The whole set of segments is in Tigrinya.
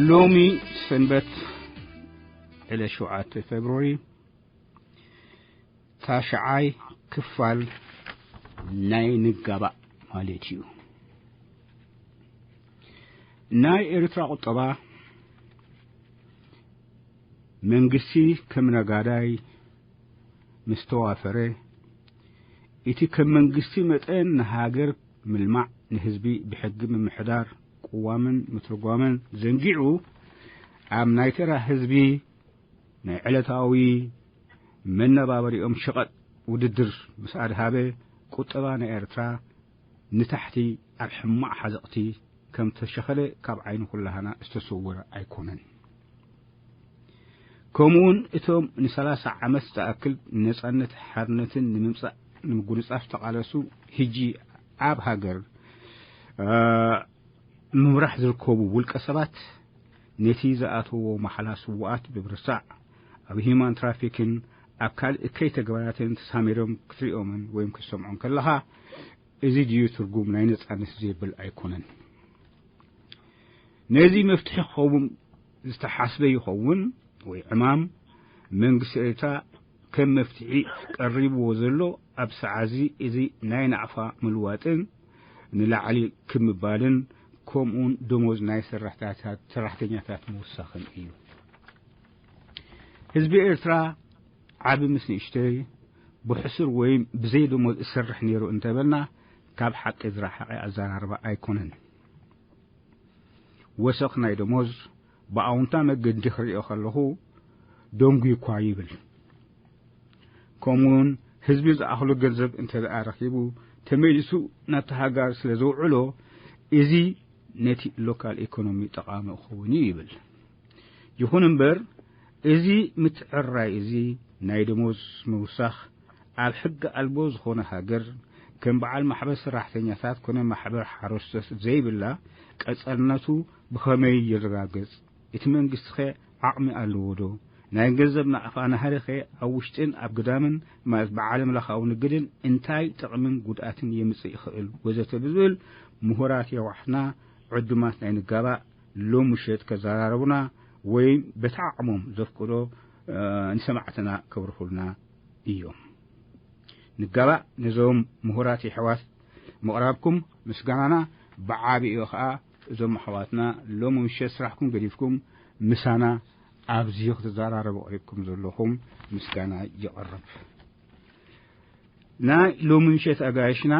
ሎሚ ሰንበት ዕለት ሸውዓተ ፌብሩዋሪ ታሽዓይ ክፋል ናይ ንጋባእ ማለት እዩ። ናይ ኤርትራ ቁጠባ መንግስቲ ከም ነጋዳይ ምስ ተዋፈረ፣ እቲ ከም መንግስቲ መጠን ንሃገር ምልማዕ፣ ንህዝቢ ብሕጊ ምምሕዳር፣ ቅዋምን ምትርጓምን ዘንጊዑ፣ ኣብ ናይ ተራ ህዝቢ ናይ ዕለታዊ መነባበሪኦም ሸቐጥ ውድድር ምስ ኣድሃበ፣ ቁጠባ ናይ ኤርትራ ንታሕቲ ኣብ ሕማቕ ሓዘቕቲ ከም ተሸኸለ ካብ ዓይኒ ኩላህና ዝተሰወረ ኣይኮነን። ከምኡውን እቶም ንሰላሳ ዓመት ዝኣክል ነጻነት ሓርነትን ንምምጻእ ንምጉንጻፍ ዝተቓለሱ፣ ሕጂ ኣብ ሃገር፣ እ፣ ምምራሕ ዝርከቡ ውልቀ ሰባት ነቲ ዝኣተዎ ማሕላ ስዉኣት ብምርሳዕ፣ ኣብ ሂዩማን ትራፊክን ኣብ ካልእ እከይ ተግባራትን ተሳሚሮም ክትሪኦምን ወይም ክትሰምዖም ከለኻ፣ እዚ ድዩ ትርጉም ናይ ነጻነት ዘብል ኣይኮነን። ነዚ መፍትሒ ክኸውን ዝተሓስበ ይኸውን ወይ ዕማም መንግስቲ ኤርትራ ከም መፍትሒ ቀሪብዎ ዘሎ፣ ኣብ ሰዓዚ እዚ ናይ ናቕፋ ምልዋጥን ንላዕሊ ክምባልን፣ ከምኡውን ደሞዝ ናይ ሰራሕታታት-፣ ሰራሕተኛታት ምውሳኽን እዩ። ህዝቢ ኤርትራ ዓቢ ምስ ንእሽተይ ብሕሱር ወይም ብዘይ ደሞዝ እሰርሕ ነይሩ እንተበልና፣ ካብ ሓቂ ዝረሓቐ ኣዘራርባ ኣይኮነን። ወሰኽ ናይ ደሞዝ ብኣውንታ መገዲ ክሪኦ ከለኹ ደንጉዩ እኳ ይብል። ከምኡውን ህዝቢ ዝኣኽሉ ገንዘብ እንተ ደኣ ረኺቡ፣ ተመሊሱ ናብቲ ሃገር ስለ ዘውዕሎ፣ እዚ ነቲ ሎካል ኢኮኖሚ ጠቓሚ ክኸውን እዩ ይብል። ይኹን እምበር፣ እዚ ምትዕርራይ እዚ ናይ ደሞዝ ምውሳኽ ኣብ ሕጊ ኣልቦ ዝኾነ ሃገር፣ ከም በዓል ማሕበር ሰራሕተኛታት ኮነ ማሕበር ሓረስቶት ዘይብላ ቀጻልነቱ ብኸመይ ይረጋገጽ? እቲ መንግስቲኸ ዓቕሚ ኣለዎ ዶ? ናይ ገንዘብ ናቕፋ ናህሪኸ ኣብ ውሽጥን ኣብ ግዳምን፣ ማለት ብዓለም ለኻዊ ንግድን፣ እንታይ ጥቕምን ጉድኣትን የምጽእ ይኽእል? ወዘተ ብዝብል ምሁራት የዋሕና ዕዱማት ናይ ንጋባእ ሎም ምሸት ከዘራረቡና ወይ በቲ ዓቕሞም ዘፍቅዶ፣ እ፣ ንሰማዕትና ከብርሁልና እዮም። ንጋባእ ነዞም ምሁራት የሕዋት ምቕራብኩም ምስጋናና ብዓቢኡ ኸኣ እዞም ኣሕዋትና ሎም ምሸት ስራሕኩም ገዲፍኩም ምሳና ኣብዚ ክትዘራረቡ ቀሪብኩም ዘለኹም ምስጋና ይቐርብ። ናይ ሎሚ ምሸት ኣጋይሽና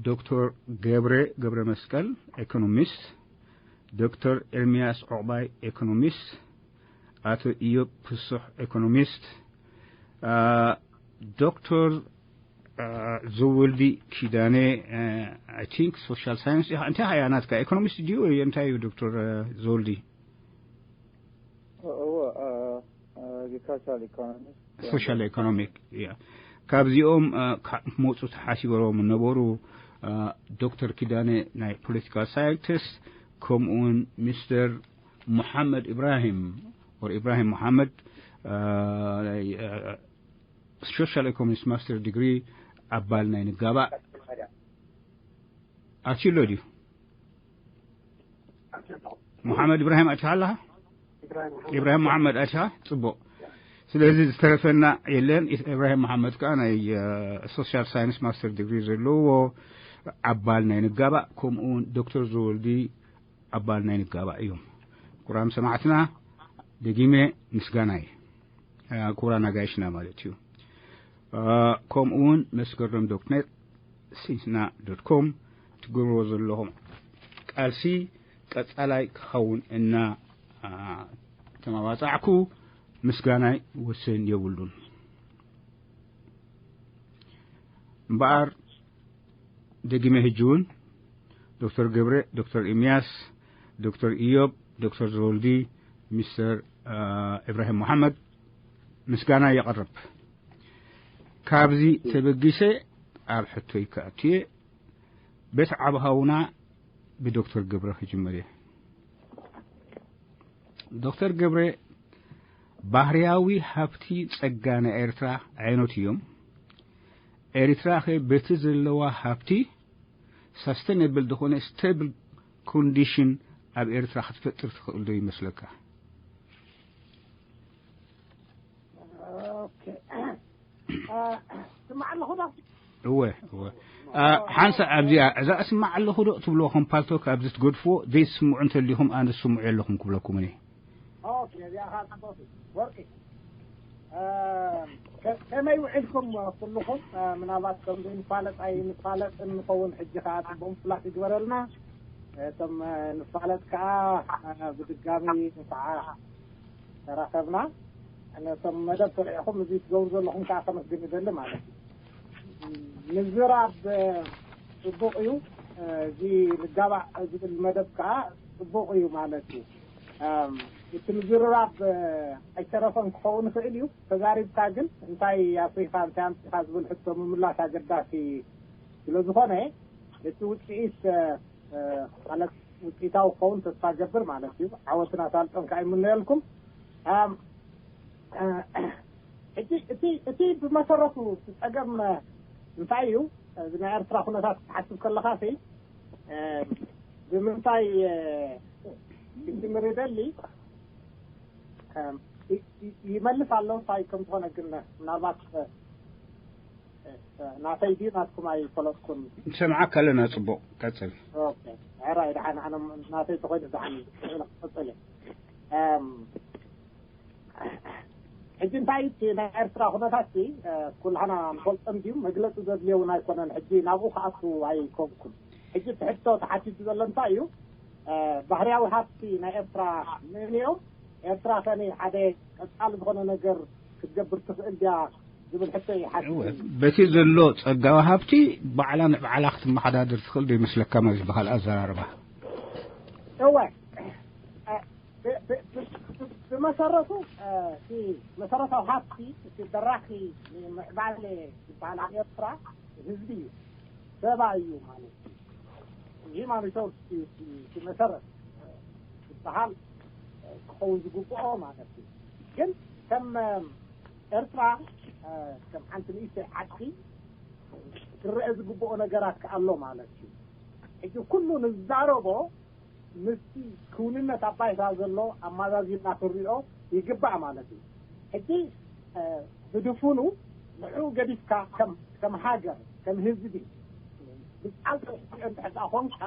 ዶክተር ገብረ ገብረ መስቀል ኤኮኖሚስት፣ ዶክተር ኤርሚያስ ዑቕባይ ኤኮኖሚስት፣ ኣቶ ኢዮብ ፍሱሕ ኤኮኖሚስት፣ አ፣ ዶክተር፣ አ፣ ዘወልዲ ኪዳነ፣ አ፣ I think social science፣ ኢኻ፣ እንታይ እያ ናትካ? ኤኮኖሚስት ድዩ ወይ እንታይ እዩ ዶክተር፣ አ፣ ዘወልዲ? እዎ፣ አ፣ አ፣ ሶሻል ኢኮኖሚስት። ሶሻል ኢኮኖሚክ፣ ያ። ካብዚኦም፣ አ፣ ካ-፣ ክመጹ ተሓሲቦም ነበሩ፣ አ፣ ዶክተር ኪዳነ ናይ ፖለቲካል ሳይንቲስት፣ ከምኡውን ሚስተር ሙሓመድ ኢብራሂም፣ ወር ኢብራሂም ሙሓመድ፣ አ፣ ናይ፣ አ፣ ሶሻል ኢኮኖሚክስ ማስተር ዲግሪ ኣባል ናይ ንጋባእ ኣትዩ ኣሎ ድዩ? መሓመድ ኢብራሂም ኣቲኻ ኣለኻ? ኢብራሂም መሓመድ ኣቲኻ? ጽቡቕ። ስለዚ ዝተረፈና የለን። ኢብራሂም መሓመድ ከኣ ናይ፣ እ፣ ሶሻል ሳይንስ ማስተር ዲግሪ ዘለዎ ኣባል ናይ ንጋባእ፣ ከምኡ እውን ዶክተር ዘወልዲ ኣባል ናይ ንጋባእ እዮም። ክቡራን ሰማዕትና፣ ደጊመ ምስጋናይ፣ እ፣ ክቡራን ኣጋይሽና ማለት እዩ። እ፣ ከምኡ እውን መስከረም ዶት ኔት፣ ሲንስና ዶት ኮም ትገብርዎ ዘለኹም ቃልሲ ቀጻላይ ክኸውን እና፣ አ፣ ተመባጻዕኩ ምስጋናይ ወሰን የብሉን። እምበኣር ደጊመ ሕጂ እውን ዶክተር ገብረ፣ ዶክተር ኤርሚያስ፣ ዶክተር ኢዮብ፣ ዶክተር ዘወልዲ፣ ሚስተር፣ አ፣ ኢብራሂም መሓመድ ምስጋና የቕርብ። ካብዚ ተበጊሰ ኣብ ሕቶይ ክኣቱ እየ። ቤት ዓብ ሃውና ብዶክተር ገብረ ክጅምር እየ። ዶክተር ገብረ፣ ባህርያዊ ሃብቲ ጸጋ ናይ ኤርትራ ዓይነት እዮም። ኤርትራ ኸ በቲ ዘለዋ ሃብቲ ሳስተነብል ዝኾነ ስቴብል ኮንዲሽን ኣብ ኤርትራ ክትፈጥር ትኽእል ዶ ይመስለካ? ኦኬ። እ፣ ስማዕ ኣለኹ ዶ? እወ፣ እወ። እ፣ ሓንሳእ ኣብዚኣ፣ እዛ እስማዕ ኣለኹ ዶ ትብልዎ፣ ከም ፓልቶክ ኣብዚ ትገድፍዎ፣ ዘይትስምዑ እንተሊኹም፣ ኣነ ትስምዑ የለኹም ክብለኩም እኔ። ኦኬ፣ እዚኣ ኸዓ ጽቡቕቲ። ወርቂ። እ፣ ከ-፣ ከመይ ውዒልኩም ኩልኹም? እ፣ ምናልባት ከም ዘይንፋለጥ ኣይንፋለጥ እንኸውን፣ ሕጂ ኸዓ ጽቡቕ ምፍላጥ ይግበረልና። እቶም፣ እ፣ ንፋለጥ ከኣ፣ እ፣ ብድጋሚ እንኳዓ ተራኸብና። ነቶም መደብ ተሪዕኹም እዚ ትገብሩ ዘለኹም ከኣ ከመስግን ይደሊ ማለት እዩ። ምዝራብ፣ እ፣ ጽቡቕ እዩ። እ፣ እዚ ንጋባእ ዝብል መደብ ከኣ ጽቡቕ እዩ ማለት እዩ። እም፣ እቲ ምዝርራብ፣ እ፣ ኣይተረፈን ክኸውን ይኽእል እዩ። ተዛሪብካ ግን እንታይ ኣፍሪኻ፣ እንታይ ኣምጺኻ ዝብል ሕቶ ምምላስ ኣገዳሲ ስለ ዝኾነ፣ እቲ ውጽኢት፣ እ፣ እ፣ ማለት ውጽኢታዊ ክኸውን ተስፋ ገብር ማለት እዩ። ዓወትን ኣሳልጦን ከኣ ይምነየልኩም። እም፣ እ፣ እቲ፣ እቲ፣ እቲ ብመሰረቱ እቲ ጸገም፣ እ፣ እንታይ እዩ? እዚ ናይ ኤርትራ ኩነታት ክትሓስብ ከለኻሲ፣ እ፣ ብምንታይ፣ እ፣ ክጅምር ይደሊ? እ፣ ይ-፣ ይ-፣ ይመልስ ኣሎ እንታይ ከም ዝኾነ ግን ምናልባት፣ እ፣ እ፣ ናተይ ድዩ ናትኩም ኣይፈለጥኩን። ንሰምዓካ ኣለና፣ ጽቡቕ፣ ቀጽል። ኦኬ። ሕራይ፣ ደሓን፣ ኣነ ናተይ ተኾይኑ ደሓን ክቕጽል እየ። እም፣ ሕጂ እንታይ እቲ ናይ ኤርትራ ኩነታት ሲ፣ እ፣ ኩላህና ንፈልጦ እንድዩ፣ መግለጺ ዘድልዮ እውን ኣይኮነን። ሕጂ ናብኡ ክኣቱ ኣይኮንኩን። ሕጂ እቲ ሕቶ ተሓቲቱ ዘሎ እንታይ እዩ? እ፣ ባህርያዊ ሃብቲ ናይ ኤርትራ መን እዮም? ኤርትራ ከ ሓደ ቀጻሊ ዝኾነ ነገር ክትገብር ትኽእል ድያ ዝብል ሕቶ እዩ ሓቲቱ። እወ፣ በቲ ዘሎ ጸጋዊ ሃብቲ ባዕላ ንባዕላ ክትመሓዳደር ትኽእል ዶ ይመስለካ፣ ማለት ብኻልእ ኣዘራርባ? እወ፣ እ፣ ብ-፣ ብ-፣ ብ-፣ ብ-፣ ብመሰረቱ፣ እ፣ እቲ መሰረታዊ ሃብቲ፣ እቲ በራኺ ምዕባለ ዝበሃል ኣብ ኤርትራ ህዝቢ እዩ፣ ሰባ እዩ ማለት እዩ። እዚ ማለት እቲ፣ እቲ፣ እቲ መሰረት፣ እ፣ ዝበሃል፣ እ፣ ክኸውን ዝግብኦ ማለት እዩ። ግን ከም፣ እ፣ ኤርትራ፣ እ፣ ከም ሓንቲ ንእሽተይ ዓዲ ክረአ ዝግብኦ ነገራት ከኣ ኣሎ ማለት እዩ። ሕጂ ኩሉ ንዛረቦ ምስቲ ክውንነት ኣብ ባይታ ዘሎ ኣማዛዚና ክንሪኦ ይግባእ ማለት እዩ። ሕጂ፣ እ፣ ብድፉኑ ንዕኡ ገዲፍካ ከም፣ ከም ሃገር፣ ከም ህዝቢ፣ ብጻልቲ ክትሪኦ እንድሕር ደኣ ኾንካ፣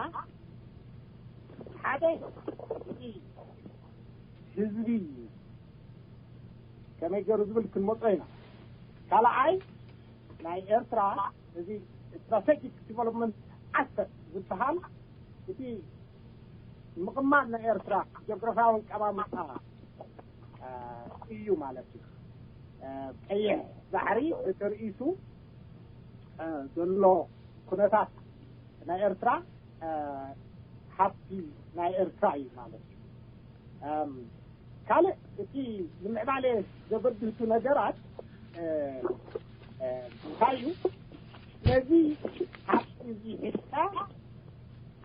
ሓደ እቲ ህዝቢ ከመይ ገይሩ ዝብል ክንመጾ ኢና። ካልኣይ፣ ናይ ኤርትራ እዚ ስትራቴጂክ ዲቨሎፕመንት ኣሰት ዝበሃል እቲ ምቕማጥ ናይ ኤርትራ ጂኦግራፊያዊ ኣቀማምጣ፣ እ፣ እዩ ማለት እዩ። እ፣ ቀይሕ ባሕሪ እቲ ርእሱ፣ እ፣ ዘሎ ኩነታት ናይ ኤርትራ፣ እ፣ ሃብቲ ናይ ኤርትራ እዩ ማለት እዩ። እም፣ ካልእ እቲ ንምዕባለ ዘበድህቱ ነገራት፣ እ፣ እ፣ እንታይ እዩ? ነዚ ሃብቲ እዚ ሒዝካ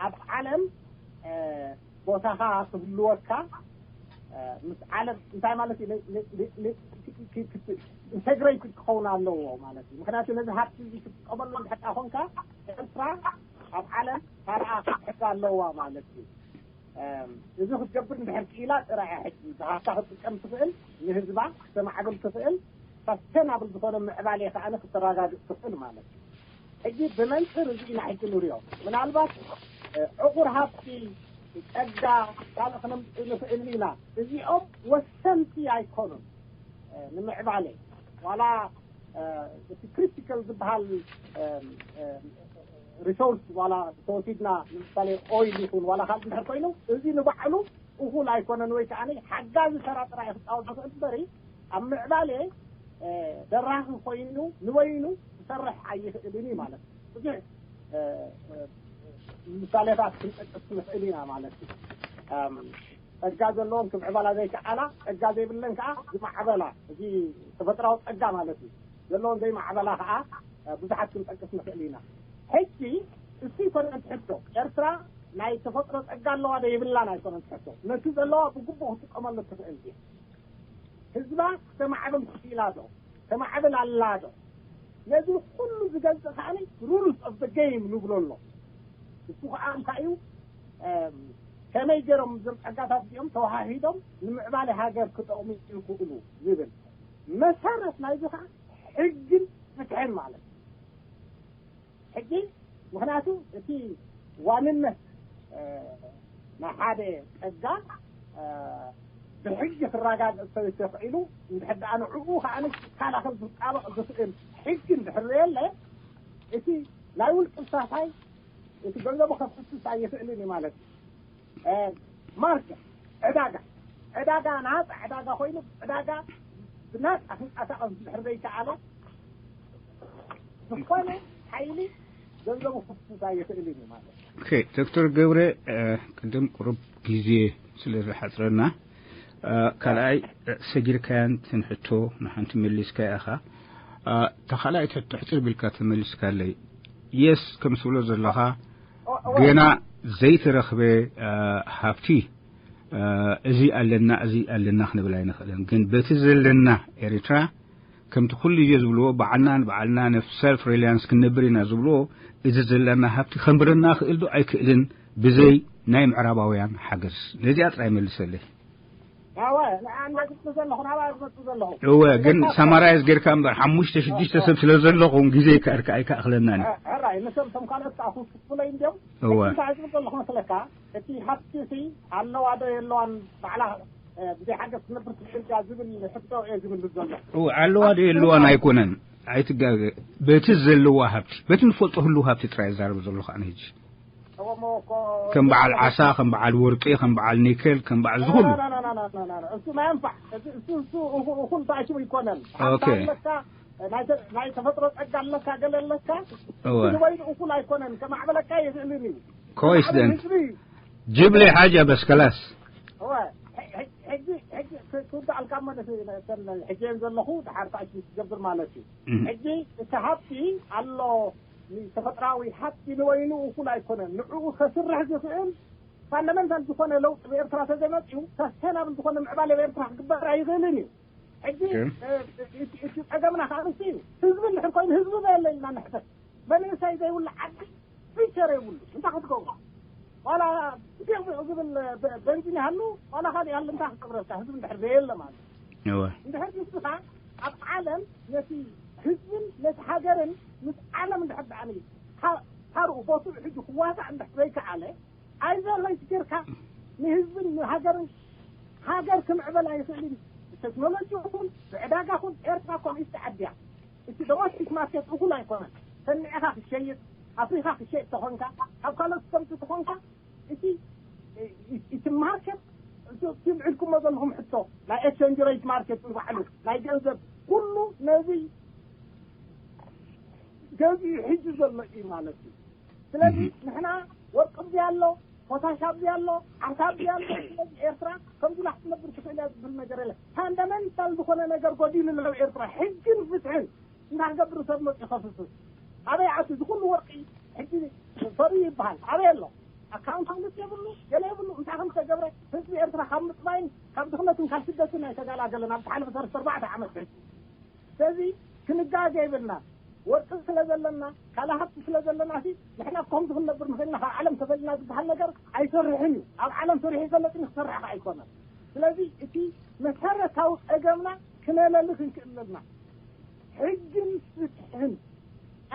ኣብ ዓለም፣ እ፣ ቦታኻ ክህልወካ፣ እ፣ ምስ ዓለም እንታይ ማለት እዩ? ን-፣ ን-፣ ን-፣ ን-፣ ክ-፣ ክ-፣ ክ-፣ ኢንተግሬትድ ክኸውን ኣለዎ ማለት እዩ። ምኽንያቱ ነዚ ሃብቲ እዚ ክትጥቀመሉ እንድሕር ኮንካ፣ ኤርትራ ኣብ ዓለም ካልኣ ክትሕዝ ኣለዋ ማለት እዩ። እም፣ እዚ ክትገብር እንድሕር ክኢላ ጥራይ እያ ሕጂ ብሃብታ ክትጥቀም ትኽእል፣ ንህዝባ ክተማዕብል ትኽእል፣ ሳስተናብል ዝኾነ ምዕባሌ ከኣ ክተረጋግጽ ትኽእል ማለት እዩ። ሕጂ ብመንጽር እዚ ኢና ሕጂ ንሪኦ። ምናልባት፣ እ፣ ዕቑር ሃብቲ፣ ጸጋ፣ ካልእ ክነምጽእ ንኽእል ኢና። እዚኦም ወሰንቲ ኣይኮኑን፣ እ፣ ንምዕባሌ። ዋላ፣ እ፣ እቲ ክሪቲካል ዝበሃል፣ እ፣ እ፣ ሪሶርስ ዋላ ተወሲድና፣ ንምሳሌ ኦይል ይኹን ዋላ ካልእ እንድሕር ኮይኑ፣ እዚ ንባዕሉ እኹል ኣይኮነን ወይ ከኣ ሓጋዚ ተራ ጥራይ ክጻወት ዝኽእል እምበሪ፣ ኣብ ምዕባሌ፣ እ፣ ደራኺ ኮይኑ ንበይኑ ክሰርሕ ኣይኽእልን እዩ ማለት እዩ። ብዙሕ፣ እ፣ እ፣ ምሳሌታት ክንጠቅስ ንኽእል ኢና ማለት እዩ። እም፣ ጸጋ ዘለዎን ክምዕባላ ዘይከኣላ፣ ጸጋ ዘይብለን ከኣ ዝማዕበላ፣ እዚ ተፈጥራዊ ጸጋ ማለት እዩ። ዘለዎን ዘይማዕበላ ከኣ፣ እ፣ ብዙሓት ክንጠቅስ ንኽእል ኢና። ሕጂ እሱ ኣይኮነን እቲ ሕቶ። ኤርትራ ናይ ተፈጥሮ ጸጋ ኣለዋ ዶ የብላን ኣይኮነን እቲ ሕቶ። ነቲ ዘለዋ ብግቡእ ክትጥቀመሉ ትኽእል ድያ? ህዝባ ክተማዕብል ክኢላ ዶ? ተማዕብል ኣላ ዶ? ነዚ ኩሉ ዝገልጽ ከኣ ሩልስ ኦፍ ዘ ጌም ንብሎ ኣሎ። እሱ ከኣ እንታይ እዩ? እም፣ ከመይ ገይሮም እዞም ጸጋታት እዚኦም ተዋሃሂዶም ንምዕባለ ሃገር ክጠቕሙ ይኽእሉ ዝብል መሰረት ናይዚ ከዓ ሕግን ፍትሕን ማለት እዩ። ሕጂ ምኽንያቱ እቲ ዋንነት ናይ ሓደ ጸጋ ብሕጊ ክረጋገጽ ተኽኢሉ እንድሕር ደኣ ንዕኡ ከዓ ክከላኸል ዝጣበቕ ዝኽእል ሕጊ እንድሕር ዘየለ እቲ ናይ ውልቂ ሳታይ እቲ ገንዘቡ ከፍስስ ኣይኽእልን እዩ ማለት እዩ። ማርኬት ዕዳጋ ዕዳጋ ናፃ ዕዳጋ ኮይኑ ዕዳጋ ብናፃ ክንቀሳቐስ እንድሕር ዘይከኣለ ዝኾነ ሓይሊ ገንዘቡ ክፍስስ ኣይኽእልን እዩ ማለት እዩ። ኦኬ፣ ዶክተር ገብረ፣ ቅድም ቁሩብ ግዜ ስለ ዝሓፅረና ካልኣይ ሰጊርካያን ትንሕቶ ንሓንቲ መሊስካ ኢኻ። ተኻልኣይ ትሕቶ ሕፅር ቢልካ ተመሊስካለይ። የስ ከም ትብሎ ዘለኻ ገና ዘይተረኽበ ሃብቲ እዚ ኣለና እዚ ኣለና ክንብል ኣይንኽእልን። ግን በቲ ዘለና ኤሪትራ ከምቲ ኩሉ ግዜ ዝብልዎ ባዕልና ንባዕልና ነፍ ሰልፍ ሪላያንስ ክንነብር ኢና ዝብልዎ እዚ ዘለና ሃብቲ ከንብረና ክእል ዶ ኣይክእልን ብዘይ ናይ ምዕራባውያን ሓገዝ? ነዚኣ ጥራይ መልሰለይ። ኣወ ንዓንዳ ዝብሉ ዘለኹ ናባ ዝመፁ ዘለኹ እወ ግን ሳማራይዝ ጌርካ እምበር ሓሙሽተ ሽዱሽተ ሰብ ስለ ዘለኹም ግዜ ከእርካ ኣይከኣኽለናን እዩ። ሕራይ ንሶም ቶም ካልኦት ከዓ ክፍለይ እንዲዮም እወ እንታይ ዝብል ዘለኹ መስለካ? እቲ ሃብቲ ሲ ኣለዋ ዶ የለዋን ባዕላ ብዘይ ሓገዝ ትነብር ትብል እያ ዝብል ሕቶ እየ ዝብል ዘሎ። እወ ኣለዋ ዶ የለዋን ኣይኮነን። ኣይትጋገ። በቲ ዘለዋ ሃብቲ በቲ ንፈልጦ ህልው ሃብቲ ጥራይ ይዛረብ ዘለኹ ኣነ ሕጂ። ከም በዓል ዓሳ ከም በዓል ወርቂ ከም በዓል ኒከል ከም በዓል ዝኹሉ እሱ ማንፋዕ እሱ እኹል ተኣኪቡ ይኮነን። ኣለካ ናይ ተፈጥሮ ጸጋ ኣለካ ገለ ኣለካ። እወ ንበይኑ እኹል ኣይኮነን። ከማዕበለካ ይኽእልን እዩ። ኮይስ ደን ህዝቢ ጅብሊ ሓጃ በስ ከላስ። እወ ሕጂ ሕጂ ክውዳኣልካ ማለት ሕጂ እየን ዘለኹ ድሓር ተኣኪቡ ትገብር ማለት እዩ። ሕጂ እቲ ሃብቲ ኣሎ ተፈጥራዊ ሃብቲ ንበይኑ እኹል ኣይኮነን። ንዕኡ ከስርሕ ዝኽእል ፋንዳመንታል ዝኾነ ለውጢ ብኤርትራ ተዘይመፅኡ ሰስቴናብል ዝኾነ ምዕባለ ብኤርትራ ክግበር ኣይኽእልን እዩ። ሕጂ እቲ ጸገምና ከዓ ንሱ እዩ። ህዝቢ እንድሕር ኮይኑ ህዝቢ ዘየለ ኢልና ንሕተት። መንእሰይ ዘይብሉ ዓዲ ፊቸር የብሉ። እንታይ ክትገብሮ ዋላ ቢዕቢዕ ዝብል በንዚን ይሃሉ ዋላ ካልእ ይሃሉ እንታይ ክትገብረልካ ህዝቢ እንድሕር ዘየለ ማለት እዩ። እንድሕር ንስኻ ኣብ ዓለም ነቲ ህዝብን ነቲ ሃገርን ምስ ዓለም እንድሕር ደኣ ካርኡ ቦትኡ ሕጂ ክዋሳእ እንድሕር ዘይከኣለ ኣይዘለይ ጌርካ ንህዝብን ንሃገርን ሃገር ክምዕበል ኣይኽእልን። ብቴክኖሎጂ ይኹን ብዕዳጋ ይኹን ኤርትራ ኮሚስቲ ዓድያ እቲ ዶሜስቲክ ማርኬት እኹል ኣይኮነን። ሰኒዕኻ ክትሸይጥ ኣፍሪኻ ክትሸይጥ ተኾንካ ካብ ካልኦት ትሰምቲ ተኾንካ እቲ እቲ ማርኬት እቲ ኢልኩሞ ዘለኹም ሕቶ ናይ ኤክስቸንጅ ሬት ማርኬት ንባዕሉ ናይ ገንዘብ ኩሉ ነዚ ገዚኡ ሕጂ ዘሎ እዩ ማለት እዩ። ስለዚ ንሕና ወርቂ ኣብዚ ኣሎ፣ ፖታሽ ኣብዚ ኣሎ፣ ዓሳ ኣብዚ ኣሎ። ስለዚ ኤርትራ ከምዚ ኢላ ክትነብር ትኽእል እያ ዝብል ነገር የለ። ፋንዳመንታል ዝኾነ ነገር ጎዲሉ ኣሎ ኤርትራ። ሕግን ፍትሕን እንታይ ክገብር ሰብ መፅኡ ከፍስስ ኣበይ ኣቱ እዚ ኩሉ ወርቂ ሕጂ ፈርዩ ይበሃል ኣበይ ኣሎ? ኣካውንታብሊቲ የብሉ ገለ የብሉ። እንታይ ከም ዝተገብረ ህዝቢ ኤርትራ ካብ ምጥባይን ካብ ድኽነትን ካብ ስደትን ኣይተጋላገለን ኣብ ዝሓለፈ ሰለስተ ኣርባዕተ ዓመት ሕጂ። ስለዚ ክንጋገ ይብልና ወርቂ ስለ ዘለና ካልእ ሃብቲ ስለ ዘለና ሲ ንሕና ከምዚ ክንነብር ንኽእልና ካብ ዓለም ተፈሊና ዝበሃል ነገር ኣይሰርሕን እዩ። ኣብ ዓለም ሰሪሑ ይፈለጥ ክሰርሕ ከዓ ኣይኮነን። ስለዚ እቲ መሰረታዊ ፀገምና ክነለሊ ክንክእል ኣለና። ሕግን ፍትሕን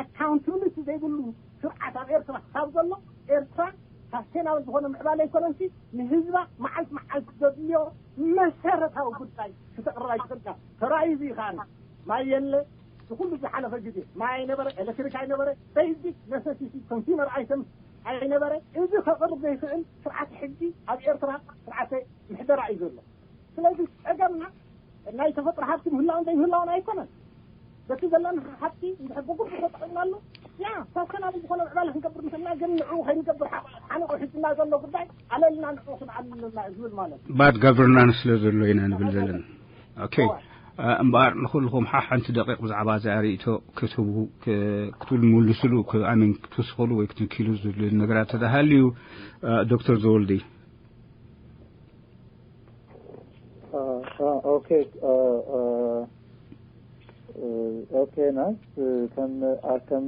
ኣካውንታብሊቲ ዘይብሉ ስርዓት ኣብ ኤርትራ ክሳብ ዘሎ ኤርትራ ሳስቴናብል ዝኾነ ምዕባለ ኣይኮነንሲ ንህዝባ መዓልቲ መዓልቲ ዘድልዮ መሰረታዊ ጉዳይ ክተቕርብ ኣይትኽእልካ። ተራእዩ እዚ ከዓ ማይ የለ እቲ ኩሉ ዝሓለፈ ግዜ ማይ ኣይነበረ ኤሌክትሪክ ኣይነበረ ቤዚክ ነሰሲቲ ኮንሱመር ኣይተምስ ኣይነበረ። እዚ ከቕርብ ዘይኽእል ስርዓት ሕጊ ኣብ ኤርትራ ስርዓተ ምሕደራ እዩ ዘሎ። ስለዚ ጸገምና ናይ ተፈጥሮ ሃብቲ ምህላውን ዘይምህላውን ኣይኮነን። በቲ ዘለና ሃብቲ እንድሕር ብጉቡእ ተጠቒምናሉ ያ ሳሰናብል ዝኾነ ምዕባለ ክንገብር ንኽእልና ግን ንዕኡ ከይንገብር ሓንቑ ሒዝና ዘሎ ጉዳይ ኣለልና ንዕኡ ክንኣልልና እዩ ዝብል ማለት እዩ። ባድ ጋቨርናንስ ስለ ዘሎ ኢና ንብል ዘለና። ኦኬ እምበኣር ንኹልኹም ሓሓንቲ ደቂቕ ብዛዕባ እዚኣ ርእይቶ ክትህቡ ክትብሉ ንውልስሉ ኣሚን ክትውስኸሉ ወይ ክትንኪሉ ዝብል ነገራት ተተሃልዩ ዶክተር ዘወልዲ ኦኬ ኦኬ ናስ ከም ኣከም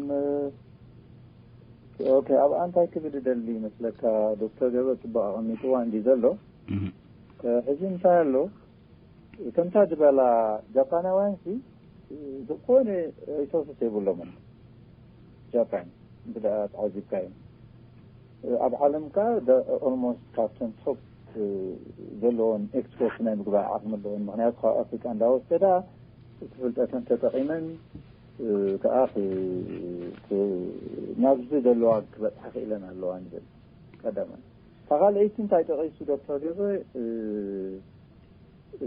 ኦኬ፣ ኣብ ኣንታይ ክብል ደሊ ይመስለካ? ዶክተር ገብረ ጽቡቅ ኣቐሚጥዋ እንዲ ዘሎ። ሕዚ እንታይ ኣሎ? ከምታ ዝበላ ጃፓናውያን ሲ ዝኾነ ሪሶርስስ የብሎምን። ጃፓን እንተ ተዓዚብካዮም ኣብ ዓለም ከ ኦልሞስት ካብተን ቶፕ ዘለዎን ኤክስፖርት ናይ ምግባር ዓቕሚ ኣለዎን። ምክንያቱ ካብ ኣፍሪቃ እንዳወሰዳ እቲ ፍልጠተን ተጠቒመን ከዓ ናብዚ ዘለዋ ክበፅሓ ክኢለን ኣለዋ ንብል። ቀዳማይ። እታ ካልኣይቲ እንታይ ጠቒሱ ዶክተር ገብረ?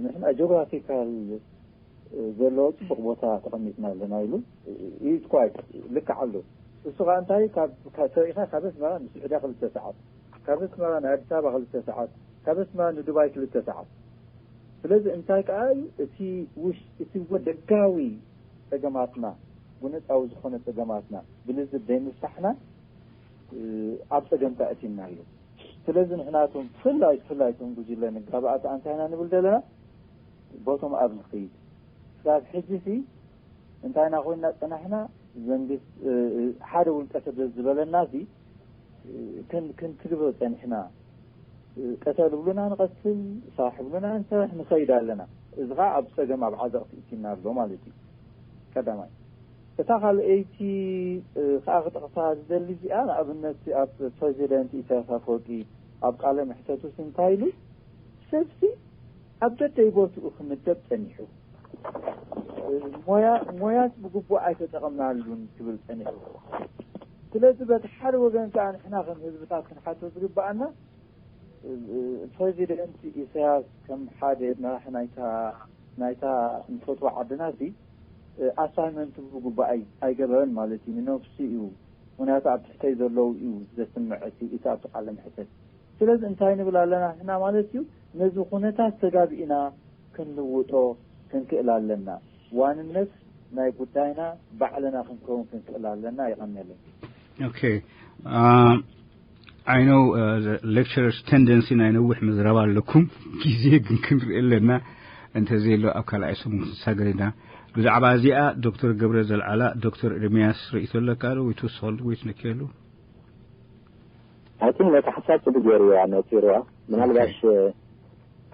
ንሕና ጂኦግራፊካል ዘለዎ ፅቡቅ ቦታ ተቐሚጥና ኣለና ኢሉ። ኢትኳይት ልክዕ ኣሎ። እሱ ከዓ እንታይ ተሪኢኻ ካብ ኣስመራ ንስዑድያ ክልተ ሰዓት፣ ካብ ኣስመራ ንኣዲስ ኣበባ ክልተ ሰዓት፣ ካብ ኣስመራ ንዱባይ ክልተ ሰዓት። ስለዚ እንታይ ከዓ እዩ እቲ ውሽ እቲ ወደጋዊ ፀገማትና፣ ጉነፃዊ ዝኾነ ፀገማትና ብልዝብ ዘይምፍታሕና ኣብ ፀገምታ እቲና ኣሎ። ስለዚ ንሕናቶም ብፍላይ ብፍላይ እቶም ጉጅለ ንጋባእቲ እንታይ ኢና ንብል ዘለና? ቦቶም ኣብ ንኽይድ። ክሳብ ሕጂ ሲ እንታይ ኢና ኮይንና ፀናሕና? መንግስት ሓደ ውልቀ ሰብ ዝበለና ሲ ክንትግብር ፀኒሕና። ቀተል ብሉና ንቐትል፣ ስራሕ ብሉና ንሰርሕ ንኸይድ ኣለና። እዚ ከዓ ኣብ ፀገም ኣብ ዓዘቕቲ እቲና ኣሎ ማለት እዩ። ቀዳማይ። እታ ካልኣይቲ ከዓ ክጠቕሳ ዝደሊ እዚኣ ንኣብነት ኣብ ፕረዚደንት ኢሳያስ ኣፈወርቂ ኣብ ቃለ መሕተቱስ እንታይ ኢሉ? ሰብሲ ኣብ ደደይ ቦትኡ ክምደብ ጸኒሑ። ሞያ ሞያስ ብግቡእ ኣይተጠቐምናሉን ክብል ጸኒሑ። ስለዚ በቲ ሓደ ወገን ከዓ ንሕና ከም ህዝብታት ክንሓቶ ዝግባኣና ፕረዚደንት ኢሳያስ ከም ሓደ መራሒ ናይታ ናይታ ንፈትዋ ዓድና ሲ ኣሳይመንት ብግቡእ ኣይገበረን ማለት እዩ። ንነብሱ እዩ። ምክንያቱ ኣብ ትሕተይ ዘለዉ እዩ ዘስምዕ እቲ እቲ ኣብቲ ቃለ መሕተት። ስለዚ እንታይ ንብል ኣለና ንሕና ማለት እዩ፣ ነዚ ኩነታት ተጋቢእና ክንልውጦ ክንክእል ኣለና። ዋንነት ናይ ጉዳይና ባዕልና ክንከውን ክንክእል ኣለና። ይቐንየለይ። Okay. I know lecturers tendency ናይ ነዊሕ ምዝረባ ኣለኩም። ግዜ ግን ክንርኢ ኣለና። እንተዘየሎ ኣብ ካልኣይ ሰሙን ክንሳገር ኢና። ብዛዕባ እዚኣ ዶክተር ገብረ ዘልዓላ፣ ዶክተር ኤርሚያስ ርእይቶ ኣለካ ዶ ወይ ትውስኸሉ ወይ ትነክየሉ? ኣይ ቲንክ ነቲ ሓሳብ ጽቡቅ ገይሩ እያ ነጺርዋ። ምናልባሽ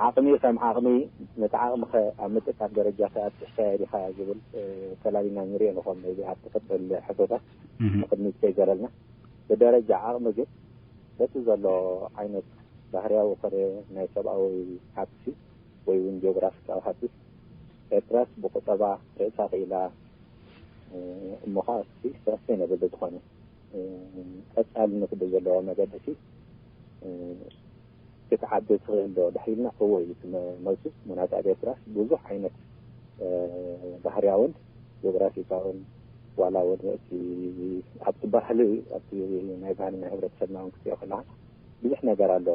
ዓቕሚ ከም ዓቕሚ ነቲ ዓቕሚ ከ ኣብ ምጥቃም ደረጃ ከ ኣብጽሕካዮ ዲኻ ዝብል ፈላሊና ንሪኦ ንኾን ነዚ ኣብ ትኽክል ሕቶታት ንቅድሚት ከይዘለልና ብደረጃ ዓቕሚ ግን በቲ ዘሎ ዓይነት ባህርያዊ ኮነ ናይ ሰብኣዊ ሃብቲ ወይ እውን ጂኦግራፊካዊ ሃብቲ ኤርትራስ ብቁጠባ ርእሳ ክኢላ እሞ ከዓ እቲ ሰስቴነብል ዝኾነ ቀጻልነት ብዘለዎ መገዲ እቲ ክትዓቢ ትኽእል ዶ ድሕሪልና እዎ እዩ እቲ መልሱ። ምክንያቱ ኣብ ኤርትራ ብዙሕ ዓይነት ባህርያውን ጂኦግራፊካውን ዋላ እውን እቲ ኣብቲ ባህሊ ኣብቲ ናይ ባህሊ ናይ ሕብረተሰብና እውን ክትሪኦ ከለካ ብዙሕ ነገር ኣሎ።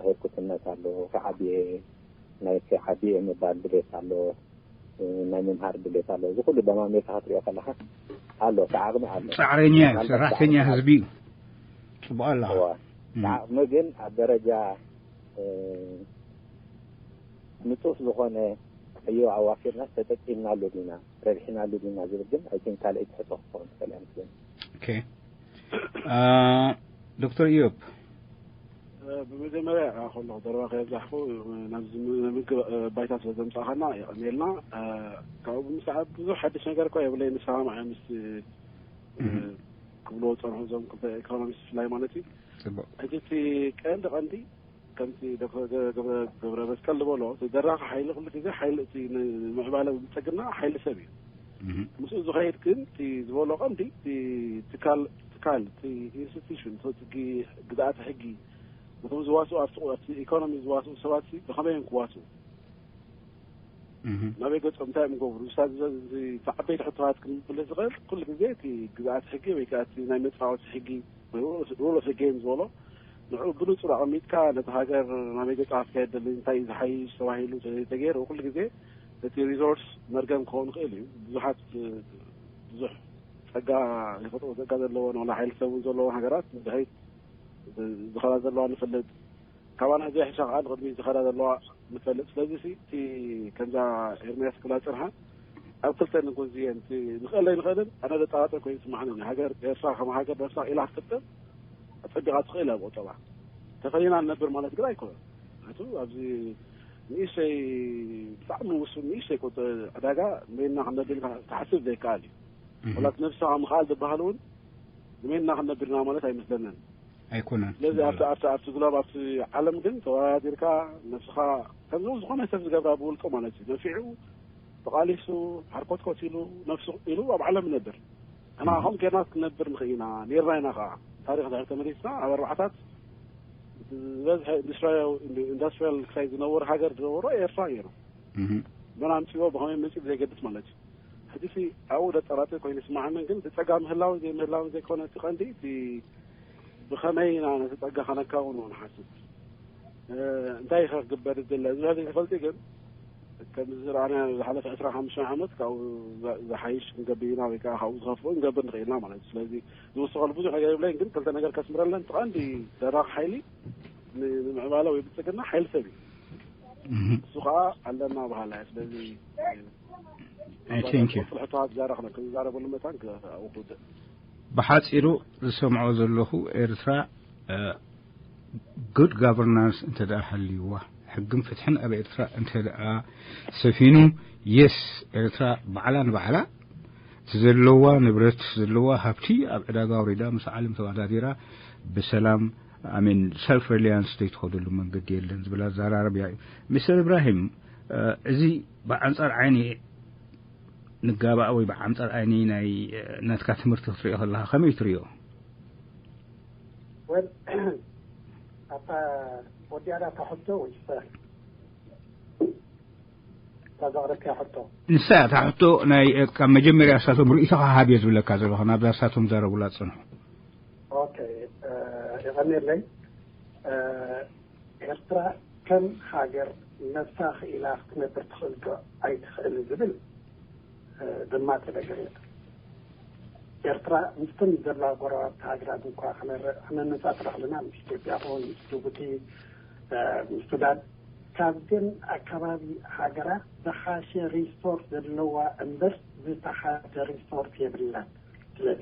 ህርኩትነት ኣሎ፣ ከዓብየ ናይ ከዓብየ ምባል ድሌት ኣሎ፣ ናይ ምምሃር ድሌት ኣሎ። እዚ ኩሉ ደማሚርካ ክትሪኦ ከለካ ኣሎ፣ እቲ ዓቕሚ ኣሎ። ጻዕረኛ እዩ፣ ሰራሕተኛ ህዝቢ እዩ። ጽቡቕ ኣለኻ። ዓቕሚ ግን ኣብ ደረጃ ንጡፍ ዝኾነ ዕዮ ኣዋፊርና ተጠቂምናሉ ዲና ረቢሕናሉ ዲና ዝብል ግን ኣይ ቲንክ ካልኣይቲ ሕቶ ክትኸውን ትኽእል እያ መስለኒ። ኦኬ። ዶክተር ኢዮብ፣ ብመጀመርያ ከለኹ ደረባ ከየብዛሕኩ ናብዚ ምግብ ባይታ ስለ ዘምፃእኻና የቐንየልና። ካብኡ ብምስዓብ ብዙሕ ሓድሽ ነገር እኳ የብለይ፣ ንሰማማዕ ምስ ክብልዎ ዝፀንሑ እዞም ክልተ ኢኮኖሚስት ብፍላይ ማለት እዩ። ሕጂ እቲ ቀንዲ ቀንዲ ከምቲ ዶክተር ገብረ መስቀል ዝበሎ እቲ ደራኺ ሓይሊ ኩሉ ግዜ ሓይሊ እቲ ንምዕባለ ብልፅግና ሓይሊ ሰብ እዩ። ምስኡ ዝኸይድ ግን እቲ ዝበሎ ቀንዲ እቲ ትካል ትካል እቲ ኢንስቲቱሽን እቲ ግዝኣተ ሕጊ ነቶም ዝዋስኡ ኣብቲ ኢኮኖሚ ዝዋስኡ ሰባት ብኸመይ እዮም ክዋስኡ? ናበይ ገጾም እንታይ እዮም ዝገብሩ? ዝሳብ ዓበይቲ ሕቶታት ክምልስ ዝኽእል ኩሉ ግዜ እቲ ግዝኣት ሕጊ ወይ ከዓ እቲ ናይ መፃወቲ ሕጊ ወይ ሩል ኦፍ ጌም ዝበሎ ንዑ ብንፁር ኣቐሚጥካ ነቲ ሃገር ናበይ ገፃ ክትከየድ ደሊ እንታይ እዩ ዝሓይሽ ተባሂሉ ተገይሩ ኩሉ ግዜ እቲ ሪሶርስ መርገም ክኸውን ይኽእል እዩ። ብዙሓት ብዙሕ ጸጋ ይፈጥሩ ጸጋ ዘለዎን ዋላ ሓይሊ ሰብ እውን ዘለዎን ሃገራት ድሕሪት ዝኸዳ ዘለዋ ንፈልጥ። ካባና ዘይሕሻ ከዓ ንቕድሚት ዝኸዳ ዘለዋ ንፈልጥ። ስለዚ ሲ እቲ ከምዛ ኤርምያስ ክብላ ዝጸንሓ ኣብ ክልተ ንጎዝየን ንኽእል ኣይንኽእልን ኣነ ዘጠራጥር ኮይኑ ይስማዓኒ። ሃገር ኤርትራ ከም ሃገር ነብሳ ኢላ ክትቅጥል ጸቢቓ ትኽእል ኣብ ቁጠባ ተፈሊና ንነብር ማለት ግን ኣይኮነን። ምክንያቱ ኣብዚ ንእሽተይ ብጣዕሚ ውሱን ንእሽተይ ቁጠ ዕዳጋ መይና ክንነብር ኢልካ ትሓስብ ዘይከኣል እዩ። ወላ እቲ ነብስኻ ምኽኣል ዝበሃል እውን ንመይና ክንነብር ኢና ማለት ኣይመስለንን። ኣይኮነን። ስለዚ ኣብቲ ኣብቲ ኣብቲ ግሎብ ኣብቲ ዓለም ግን ተወዳዲርካ ነብስኻ ከምዚ ዝኾነ ሰብ ዝገብራ ብውልቁ ማለት እዩ ነፊዑ ተቓሊሱ ሓርኮትኮት ኢሉ ነብሱ ኢሉ ኣብ ዓለም ይነብር። እና ከም ጌርና ክንነብር ንኽእል ኢና ኔርና ኢና ከዓ ታሪኽ ድሕር ተመሊስና ኣብ ኣርባዕታት ዝበዝሐ ኢንዱስትሪያል ክሳይ ዝነበሩ ሃገር ዝነበሮ ኤርትራ እዩ። መን ኣምፅዎ ብኸመይ መፅእ ዘይገድስ ማለት እዩ። ሕጂ ኣብኡ ደጠራጥር ኮይኑ ይስማዓንን ግን እቲ ፀጋ ምህላውን ዘይምህላውን ዘይኮነ እቲ ቀንዲ እቲ ብኸመይ ኢና ነቲ ጸጋ ከነካውኖ ንሓስብ እንታይ ከ ክግበር ዝለ ዝበለ ዝፈልጥ ግን ከም ዝረኣና ዝሓለፈ ዕስራ ሓሙሽተ ዓመት ካብኡ ዝሓይሽ ክንገብር ኢና ወይ ከዓ ካብኡ ዝኸፍኡ ክንገብር ንኽእልና ማለት እዩ። ስለዚ ዝወሰኸሉ ብዙሕ ነገር የብለይን ግን ክልተ ነገር ከስምረለን እቲ ቀንዲ ደራኺ ሓይሊ ንምዕባለ ወይ ብልፅግና ሓይሊ ሰብ እዩ። እሱ ከዓ ኣለና ባህላ እዩ። ስለዚ I thank you. ሕቶታት ዛረኽነ ክንዛረበሉ መታን ክውድእ ብሓፂሩ ዝሰምዖ ዘለኹ ኤርትራ good governance እንተ ደኣ ሃልይዋ ሕግን ፍትሕን ኣብ ኤርትራ እንተ ደኣ ሰፊኑ የስ ኤርትራ ባዕላ ንባዕላ እቲ ዘለዋ ንብረት ዘለዋ ሃብቲ ኣብ ዕዳጋ ኣውሪዳ ምስ ዓለም ተወዳዲራ ብሰላም ኣሜን ሰልፍ ሪሊያንስ ዘይትኸደሉ መንገዲ የለን ዝብል ኣዘራረብያ እዩ። ሚስተር ኢብራሂም እዚ ብኣንጻር ዓይኒ ንጋባእ ወይ ብዓንጻር ዓይኒ ናይ ናትካ ትምህርቲ ክትሪኦ ከለካ ከመይ ትሪኦ? ወል ኣታ ወዲኣና ታሕቶ ወይስ ታዛቕረካ ሕቶ? ንሳ እያ እታ ሕቶ ናይ ካብ መጀመርያ እሳቶም ርእይቶኻ ሃብ እየ ዝብለካ ዘለኹ ናብዛ እሳቶም ዘረቡላ ጽንሑ። ኦኬ የቐኒለይ። ኤርትራ ከም ሃገር ነብሳ ክኢላ ክትነብር ትኽእል ዶ ኣይትኽእል ዝብል ደማቂ ነገር የለን። ኤርትራ ምስተን ዘለዋ ጎረባብቲ ሃገራት እንኳ ክነነጻጽራ ከለና ምስ ኢትዮጵያ ኹን ምስ ጅቡቲ ምስ ሱዳን ካብዘን ኣከባቢ ሃገራት ዝሓሸ ሪሶርስ ዘለዋ እምበር ዝተሓተ ሪሶርስ የብላን። ስለዚ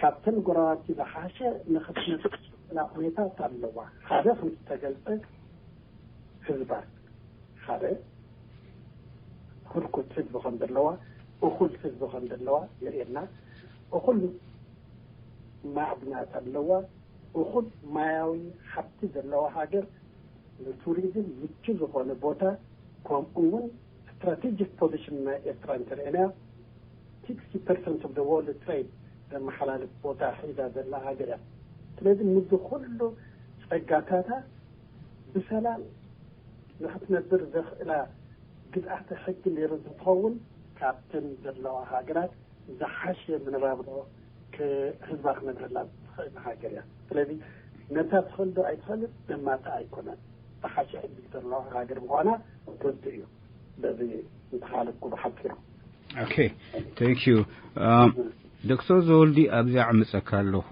ካብተን ጎረባብቲ ዝሓሸ ንኽትነብር ዝኽእላ ኩነታት ኣለዋ። ሓደ ከም ዝተገልጸ ህዝባ ሓደ ህርኩት ህዝቢ ከም ዘለዋ እኹል ህዝቢ ከም ዘለዋ የርእየና። እኹል ማዕድናት ኣለዋ። እኹል ማያዊ ሃብቲ ዘለዋ ሃገር ንቱሪዝም ምቹ ዝኾነ ቦታ ከምኡ እውን ስትራቴጂክ ፖዚሽን ናይ ኤርትራ እንተርእና sixty percent of the world trade ዘመሓላልፍ ቦታ ሒዛ ዘላ ሃገር እያ። ስለዚ ምዚ ኩሉ ጸጋታታ ብሰላም ንክትነብር ዘኽእላ ግዝኣተ ሕጊ ነይሩ እንተትኸውን ካብተን ዘለዋ ሃገራት ዝሓሸ መነባብሮ ህዝባ ክነብረላ ትኽእል ሃገር እያ። ስለዚ ነታ ትኽእል ዶ ኣይትኽእል ደማታ ኣይኮነን። ዝሓሸ ዕድል ዘለዋ ሃገር ምዃና ርዱእ እዩ። በዚ እንተሓለፍኩ ብሓፂሩ። Okay, thank you. ዶክተር ዘወልዲ ኣብዚኣ ዕምፀካ ኣለኹ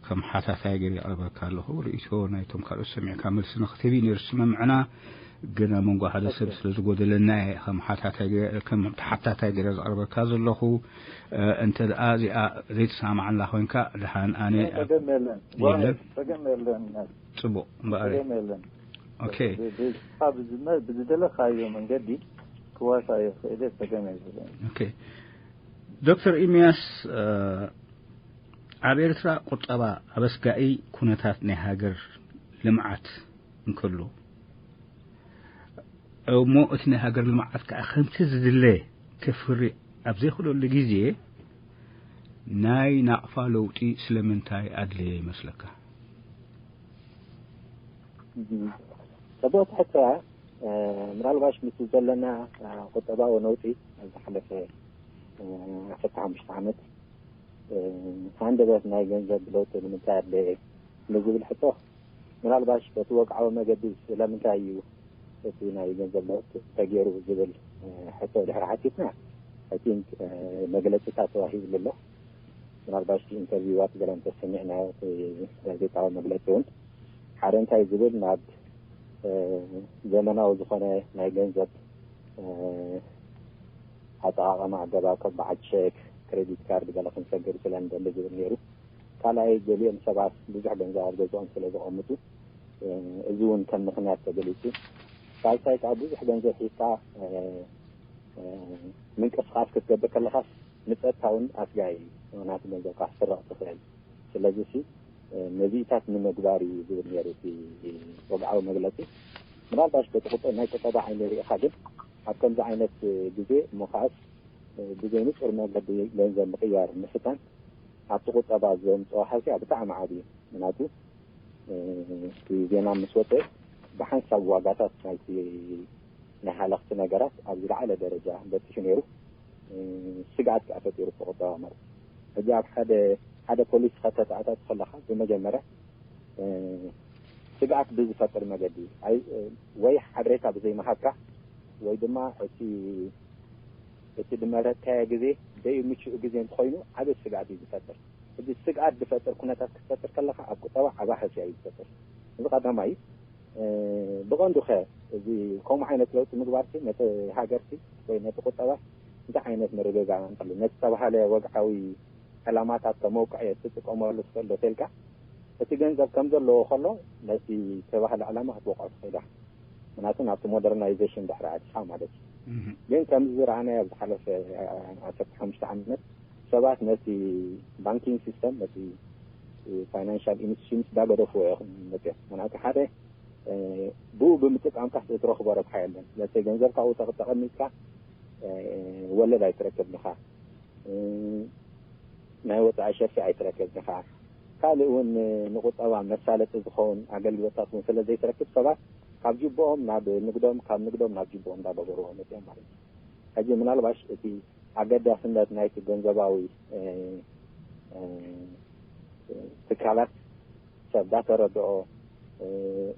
ከም ሓታታይ ገይረ ይቐርበካ ኣለኹ። ርእይቶ ናይቶም ካልኦት ሰሚዕካ መልሲ ንክትህብ እዩ ነይሩ ስምምዕና። ግን ኣብ መንጎ ሓደ ሰብ ስለ ዝጎደለና እየ ከም ሓታታይ ገ- ከም ተሓታታይ ገይረ ዝቐርበካ ዘለኹ። እንተ ደኣ እዚኣ ዘይተሰማማዓላ ኮይንካ ደሓን ኣነ ኣብ- ጸገም የለን የለን። ጸገም የለን ጽቡቕ እምበኣር ጸገም የለን ኦኬ ብዝመ- ብዝደለኻዮ መንገዲ ክዋሳ ይኽእል እየ፣ ጸገም የለን። ኦኬ ዶክተር ኢሚያስ ኣብ ኤርትራ ቁጠባ ኣብ ኣስጋኢ ኩነታት ናይ ሃገር ልምዓት እንከሎ እሞ እቲ ናይ ሃገር ልምዓት ከዓ ከምቲ ዝድለ ከፍሪ ኣብ ዘይኽእለሉ ግዜ ናይ ናቕፋ ለውጢ ስለምንታይ ኣድለየ ይመስለካ? ጽቡቕ ትሕቶ። ምናልባሽ ምስ ዘለና ቁጠባዊ ነውጢ ኣብ ዝሓለፈ ዓሰርተ ሓሙሽተ ዓመት ሃንደበት ናይ ገንዘብ ለውጢ ንምንታይ ኣድለየ ንዝብል ሕቶ ምናልባሽ በቲ ወግዓዊ መገዲ ስለምንታይ እዩ እቲ ናይ ገንዘብ ለውጢ ተገይሩ ዝብል ሕቶ ድሕሪ ሓቲትና I think መግለፅታት ተዋሂብሉ ኣሎ። ምናልባሽ ኢንተርቪዋት ገለ እንተሰሚዕናዮ እቲ ጋዜጣዊ መግለፂ እውን ሓደ እንታይ ዝብል ናብ ዘመናዊ ዝኾነ ናይ ገንዘብ ኣጠቃቀማ ኣገባብ ከም በዓል ቼክ፣ ክሬዲት ካርድ ገለ ክንሰግር ስለ ንደሊ ዝብል ነይሩ። ካልኣይ ገሊኦም ሰባት ብዙሕ ገንዘብ ኣብ ገዝኦም ስለ ዘቐምጡ፣ እዚ እውን ከም ምኽንያት ተገሊጹ። ሳልሳይ ከዓ ብዙሕ ገንዘብ ሒዝካ ምንቅስቃስ ክትገብር ከለኻስ ንጸጥታ እውን ኣስጋኢ እዩ። ምኽንያቱ ገንዘብካ ክትስረቕ ትኽእል። ስለዚ ሲ ነዚኢታት ንምግባር እዩ ዝብል ነይሩ እቲ ወግዓዊ መግለጺ። ምናልባሽ በቲ ቁጠ ናይ ቁጠባ ዓይኒ ርኢኻ ግን ኣብ ከምዚ ዓይነት ግዜ እሞ ከዓስ ብዘይ ንጹር መገዲ ገንዘብ ምቕያር ምፍታን ኣብቲ ቁጠባ ዘምፅኦ ሃስያ ብጣዕሚ ዓብዩ። ምክንያቱ እቲ ዜና ምስ ወፀ ብሓንሳብ ዋጋታት ናይቲ ናይ ሃለኽቲ ነገራት ኣብ ዝለዓለ ደረጃ በፂሑ ነይሩ። ስግኣት ከዓ ፈጢሩ እቲ ቁጠባ ማለት እዩ። ሕጂ ኣብ ሓደ ሓደ ፖሊሲ ከተተኣታት ከለካ ብመጀመርያ ስግኣት ብዝፈጥር መገዲ ወይ ሓበሬታ ብዘይምሃብካ ወይ ድማ እቲ እቲ ዝመረጥካዮ ግዜ ዘይምቹእ ግዜ እንተኾይኑ ዓብይ ስግኣት እዩ ዝፈጥር። እዚ ስግኣት ዝፈጥር ኩነታት ክትፈጥር ከለካ ኣብ ቁጠባ ዓባ ሃስያ እዩ ዝፈጥር። እዚ ቀዳማይ እዩ። ብቐንዱ ከ እዚ ከምኡ ዓይነት ለውጢ ምግባርሲ ነቲ ሃገርሲ ወይ ነቲ ቁጠባ እንታይ ዓይነት ምርግጋእ ኣምፅሉ? ነቲ ዝተባሃለ ወግዓዊ ዕላማታት ከመውቅዕ እየ ትጥቀመሉ ትኽእል ዶ ተልካ? እቲ ገንዘብ ከም ዘለዎ ከሎ ነቲ ዝተባህለ ዕላማ ክትወቅዖ ትኽእል ኢኻ። ምክንያቱ ናብቲ ሞደርናይዜሽን ድሕሪ ኣቲኻ ማለት እዩ። ግን ከምዚ ዝረኣናዮ ኣብ ዝሓለፈ ዓሰርተ ሓሙሽተ ዓመት ሰባት ነቲ ባንኪንግ ሲስተም ነቲ ፋይናንሻል ኢንስቲቱሽንስ እንዳገደፍዎ እዮም መፅኦም። ምክንያቱ ሓደ ብኡ ብምጥቃምካ እትረኽቦ ረብሓ የለን። ስለዚ ገንዘብካ ኣብኡ ተቐሚጥካ ወለድ ኣይትረክብን ኢኻ። ናይ ወፃኢ ሸርፊ ኣይትረክብን ኢኻ። ካልእ እውን ንቁጠባ መሳለጢ ዝኸውን ኣገልግሎታት እውን ስለ ዘይትረክብ ሰባት ካብ ጅብኦም ናብ ንግዶም ካብ ንግዶም ናብ ጅብኦም እንዳገበርዎ መፅኦም ማለት እዩ። ሕጂ ምናልባሽ እቲ ኣገዳስነት ናይቲ ገንዘባዊ ትካላት ሰብ ዳተረድኦ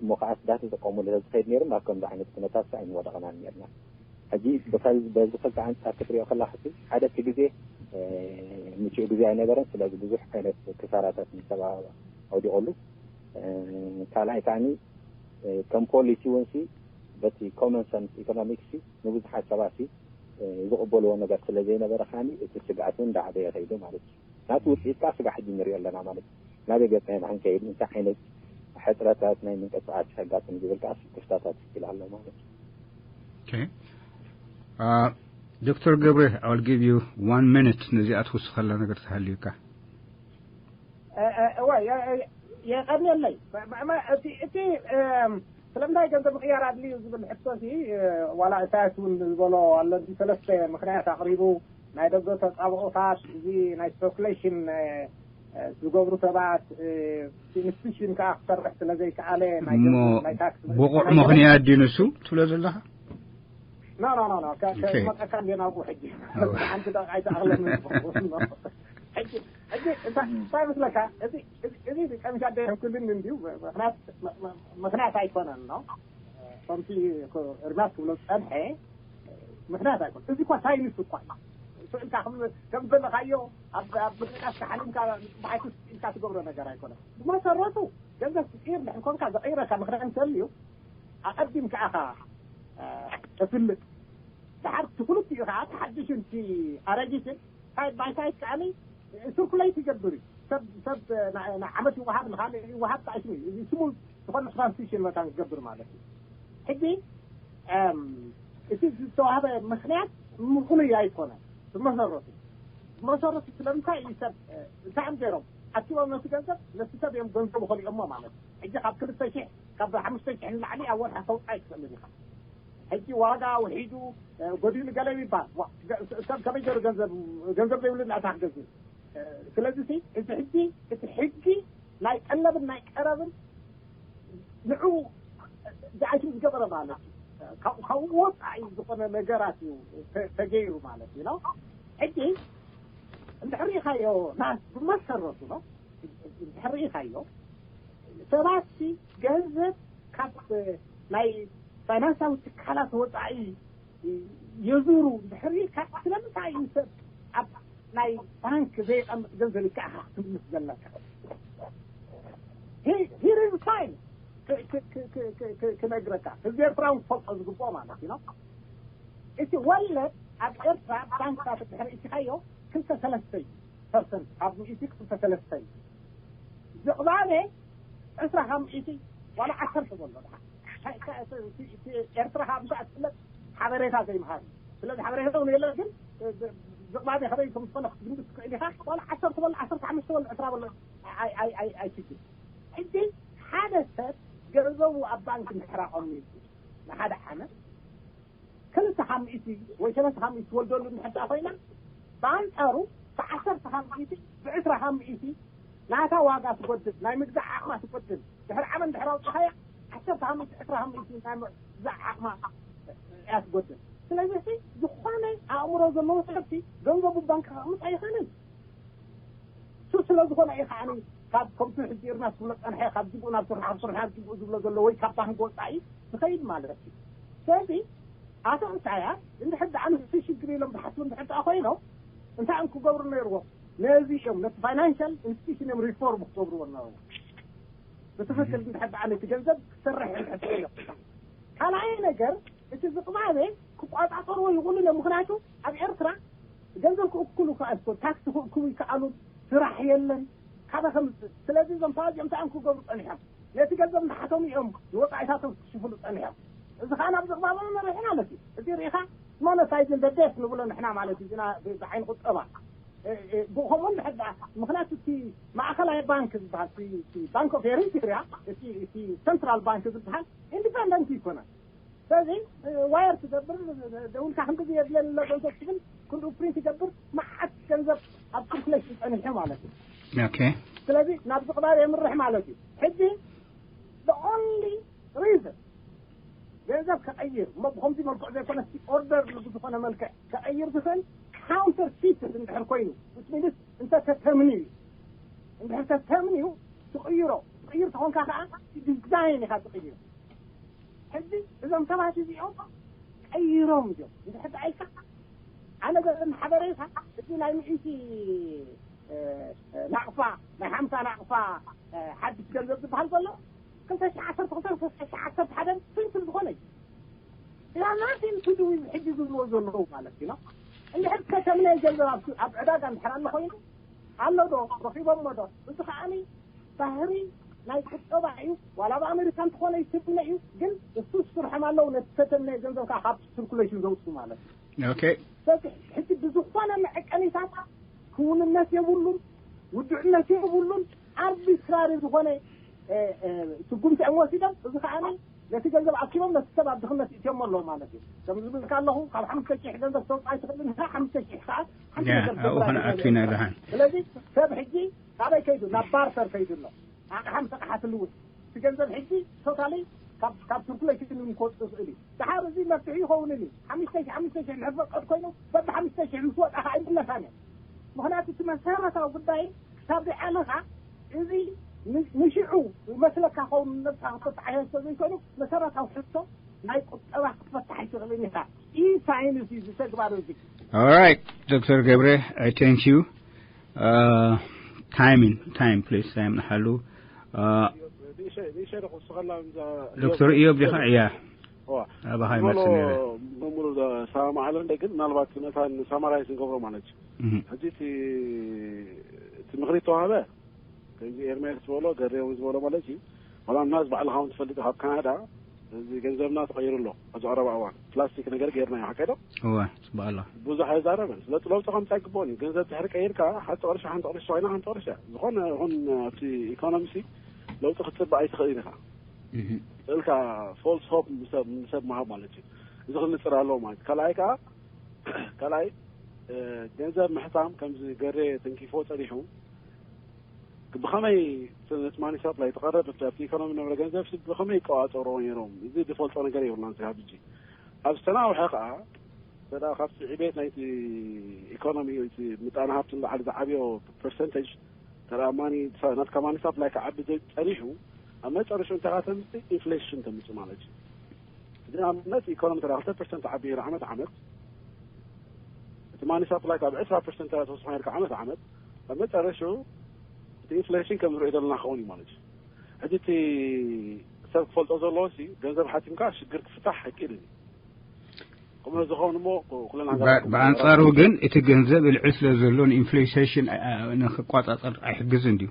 እሞ ከዓ ዳተጠቀሙሉ ዝኸይድ ነይሩ ናብ ከምዚ ዓይነት ኩነታት ኣይንወደቕናን ነርና። ሕጂ በዚ ክልተ ኣንፃር ክትሪኦ ከላ ሓደ እቲ ግዜ ምቹእ ግዜ ኣይነበረን። ስለዚ ብዙሕ ዓይነት ክሳራታት ንሰብ ኣውዲቐሉ። ካልኣይ ከዓኒ ከም ፖሊሲ እውን ሲ በቲ ኮመን ሰንስ ኢኮኖሚክስ ሲ ንብዙሓት ሰባት ሲ ዝቕበልዎ ነገር ስለ ዘይነበረ ከዓኒ እቲ ስግኣት እውን እንዳዓበየ ከይዱ ማለት እዩ። ናቲ ውፅኢት ከዓ ስጋዕ ሕጂ ንሪኦ ኣለና ማለት እዩ። ናበይ ገፅና ኢና ክንከይድ እንታይ ዓይነት ሕፅረታት ናይ ምንቅስቃስ ከጋጥም ዝብል ከዓ ክፍታታት ይክል ኣሎ ማለት እዩ። ዶክተር ገብረ፣ I'll give you one minute ነዚኣ ትውስኸላ ነገር ተሃልዩካ። እዋ የቀንየለይ። እቲ ስለምንታይ ገንዘብ ምቅያር ኣድልዩ ዝብል ሕቶ ሲ ዋላ ኢሳያስ እውን ዝበሎ ኣሎ። ሰለስተ ምክንያት ኣቅሪቡ፣ ናይ ደገ ተፃብኦታት፣ እዚ ናይ ስፐኩሌሽን ዝገብሩ ሰባት፣ ኢንስቲቱሽን ከዓ ክሰርሕ ስለ ዘይከኣለ ናይ እሞ ናይ ታክስ ብቑዕ ምኽንያት ድዩ ንሱ ትብሎ ዘለኻ? ኖ ኖ ኖ ኖ ከመፀካ እንደ ናብኡ ሕጂ ሓንቲ ደቂቃ ኣይተኣኽለኒ። ሕጂ ሕጂ እንታይ እንታይ መስለካ? እዚ እዚ ቀሚሻ ደይሕኩልን እንዲሁ ምክንያት ምክንያት ኣይኮነን ነው። ከምቲ እርጋት ክብሎ ዝፀንሐ ምክንያት ኣይኮን። እዚ እኳ ሳይንስ እኳ እዩ። ስእልካ ከም ዘለኻዮ ኣብ ምንቅቃስ ተሓሊምካ ብሓይኩ ኢልካ ትገብሮ ነገር ኣይኮነን። ብመሰረቱ ገንዘብ ትፅር ድሕር ኮንካ ዘቐይረካ ምክንያት እንተልዩ ኣቐዲምካ ኢኻ ተፍልጥ። ድሓር ትፍሉጥ እዩ ከዓ ተሓድሽን ቲ ኣረጊትን ሳይድ ባይ ሳይድ ከዓኒ ስርኩሌት ይገብር እዩ። ሰብ ሰብ ዓመት ይወሃብ ንካልእ ይወሃብ ጣይስም እዩ። እዚ ስሙል ዝኾነ ትራንስሽን መታን ክገብር ማለት እዩ። ሕጂ እቲ ዝተዋህበ ምክንያት ምኽኑይ ኣይኮነ። ብመሰረቱ ብመሰረቱ ስለምንታይ እዩ ሰብ እንታይ እዮም ገይሮም ኣኪቦም ነቲ ገንዘብ ነቲ ሰብ እዮም ገንዘቡ ከሊኦሞ ማለት እዩ። ሕጂ ካብ ክልተ ሽሕ ካብ ሓሙሽተ ሽሕ ንላዕሊ ኣብ ወርሒ ከውፃ ኣይትኽእልን ኢኻ። ሕጂ ዋጋ ውሒዱ ጎዲሉ ገለ ይባል ሰብ ከመይ ገይሩ ገንዘብ ገንዘብ ዘይብሉ ንዕታ ክገዝእ። ስለዚ እዚ ሕጂ እቲ ሕጂ ናይ ቀለብን ናይ ቀረብን ንዑ ዝኣይቱ ዝገበረ ማለት እዩ። ካብኡ ወፃኢ ዝኾነ ነገራት እዩ ተገይሩ ማለት እዩ ነው። ሕጂ እንድሕር ሪኢኻዮ ናስ ብመሰረቱ ነው እንድሕር ሪኢኻዮ ሰባት ገንዘብ ካብ ናይ ፋይናንሳዊ ትካላት ወፃኢ የዙሩ እንድሕር ኢልካ ስለምንታይ እዩ ሰብ ኣብ ናይ ባንክ ዘየቐምጥ ገንዘብ ይከኣኻ ትምልስ ዘለካ? Here is time ክነግረካ ህዝቢ ኤርትራ እውን ክፈልጦ ዝግብኦ ማለት እዩ። እቲ ወለድ ኣብ ኤርትራ ባንክታት ድሕሪ እቲኻዮ ክልተ ሰለስተ እዩ ፐርሰንት ካብ ሚእቲ ክልተ ሰለስተ እዩ። ዝቕባበ ዕስራ ካብ ሚእቲ ዋላ ዓሰርተ በሎ። ደሓ እንታይ እንታይ እቲ- እቲ ኤርትራ ካብ ምሳእ ትፍለጥ ሓበሬታ ዘይምሃብ እዩ። ስለዚ ሓበሬታ እውን የለን። ግን ዝቕባበ ከበይ ከም ዝኾነ ክትግምት ትኽእል ኢኻ። ዋላ ዓሰርተ በሎ፣ ዓሰርተ ሓሙሽተ በሎ፣ ዕስራ በሎ፣ ኣይ- ኣይ- ኣይ- ኣይችግር። ሕጂ ሓደ ሰብ ገንዘቡ ኣብ ባንክ እንድሕር ኣቐሚጡ ንሓደ ዓመት ክልተ ካብ ሚእቲ ወይ ሰለስተ ካብ ሚእቲ ትወልደሉ እንድሕር ኮይና፣ ብኣንጻሩ ብዓሰርተ ካብ ሚእቲ፣ ብዕስራ ካብ ሚእቲ ናታ ዋጋ ትጎድል፣ ናይ ምግዛእ ዓቕማ ትጎድል። ድሕሪ ዓመት ድሕሪ ኣውፅኻያ፣ ዓሰርተ ካብ ሚእቲ፣ ዕስራ ካብ ሚእቲ ናይ ምግዛእ ዓቕማ እያ ትጎድል። ስለዚ እቲ ዝኾነ ኣእምሮ ዘለዎ ሰብቲ ገንዘቡ ባንክ ከቕምጥ ኣይኽእልን። ሱ ስለ ዝኾነ እዩ ከዓኒ ካብ ከምቲ ሕጂ ኢርና ዝብሎ ጸንሐ፣ ካብ ጅግኡ ናብ ስርሑ፣ ካብ ስርሑ ናብ ጅግኡ ዝብሎ ዘሎ ወይ ካብ ባንክ ወጻኢ ዝኸይድ ማለት እዩ። ስለዚ ኣቶ ኢሳያስ እንድሕር ደኣ ንሱ ሽግር ኢሎም ዝሓስቡ እንድሕር ደኣ ኮይኖም እንታይ እዮም ክገብሩ ነይርዎም? ነዚ እዮም ነቲ ፋይናንሻል ኢንስቲቱሽን እዮም ሪፎርም ክገብርዎ ነርዎም። ብትኽክል እንድሕር ደኣ ነቲ ገንዘብ ክሰርሕ እዮም ሕስቡ ኢሎም። ካልኣይ ነገር እቲ ዝቕባበ ክቋጻጸርዎ ይኽእሉ እዮም። ምኽንያቱ ኣብ ኤርትራ ገንዘብ ክእክሉ ይከኣል እኮ፣ ታክሲ ክእክቡ ይከኣሉ፣ ስራሕ የለን። ካበ ከምፅእ? ስለዚ እዞም ሰባት እዚኦም እንታይ እዮም ክገብሩ ጸኒሖም? ነቲ ገንዘብ እናሓተሙ እዮም ንወጻኢታቶም ክሽፍሉ ጸኒሖም። እዚ ከዓ ናብ ዝቕባበ መሪሑ ማለት እዩ። እዚ ርኢኻ ሞነታይዝን ደደስ ንብሎ ንሕና ማለት እዩ። እዚና ብዓይኒ ቁጠባ እ- እ- ብኸምኡ እንድሕር ደኣ ምኽንያቱ እቲ ማእኸላይ ባንክ ዝበሃል እቲ- እቲ ባንክ ኦፍ ኤሪትሪያ እቲ- እቲ ሰንትራል ባንክ ዝበሃል ኢንዲፐንደንት ይኮነ። ስለዚ ዋየር ትገብር፣ ደውልካ ክንዲ የድለኒ ኣሎ ገንዘብ ትብል፣ ክንዱ ፕሪንት ይገብር፣ መዓት ገንዘብ ኣብ ስርኩሌሽን ጸኒሑ ማለት እዩ። ኦኬ። ስለዚ ናብ ዝቕባብ የምርሕ ማለት እዩ። ሕጂ the only reason ገንዘብ ከቐይር እሞ ብኸምዚ መልክዕ ዘይኮነ ኦርደር ብዝኾነ መልክዕ ከቐይር ዝኽእል ካውንተር ፊት እንድሕር ኮይኑ፣ ምስ ሚኒስ እንተ ተተምንዩ፣ እንድሕር ተተምንዩ ትቕይሮ። ትቕይር ተኾንካ ከዓ ዲዛይን ኢኻ ትቕይር። ሕጂ እዞም ሰባት እዚኦም ቀይሮም እዮም። እንድሕር ደኣ ኢልካ ኣነ ዘለኒ ሓበሬታ እቲ ናይ ሚእቲ እ፣ እ፣ ናቕፋ፣ ናይ ሓምሳ ናቕፋ እ፣ ሓድሽ ገንዘብ ዝበሃል ዘሎ ክልተ ሽሕ ዓሰርተ ክልተ ክልተ ሽሕ ዓሰርተ ሓደ ፕሪንት ዝኾነ እዩ። ኢላ ናቲን ቱ ዱ ዊዝ ሕጂ ዝብልዎ ዘለዉ ማለት እዩ። እንድሕር ከተምነ ገንዘብ ኣብ ኣብ ዕዳጋ እንድሕር ኣሎ ኮይኑ ኣሎ ዶ ረኺቦሞ ዶ? እዚ ከዓኒ ባህሪ ናይ ቁጠባ እዩ። ዋላ ኣብ ኣሜሪካ እንተኾነ ይትምነ እዩ፣ ግን እሱ ስርሖም ኣለዉ ነቲ ከተምነ ገንዘብ ከዓ ካብ ስርኩሌሽን ዘውፅኡ ማለት እዩ። ኦኬ። ስለዚ ሕጂ ብዝኾነ መዐቀኒታት ክውንነት የብሉን፣ ውድዕነት የብሉን፣ ኣርቢትራሪ ዝኾነ እ፣ እ፣ ስጉምቲ እዮም ወሲዶም። እዚ ከዓኒ ነቲ ገንዘብ ኣኪቦም ነቲ ሰብ ኣብ ድኽነት ይእትዮሞ ኣለዉ ማለት እዩ። ከም ዝብልካ ኣለኹ ካብ ሓሙሽተ ሽሕ ገንዘብ ተውፅእ ኣይትኽእልን ኢኻ፣ ሓሙሽተ ሽሕ ከዓ ሓንቲ ያ ነገር ኣብኡ ትገብር ከነኣቱ ኣይትኽእልን ኢና ኢኻ። ደሓን። ስለዚ ሰብ ሕጂ ካበይ ከይዱ? ናብ ባርተር ከይዱ ኣሎ። ኣቕሓ ምስ ኣቕሓ ትልውጥ እቲ ገንዘብ ሕጂ ቶታሊ ካብ ካብ ስርኩሌሽን እውን ክወፅእ ይኽእል እዩ። ደሓር እዚ መፍትሒ ይኸውን እዩ። ሓሙሽተ ሺሕ ሓሙሽተ ሺሕ ንሕፈቀድ ኮይኑ በቢ ሓሙሽተ ሺሕ ምስ ወጣኻ ኣይምለሳን እዮም። ምኽንያቱ እቲ መሰረታዊ ጉዳይ ክሳብ ዘይዓለኻ እዚ ን- ንሽዑ መስለካ ኸውን ነብስኻ ክተተሓየን ስለ ዘይኮይኑ መሰረታዊ ሕቶ ናይ ቁጠባ ክትፈታሕ ኣይትኽእልን ኢኻ። ይህ ሳይንስ እዩ ዝተግባር እዚ። All right, ዶክተር ገብረ, I thank you. Uh, time in time, please, time ንሓሉ. Uh, ንእሸ- ንእሸ ዶ ክውስኸላ እዛ- ዶክተር ኢዮብ ዲኻ? እያ እዋ። ኣባኻ ዝበሎ ይመስል ነይረ። በሙሉ ዝሰማማዕ ኣሎ እንደ ግን ምናልባት መታን ሳማራይዝ ንገብሮ ማለት እዩ። እህ። ሕጂ እቲ እቲ ምኽሪ ተዋህበ ከምዚ ኤርሜስ ዝበሎ ገሬውን ዝበሎ ማለት እዩ። ዋላ ምናዝ ባዕልኻ እውን ትፈልጥ ካብ ካናዳ እዚ ገንዘብና ተቐይሩ ኣሎ። ኣብዚ ቀረባ እዋን ፕላስቲክ ነገር ገይርና እዩ ሓቀዶ እወ ጽቡቕ ኣሎ። ብዙሕ ኣይዛረብን። ስለዚ ለውጢ ከምፃ ይግብኦን እዩ። ገንዘብ ድሕሪ ቀይርካ ሓንቲ ቅርሺ ሓንቲ ቅርሺ ኮይና ሓንቲ ቅርሺ እያ። ዝኾነ ይኹን ኣብቲ ኢኮኖሚሲ ለውጢ ክትፅበ ኣይትኽእልን ኢኻ። እህ። ስእልካ ፎልስ ሆፕ ንሰብ ንሰብ ምሃብ ማለት እዩ። እዚ ክንፅር ኣለዎ ማለት እዩ። ካልኣይ ከዓ ካልኣይ እ፣ ገንዘብ ምሕታም ከምዚ ገሬ ተንኪፎ ፀኒሑ ብኸመይ ነቲ ማኒ ሳፕላይ ተቐረብ ኣብቲ ኢኮኖሚ ነበረ ገንዘብ ሲ ብኸመይ ይቀዋፀሮ ነይሮም? እዚ ዝፈልጦ ነገር የብልናን ስጋብ ሕጂ። ኣብ ዝተናውሐ ከዓ ተዳ ካብቲ ዕቤት ናይቲ ኢኮኖሚ እቲ ምጣነ ሃብቲ ንላዕሊ ዝዓብዮ ፐርሰንቴጅ ተዳ ማኒ ናትካ ማኒ ሳፕላይ ክዓቢ ዘይ- ፀኒሑ ኣብ መጨረሻ እንታይ ተምፅእ ኢንፍሌሽን ተምፅእ ማለት እዩ። እዚ ንኣብነት ኢኮኖሚ ተዳ ክልተ ፐርሰንት ዓቢ ነይሩ ዓመት ዓመት እቲ ማኒ ሳፕላይ ካብ ዕስራ ፐርሰንት ተዳ ተወስኾ ነርካ ዓመት ዓመት ኣብ መጨረሻ እቲ ኢንፍሌሽን ከም ንሪኦ ዘለና ክኸውን እዩ ማለት እዩ። ሕጂ እቲ ሰብ ክፈልጦ ዘለዎ ሲ ገንዘብ ሓቲምካ ሽግር ክፍታሕ ኣይክእልን እዩ። ከምኡ ዝኸውን እሞ ኩለን ሃገራት ብኣንጻሩ ግን እቲ ገንዘብ ልዕል ስለ ዘሎ ንኢንፍሌሽን ንክቋጻጸር ኣይሕግዝን ድዩ?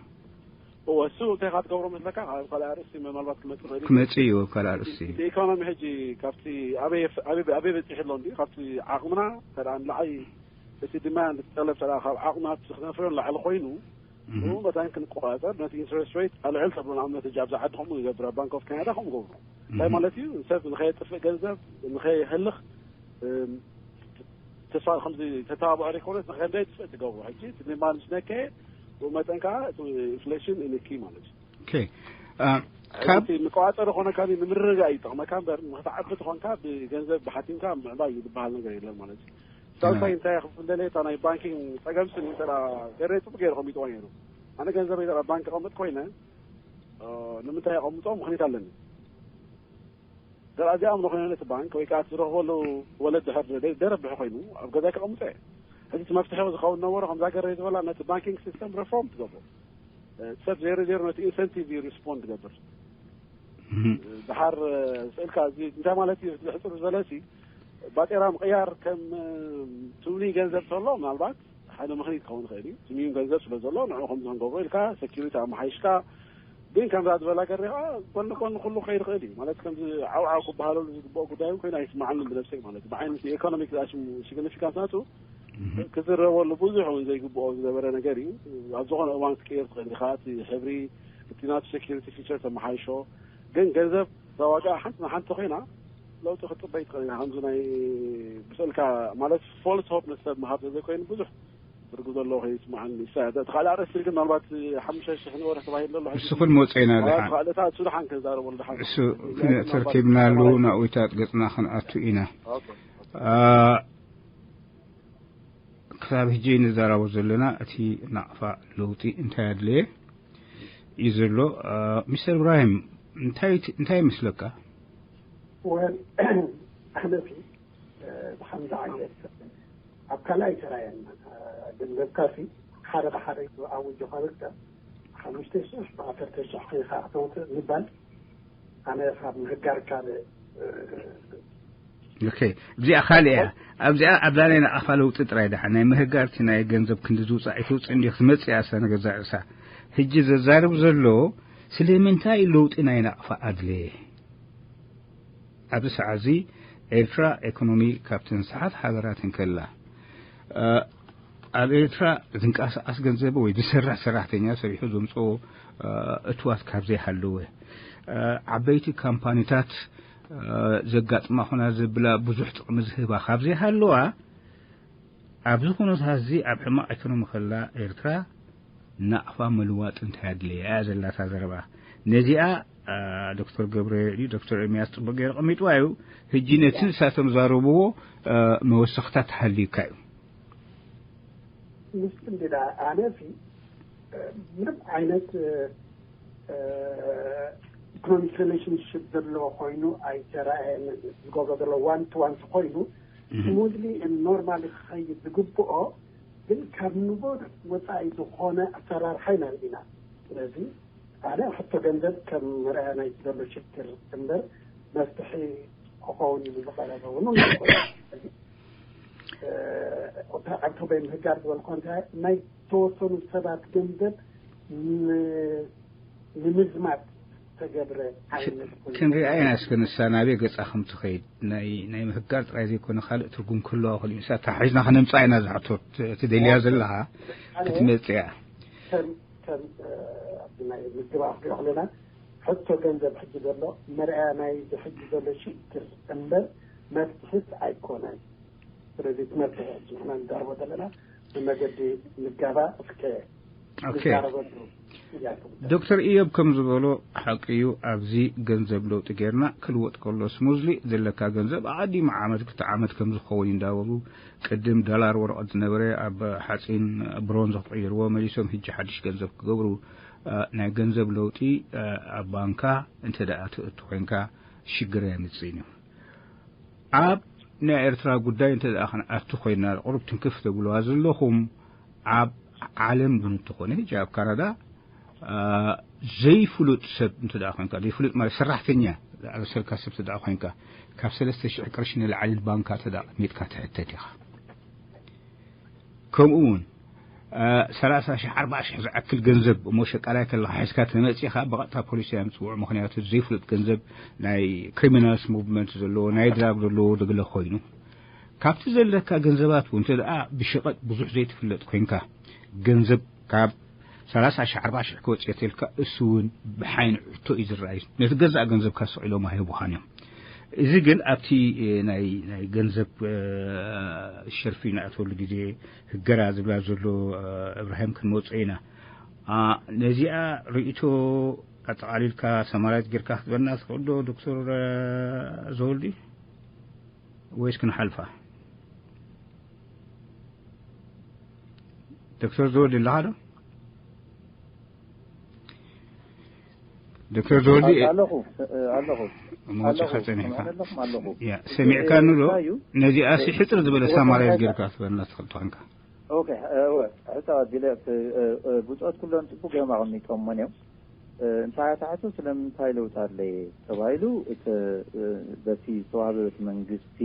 እወ፣ እሱ እንታይ ኢኻ ትገብሮ መስለካ? ካብ ካልእ ኣርእስቲ ምናልባት ክመጽእ ይኽእል እዩ። ክመጽእ እዩ ኣብ ካልእ ኣርእስቲ። እቲ ኢኮኖሚ ሕጂ ካብቲ ኣበይ ኣበይ ኣበይ በጺሑ ኣሎ እንዲ ካብቲ ዓቕምና ተደኣ ንላዕሊ እቲ ድማ ንጠለብ ተደኣ ካብ ዓቕምና እቲ ክነፍርዮ ንላዕሊ ኮይኑ እህ። ብኡ መታን ክንቆጻጸር ነቲ ኢንትረስት ሬት ኣልዕል ተብሎ ንኣብነት ሕጂ ኣብዛ ዓዲ ከምኡ ይገብር ኣብ ባንክ ኦፍ ካናዳ ከምኡ ገብሩ እንታይ እህ። ማለት እዩ? ሰብ ንኸየጥፍእ ገንዘብ ንኸየህልኽ እም፣ ተስፋ ከምዚ ተተባብዖ ዘይኮነስ ንኸንደይ ጥፍእ ትገብሩ ሕጂ እቲ ድማ ምስ ነከየ ብኡ መጠን ከዓ እቲ ኢንፍሌሽን ኢንኪ ማለት እዩ። ኦኬ። አ፣ ካብ እቲ መቆጻጸሪ ኮነ ካብ ንምርግጋእ ይጠቕመካ እምበር ንክትዓቢ ትኾንካ ብገንዘብ ብሓቲምካ ምዕባይ እዩ ዝበሃል ነገር የለን ማለት እዩ። ሳልሳይ እንታይ ክፍል ደለ እታ ናይ ባንኪንግ ጸገም ስኒ እንተ ገረ ጽቡቅ ገይሩ ከሚጥዎ ነይሩ ኣነ ገንዘብ ይተ ባንክ ቀምጥ ኮይነ እ፣ ንምንታይ የቐምጦ ምኽንያት ኣለኒ ገር ኣዚኣ ምንኮይነ ነቲ ባንክ ወይ ከዓ ዝረኽበሉ ወለድ ድሕር ደረብሕ ኮይኑ ኣብ ገዛ ከቐምጦ እየ ሕዚ እቲ መፍትሒ ዝኸውን ነበሮ ከምዛ ገረ ዝበላ ነቲ ባንኪንግ ሲስተም ሪፎርም ትገብሮ እ፣ ሰብ ዜሮ ዜሮ ነቲ ኢንሰንቲቭ እዩ ሪስፖንድ ትገብር እህ። ድሓር ስእልካ እዚ እንታይ ማለት እዩ ሕፅር ዝበለ ሲ ባጤራ ምቕያር ከም ትምኒ ገንዘብ ተሎ ምናልባት ሓደ ምኽኒት ክኸውን ይኽእል እዩ ትምዩ ገንዘብ ስለ ዘሎ ንዑ ከምዚ ክንገብሮ ኢልካ ሰኪሪቲ ኣመሓይሽካ ግን ከምዛ ዝበላ ገሪኻ ጎኒ ጎኒ ኩሉ ከይድ ይኽእል እዩ ማለት ከምዚ ዓውዓው ክበሃለሉ ዝግብኦ ጉዳይ እውን ኮይኑ ኣይስማዓንን ብነብሰይ ማለት እዩ ብዓይነት ኢኮኖሚክ ሲግኒፊካንስ ናቱ ክዝረበሉ ብዙሕ እውን ዘይግብኦ ዝነበረ ነገር እዩ ኣብ ዝኾነ እዋን ክትቀየር ትኽእል ኢኻ እቲ ሕብሪ እቲ ናቱ ሴኪሪቲ ፊቸር ተመሓይሾ ግን ገንዘብ እዛ ዋጋ ሓንቲ ንሓንቲ ኮይና ለውጢ ክትፅበይ ትኽእል ኢና ከምዚ ናይ ብስእልካ ማለት ፎልስ ሆፕ ንሰብ ምሃብ ዘይኮይኑ ብዙሕ ትርጉም ዘለዎ ከይስማዓኒ ይሳ እቲ ካልእ ኣርእስቲ ግን ምናልባት ሓሙሽተ ሽሕ ንወርሒ ተባሂሉ ዘሎ ሕጂ እሱ ኩል መወፀኢና ምናልባት ድሓን ካልእታ እሱ ድሓን ክንዛረበሉ ድሓን እሱ ክነተርኪብናሉ ናብኡታት ገፅና ክንኣቱ ኢና ኦኬ አ፣ ክሳብ ሕጂ ንዛረቦ ዘለና እቲ ናቕፋ ለውጢ እንታይ ኣድለየ እዩ ዘሎ። አ፣ ሚስተር እብራሂም እንታይ እንታይ ይመስለካ? ወል ኣነፊ ብሓምዚ ዓይነት ኣብ ካልኣይ ተራየን ግን መብካሲ ሓደ ብሓደ ኣውጆ ካብልካ ሓሙሽተ ሽሕ ብዓሰርተ ሽሕ ኮይንካ ክተውፅእ ዝባል ኣነ ካብ ምህጋር ካልእ ኦኬ፣ እዚኣ ካልእ እያ። ኣብዚኣ ኣብዛ ናይ ናቕፋ ለውጢ ጥራይ ደሓ ናይ ምህጋርቲ ናይ ገንዘብ ክንዲ ዝውፃእ ኣይትውፅእ እንዲ ክትመፅእ እያ እሳ ንገዛ ርእሳ። ሕጂ ዘዛርብ ዘሎ ስለምንታይ ለውጢ ናይ ናቕፋ ኣድለየ? ኣብዚ ሰዓት እዚ ኤርትራ ኢኮኖሚ ካብተን ሰሓት ሃገራት እንከላ እ፣ ኣብ ኤርትራ ዝንቀሳቐስ ገንዘብ ወይ ዝሰርሕ ሰራሕተኛ ሰሪሑ ዘምፅኦ እ፣ እትዋት ካብ ዘይሃለወ እ፣ ዓበይቲ ካምፓኒታት እ፣ ዘጋጥማ ኾና ዘብላ ብዙሕ ጥቕሚ ዝህባ ካብ ዘይሃለዋ ኣብዚ ኩነታት እዚ ኣብ ሕማቕ ኢኮኖሚ ከላ ኤርትራ ናቕፋ ምልዋጥ እንታይ ኣድለየ እያ ዘላታ ዘረባ ነዚኣ እ፣ ዶክተር ገብረ ድዩ ዶክተር ኤርሚያስ ፅቡቅ ገይሩ ቀሚጥዋ እዩ። ሕጂ ነቲ ንሳቶም ዛረብዎ እ፣ መወሰኽታ ተሃልዩካ እዩ። ምስ እንዲዳ ኣነ ሲ ምንም ዓይነት ኢኮኖሚክ ሪሌሽንሽፕ ዘለዎ ኮይኑ ኣይተረኣየን። ዝገብሮ ዘሎ ዋን ቱ ዋን ኮይኑ ስሙዝሊ ኖርማሊ ክኸይድ ዝግብኦ ግን ካብ ንቦት ወፃኢ ዝኾነ ኣሰራርሓ ኢና ርኢና። ስለዚ ኣነ ሕቶ ገንዘብ ከም መርኣያ ናይ ዘሎ ሽግር እምበር መፍትሒ ክኸውን እዩ ዝቐረበ እውን ኣይኮነን። ስለዚ ኣብታ ዓብቶ በይ ምህጋር ዝበልኮ እንታይ ናይ ተወሰኑ ሰባት ገንዘብ ን- ንምዝማት ተገብረ ዓይነት ኮይኑ ክንሪኣ ኢና እስከ ንሳ ናበይ ገፃ ከም ትኸይድ ናይ ናይ ምህጋር ጥራይ ዘይኮነ ካልእ ትርጉም ክህልዋ ክእል እዩ ንሳ ታሒዝና ከነምፃ ኢና ዝሕቶ ትደልያ ዘለኻ ክትመፅያ ከም ከም ኣብቲ ናይ ምዝባዕ ክሪኦ ከለና ሕቶ ገንዘብ ሕጂ ዘሎ መርኣያ ናይ ሕጂ ዘሎ ሽግር እምበር መፍትሒስ ኣይኮነን። ስለዚ እቲ መፍትሒ ሕጂ ንሕና ንዛረቦ ዘለና ብመገዲ ምጋባእ እስከ ኦኬ ንዛረበሉ ጥያቄ ጉዳይ። ዶክተር ኢዮብ ከም ዝበሎ ሓቂ እዩ። ኣብዚ ገንዘብ ለውጢ ጌርና ክልወጥ ከሎ ስሙዝሊ ዘለካ ገንዘብ ኣቐዲሙ ዓመት ክልተ ዓመት ከም ዝኸውን እንዳበሉ ቅድም ዳላር ወረቐት ዝነበረ ኣብ ሓፂን ብሮንዝ ክቕይርዎ መሊሶም ሕጂ ሓድሽ ገንዘብ ክገብሩ እ፣ ናይ ገንዘብ ለውጢ እ፣ ኣብ ባንካ እንተ ደኣ ትእቱ ኮይንካ ሽግር ኣየምፅእን እዩ። ኣብ ናይ ኤርትራ ጉዳይ እንተ ደኣ ክንኣቱ ኮይና ቁሩብ ትንክፍ ተብልዋ ዘለኹም ኣብ ዓለም ግን እንተኾነ ሕጂ ኣብ ካናዳ እ፣ ዘይፍሉጥ ሰብ እንተ ደኣ ኮይንካ ዘይፍሉጥ ማለት ሰራሕተኛ ዝኣመሰልካ ሰብ እንተ ደኣ ኮይንካ ካብ ሰለስተ ሽሕ ቅርሺ ንላዕሊ ባንካ እንተ ደኣ ኣቐሚጥካ ትሕተት ኢኻ። ከምኡ እውን ሰላሳ ሺሕ ኣርባዓ ሺሕ ዝኣክል ገንዘብ እሞ ሸቃላይ ከለካ ሒዝካ ተመጺኻ ብቐጥታ ፖሊስ እያ ምጽውዑ። ምኽንያቱ ዘይፍለጥ ገንዘብ ናይ ክሪሚናልስ ሙቭመንት ዘለዎ ናይ ድራግ ዘለዎ ድግለ ኮይኑ ካብቲ ዘለካ ገንዘባት እውን እንተ ደኣ ብሸቐጥ ብዙሕ ዘይትፍለጥ ኮይንካ ገንዘብ ካብ ሰላሳ ሺሕ ኣርባዓ ሺሕ ክወጽእ ተልካ እሱ እውን ብሓይኒ ሕቶ እዩ ዝረኣዩ። ነቲ ገዛእ ገንዘብካ ስቕ ኢሎም ኣይህቡኻን እዮም። እዚ ግን ኣብቲ ናይ ናይ ገንዘብ ሸርፊ ንኣተወሉ ግዜ ህገራ ዝብላ ዘሎ እብራሂም ክንመጾ ኢና። ነዚኣ ርእቶ ኣጠቓሊልካ ሰማራይት ጌርካ ክትበና ትኽእል ዶ ዶክተር ዘወልዲ? ወይስ ክንሓልፋ? ዶክተር ዘወዲ ኣለኻ ዶ? ዶክተር ዘወዲ ኣለኹ። ኣለኹ። ሞጺኻ ጸኒሕካ። ኣለኹ። ያ ሰሚዕካኒ ዶ? ነዚኣ ሲ ሕጽር ዝበለ ሳማራይዝ ጌርካ ክትበልና ትኽእል ትኾንካ። ኦኬ። ሕቶ ኣቢለ ብጾት ኩሎም ጽቡቅ እዮም ኣቐሚጦምዎን እዮም። እንታይ ኣታሕቱ ስለምንታይ ለውጥ ኣለ ተባሂሉ እቲ በቲ ዝተዋህበ በቲ መንግስቲ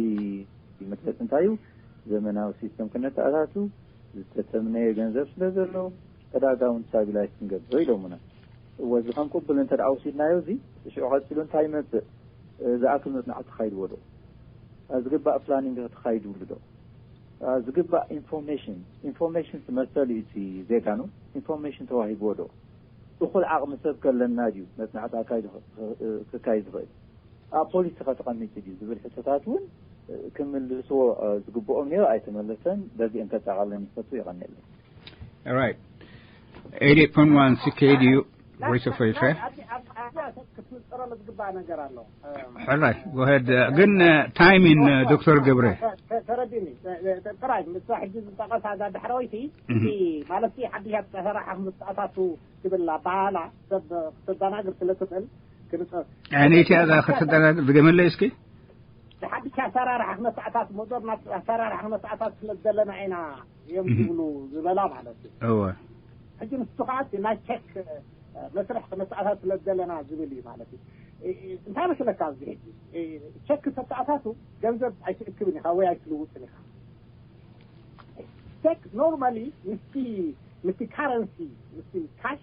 መግለፂ እንታይ እዩ? ዘመናዊ ሲስተም ክነተኣታቱ ዝተተምነየ ገንዘብ ስለ ዘሎ ዕዳጋ እውን ስታቢላይዝ ክንገብሮ ኢሎምና። እወ እዚ ከም ቅቡል እንተ ደኣ ወሲድናዮ እዚ ሽዑ ቀፂሉ እንታይ ይመፅእ? ዝኣክል መፅናዕቲ ተኻይድዎ ዶ? ዝግባእ ፕላኒንግ ተኻይድሉ ዶ? ዝግባእ ኢንፎርሜሽን ኢንፎርሜሽን መሰሉ እዩ እቲ ዜጋ ነው። ኢንፎርሜሽን ተዋሂብዎ ዶ? እኹል ዓቕሚ ሰብ ከለና ድዩ መፅናዕቲ ኣካይዱ ክካይድ ዝኽእል? ኣብ ፖሊሲ ከተቐሚጡ ድዩ ዝብል ሕቶታት እውን ክምልስዎ ዝግብኦም ነይሩ ኣይተመለሰን። በዚኦም ከጠቓለን ይፈቱ። ይቐንየለን። Right. Eighty point one C K D U Voice of Eritrea. ክትምፀረሉ ዝግባእ ነገር ኣሎ። ሕራይ ጎሄድ ግን ታይሚን ዶክተር ገብረ ተረዲኒ ጥራይ ምስዛ ሕጂ ዝጠቐሳ እዛ ዳሕረወይቲ እቲ ማለት ሓድሽ ኣሰራርሓ ክምፅኣታቱ ትብል ኣባሃላ ሰብ ክተዳናግር ስለ ትኽእል ክንፀ ነይቲ እዛ ከተዳናግር ዝገመለይ እስኪ ብሓድሽ ኣሰራርሓ ክነሳዕታት ሞደርና ኣሰራርሓ ክነሳዕታት ስለ ዘለና ኢና እዮም ዝብሉ ዝበላ ማለት እዩ። እወ ሕጂ ንሱ ከዓ እቲ ናይ ቸክ መስርሕ ክነሳዕታት ስለ ዘለና ዝብል እዩ ማለት እዩ። እንታይ መስለካ ኣብዚ ሕጂ ቸክ ተተኣታቱ ገንዘብ ኣይትእክብን ኢኻ ወይ ኣይትልውጥን ኢኻ። ቸክ ኖርማሊ ምስቲ ምስቲ ካረንሲ ምስቲ ካሽ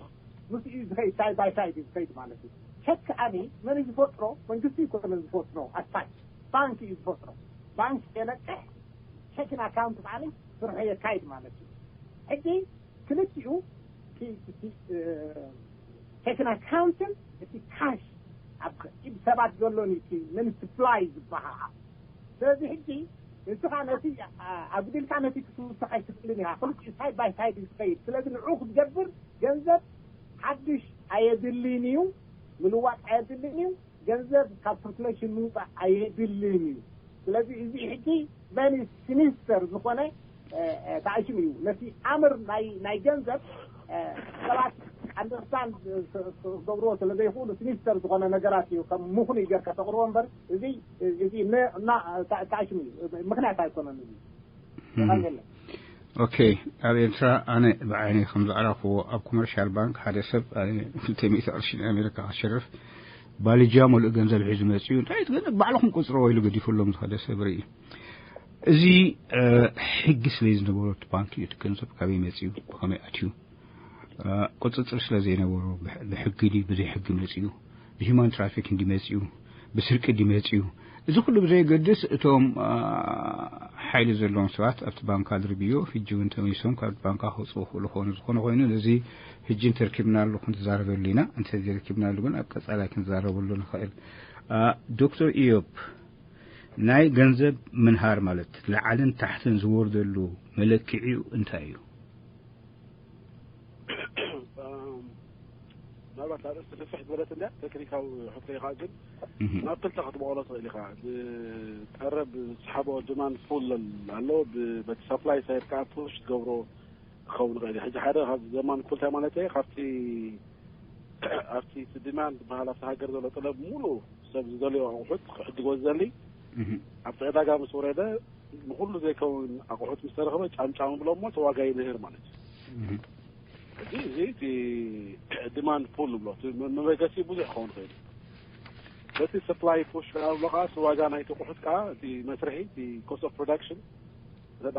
ምስ እዩ ዝኸይድ ሳይድ ባይ ሳይድ እዩ ዝኸይድ ማለት እዩ። ቸክ ኣነ መን እዩ ዝፈጥሮ? መንግስቲ ይኮነ ዝፈጥሮ ኣስፋች ባንክ እዩ ዝፈጥሮ። ባንክ የነቅሕ ቸክን ኣካውንት ባዕለይ ስርሑ የካይድ ማለት እዩ። ሕጂ ክልቲኡ ቸክን ኣካውንትን እቲ ካሽ ኣብ ኢድ ሰባት ዘሎን እዩ እቲ መኒ ስፕላይ ዝበሃሃል። ስለዚ ሕጂ ንስኻ ነቲ ኣጉዲልካ ነቲ ክትውስኽ ኣይትኽእልን ኢኻ። ክልቲኡ ሳይድ ባይ ሳይድ እዩ ዝኸይድ። ስለዚ ንዑ ክትገብር ገንዘብ ሓድሽ ኣየድልን እዩ፣ ምልዋጥ ኣየድልን እዩ። ገንዘብ ካብ ሰርኩሌሽን ምውፃእ ኣየድልን እዩ። ስለዚ እዚ ሕጂ መኒ ሲኒስተር ዝኾነ ተኣሽም እዩ። ነቲ ኣምር ናይ ናይ ገንዘብ ሰባት ኣንደርስታንድ ክገብርዎ ስለ ዘይኽእሉ ሲኒስተር ዝኾነ ነገራት እዩ ከም ምኹኑ ጌርካ ተቕርቦ እምበር እዚ እዚ ተኣሽም እዩ። ምኽንያት ኣይኮነን እዚ። ኦኬ። ኣብ ኤርትራ ኣነ ብዓይነይ ከም ዝዓረፍዎ ኣብ ኮመርሻል ባንክ ሓደ ሰብ ክልተ ሚእቲ ቅርሺ ናይ ኣሜሪካ ክሸርፍ ባልጃ ሙሉእ ገንዘብ ሒዙ መፅኡ እንታይ ግን ባዕልኹም ቁፅርዎ ኢሉ ገዲፉሎም ዝኸደ ሰብ ርኢ። እዚ ሕጊ ስለ ዝነበሮ እቲ ባንክ እዩ እቲ ገንዘብ ካበይ መፅኡ ብኸመይ ኣትዩ ቁፅፅር ስለ ዘይነበሮ ብሕጊ ድዩ ብዘይ ሕጊ መፅኡ ብሂማን ትራፊክ እንዲ መፅኡ ብስርቂ እንዲ መፅኡ እዚ ኩሉ ብዘየገድስ እቶም ሓይሊ ዘለዎም ሰባት ኣብቲ ባንካ ድርብዮ ሕጂ እውን ተመሊሶም ካብ ባንካ ክወፅኡ ክእሉ ክኾኑ ዝኾነ ኮይኑ ነዚ ሕጂ እንተርኪብናሉ ክንዛረበሉ ኢና። እንተዘይረኪብናሉ ግን ኣብ ቀፃላይ ክንዛረበሉ ንኽእል። ዶክተር ኢዮብ ናይ ገንዘብ ምንሃር ማለት ላዕልን ታሕትን ዝወርደሉ መለክዒኡ እንታይ እዩ? ምናልባት ኣርእስቲ ስፍሕ ዝበለት እንዳ ቴክኒካዊ ሕቶ ኢኻ ግን ናብ ክልተ ክትመቐሎ ትኽእል ኢኻ። ብቀረብ ዝስሓቦ ዲማንድ ፑል ኣሎ፣ በቲ ሰፕላይ ሳይድ ከዓ ፑሽ ትገብሮ ክኸውን ይኽእል እዩ። ሕጂ ሓደ ካብ ዘማን ፑል እንታይ ማለት እየ ካብቲ ኣብቲ እቲ ዲማንድ ዝበሃል ኣብቲ ሃገር ዘሎ ጥለብ ሙሉ ሰብ ዝደልዮ ኣቑሑት ክዕድጎ ዝደሊ ኣብቲ ዕዳጋ ምስ ወረደ ንኩሉ ዘይከውን ኣቑሑት ምስ ተረኽበ ጫምጫም ብሎ እሞ እቲ ዋጋ ይንህር ማለት እዩ። ሕጂ እዚ እቲ ዲማንድ ፑል ንብሎ እቲ መበገሲ ብዙሕ ክኸውን ይኽእል እዩ። በቲ ሰፕላይ ፑሽ ከዓ ብሎ ከዓ እቲ ዋጋ ናይቲ ኣቑሑት ከዓ እቲ መስርሒ እቲ ኮስት ኦፍ ፕሮዳክሽን እንተ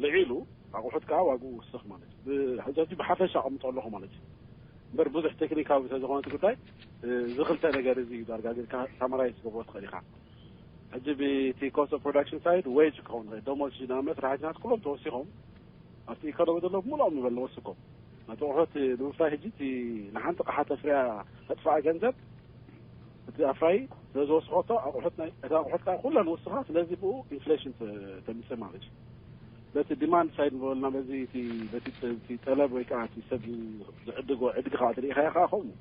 ልዒሉ ኣቑሑት ከዓ ዋግኡ ውስኽ ማለት እዩ። ብሕጂ ብሓፈሻ ኣቐምጦ ኣለኹ ማለት እዩ። እምበር ብዙሕ ቴክኒካዊ ስለዝኾነ እቲ ጉዳይ፣ እዚ ክልተ ነገር እዚ እዩ ዳርጋ ጌርካ ሳመራይዝ ክገብሮ ትኽእል ኢኻ። ሕጂ ብቲ ኮስት ኦፍ ፕሮዳክሽን ሳይድ ዌጅ ክኸውን ይኽእል፣ ደሞዝ፣ ንኣብነት ሰራሕተኛታት ኩሎም ተወሲኾም ኣብቲ ኢኮኖሚ ዘሎ ብምልኦም ንበል ንወስኮም ነቲ ኣቑሑት ንምፍራይ ሕጂ እቲ ንሓንቲ ቕሓ ተፍርያ ተጥፋኣ ገንዘብ እቲ ኣፍራይ ስለዝወስኸቶ ኣቑሑት ናይ እታ ኣቑሑት ከዓ ኩለን ወስኻ። ስለዚ ብኡ ኢንፍሌሽን ተምፅእ ማለት እዩ። በቲ ዲማንድ ሳይድ ዝበልና በዚ እቲ በቲ እቲ ጠለብ ወይ ከዓ እቲ ሰብ ዝዕድጎ ዕድጊ ከዓ ትርኢ ኢኻ ከዓ ከምኡ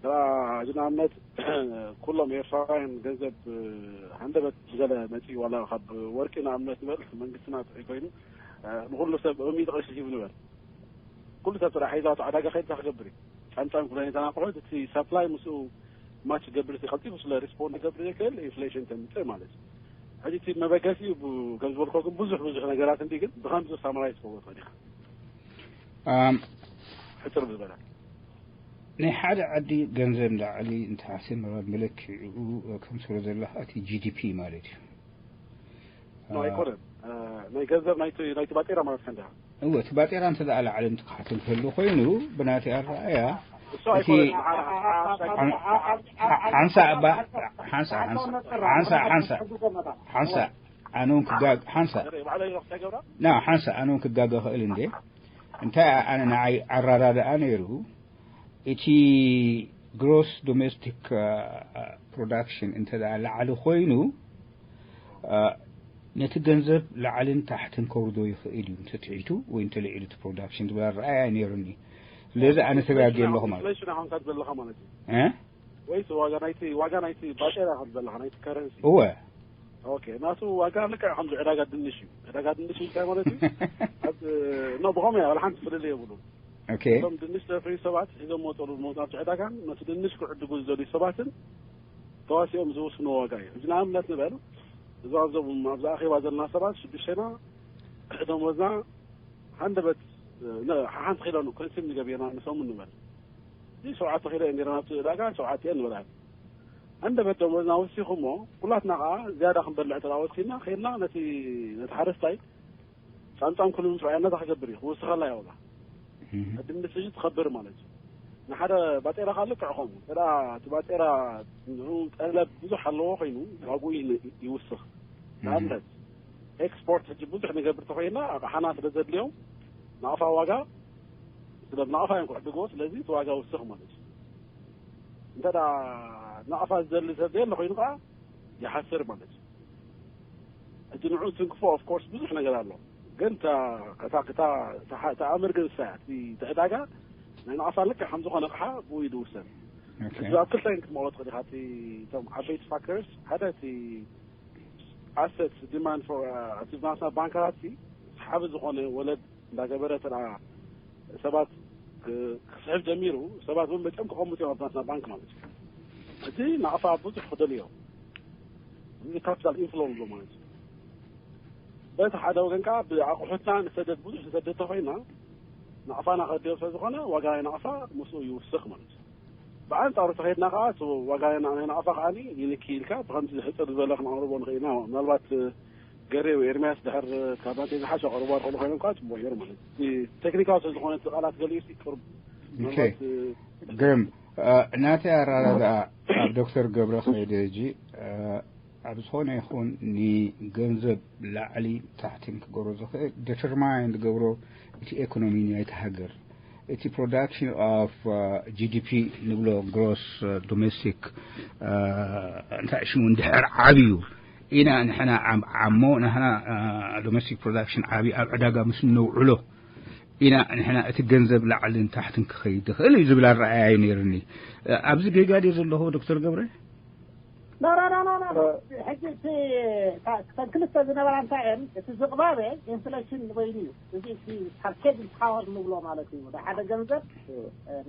ደኣ እዚ ንኣብነት ኩሎም ኤርትራውያን ገንዘብ ሃንደበት ገለ መፂኡ ዋላ ካብ ወርቂ ንኣብነት ንበል መንግስትና ጥዑይ ኮይኑ ንኩሉ ሰብ እሚት ቅርሺ ሂቡ ንበል ኩሉ ሰብ ጥራሕ ሒዛቶ ዕዳጋ ከይድካ ክገብር እዩ። ፃምፃም ኩሎ ነታ ኣቑሑት እቲ ሰፕላይ ምስኡ ማች ገብር እቲ ቀልጢፉ ስለ ሪስፖንድ ገብር ዘይክእል ኢንፍሌሽን ተምፅእ ማለት እዩ። ሕጂ እቲ መበገሲ እዩ ብ- ከም ዝበልኮ ግን ብዙሕ ብዙሕ ነገራት እንዲ ግን ብከምዚ ሳምራይዝ ክገብሮ ትኽእል ኢኻ። ኣም፣ ሕፅር ዝበለ ናይ ሓደ ዓዲ ገንዘብ ንላዕሊ እንተሓስብ መለክዒኡ ከም ስለ ዘለካ እቲ ጂ ዲ ፒ ማለት እዩ። ኖ ኣይኮነን። ናይ ገንዘብ ናይቲ ናይቲ ባጤራ ማለት ከንዳ እወ እቲ ባጤራ እንተ ደኣ ላዕሊ እንትክሓት እንክህሉ ኮይኑ ብናተይ ኣረኣእያ እሱ እቲ ኣይኮነን። ሓንሳ እባ ሓንሳ ሓንሳ ሓንሳ ሓንሳ ሓንሳ ሓንሳ ኣነ እውን ክጋግ ሓንሳ ባዕለይ ገብራ ና ሓንሳ ኣነ እውን ክጋገ ክእል እንዴ እንታይ ኣነ ንዓይ ኣራዳድኣ ነይሩ እቲ ግሮስ ዶሜስቲክ ፕሮዳክሽን እንተ ደኣ ላዕሊ ኮይኑ ነቲ ገንዘብ ላዕልን ታሕትን ከውርዶ ይኽእል እዩ እንተትሒቱ ወይ እንተልዒሉ እቲ ፕሮዳክሽን ዝብል ኣረኣያ ነይሩኒ ስለዚ ኣነ ተጋጊ ኣለኹ ማለት ኢንፍሌሽን ኢኻ ዘለኻ ማለት እዩ እ? ወይስ ዋጋ ናይቲ ዋጋ ናይቲ ባጤራ ከም ዘለኻ ናይቲ ከረንሲ እወ ኦኬ ናቱ ዋጋ ልክዕ ከምዚ ዕዳጋ ድንሽ እዩ ዕዳጋ ድንሽ እዩ እንታይ ማለት እዩ ኣብ ኖ ብኸመይ ኣብ ሓንቲ ፍልል የብሉ ኦኬ እቶም ድንሽ ዘፍርዩ ሰባት ሒዞም መጠሉ መውፃብቲ ዕዳጋን ነቲ ድንሽ ክዕድጉ ዝደልዩ ሰባትን ተዋሲኦም ዝውስኑ ዋጋ እዩ እዚ ንኣብነት ንበል እዞም ኣብዞም ኣብዚ ኣኼባ ዘለና ሰባት ሽዱሽተና ደሞዝና ሃንደበት ሓንቲ ኪሎ ኮንሱም ንገብየና ንሰሙን ንበል እዚ ሸውዓተ ኪሎ እየን ገይረና ኣብቲ ዕዳጋ ሸውዓተ እየን ንበልኣን ሃንደበት ደሞዝና ወሲኹ እሞ ኩላትና ከዓ ዝያዳ ክንበልዕ ተላ ወሲና ከይድና ነቲ ነቲ ሓረስታይ ፃምፃም ኩሉ ምፍራይ ነታ ክገብር እዩ ክውስኸላ እያ ዋጋ ድምፅ እዩ ትኸብር ማለት እዩ ንሓደ ባጤራ ከዓ ልክዕ ከምኡ ተዳ እቲ ባጤራ ንኡ ጠለብ ብዙሕ ኣለዎ ኮይኑ ዋግኡ ይነ- ይውስኽ ንኣብነት ኤክስፖርት ሕጂ ብዙሕ ንገብር ተኮይና ኣቕሓና ስለ ዘድልዮም ናቕፋ ዋጋ ስለ ናቕፋ እዮም ክዕድግዎ ስለዚ እቲ ዋጋ ውስኽ ማለት እዩ እንተ ደኣ ናቕፋ ዝደሊ ሰብ ዘየለ ኮይኑ ከዓ ይሓስር ማለት እዩ ሕጂ ንዑ ትንክፎ ኦፍኮርስ ብዙሕ ነገር ኣሎ ግን እታ እታ እታ እታ እታ ኣምር ግን እሳ እያ እቲ እቲ ዕዳጋ ናይ ናቕፋ ልክዕ ከም ዝኾነ ኣቕሓ ብኡ እዩ ዝውሰን ሕጂ ኣብ ክልተ ክትመቕሎ ትኽእል ኢኻ እቲ እቶም ዓበይቲ ፋክተርስ ሓደ እቲ ኣሰት ዲማንድ ፎር እቲ ናትና ባንከራት ሰሓቢ ዝኾነ ወለድ እንዳገበረ ተኣ ሰባት ክስሕብ ጀሚሩ ሰባት እውን መፅኦም ክቐምጡ እዮም ኣብ ናትና ባንክ ማለት እዩ እቲ ናቕፋ ብዙሕ ክደልዮ እዚ ካፒታል ኢንፍሎ ንብሎ ማለት እዩ በቲ ሓደ ወገን ከዓ ብኣቑሑትና ንሰደድ ብዙሕ ንሰደድ ተኮይና ናቕፋና ከድዮ ስለዝኾነ ዋጋ ናይ ናቕፋ ምስኡ ይውስኽ ማለት እዩ ብኣንፃሩ ተኸድና ከዓ እቲ ዋጋ ናይ ናቕፋ ከዓ ይንኪ ኢልካ ብከምዚ ዝሕፅር ዝበለ ክንኣቕርቦ ንኽእል ኢና ምናልባት ገሬ ወይ ኤርሚያስ ድሕር ካብ ናተይ ዝሓሸ ኣቕርቦ ኣርኸሉ ኮይኖም ከዓ ፅቡቅ ገይሩ ማለት እዩ ቴክኒካዊ ስለዝኾነ እቲ ቃላት ገሊኡ ሲ ቅርብ ምናልባት ግርም ናተይ ኣራዳድኣ ኣብ ዶክተር ገብረ ከይደ ሕጂ ኣብ ዝኾነ ይኹን ንገንዘብ ላዕሊ ታሕትን ክገብሮ ዝኽእል ዲተርማይን ዝገብሮ እቲ ኤኮኖሚ ናይቲ ሃገር እቲ production of GDP ንብሎ gross domestic እንታይ ሽሙ እንድሕር ዓብዩ ኢና ንሕና ዓሞ ንሕና domestic production ዓብዩ ኣብ ዕዳጋ ምስ ነውዕሎ ኢና ንሕና እቲ ገንዘብ ላዕልን ታሕትን ክኸይድ ይኽእል እዩ ዝብል ኣረኣያ እዩ ነይርኒ ኣብዚ ጌጋ ድየ ዘለኹ ዶክተር ገብረ ኖ ኖ ኖ ኖ ኖ ሕጂ እቲ እተን ክልተ ዝነበራ እንታይ እየን እቲ ዝቕባበ ኢንፍሌሽን በይኑ እዩ እዚ እቲ ፓርኬጅ ፓወር ንብሎ ማለት እዩ ሓደ ገንዘብ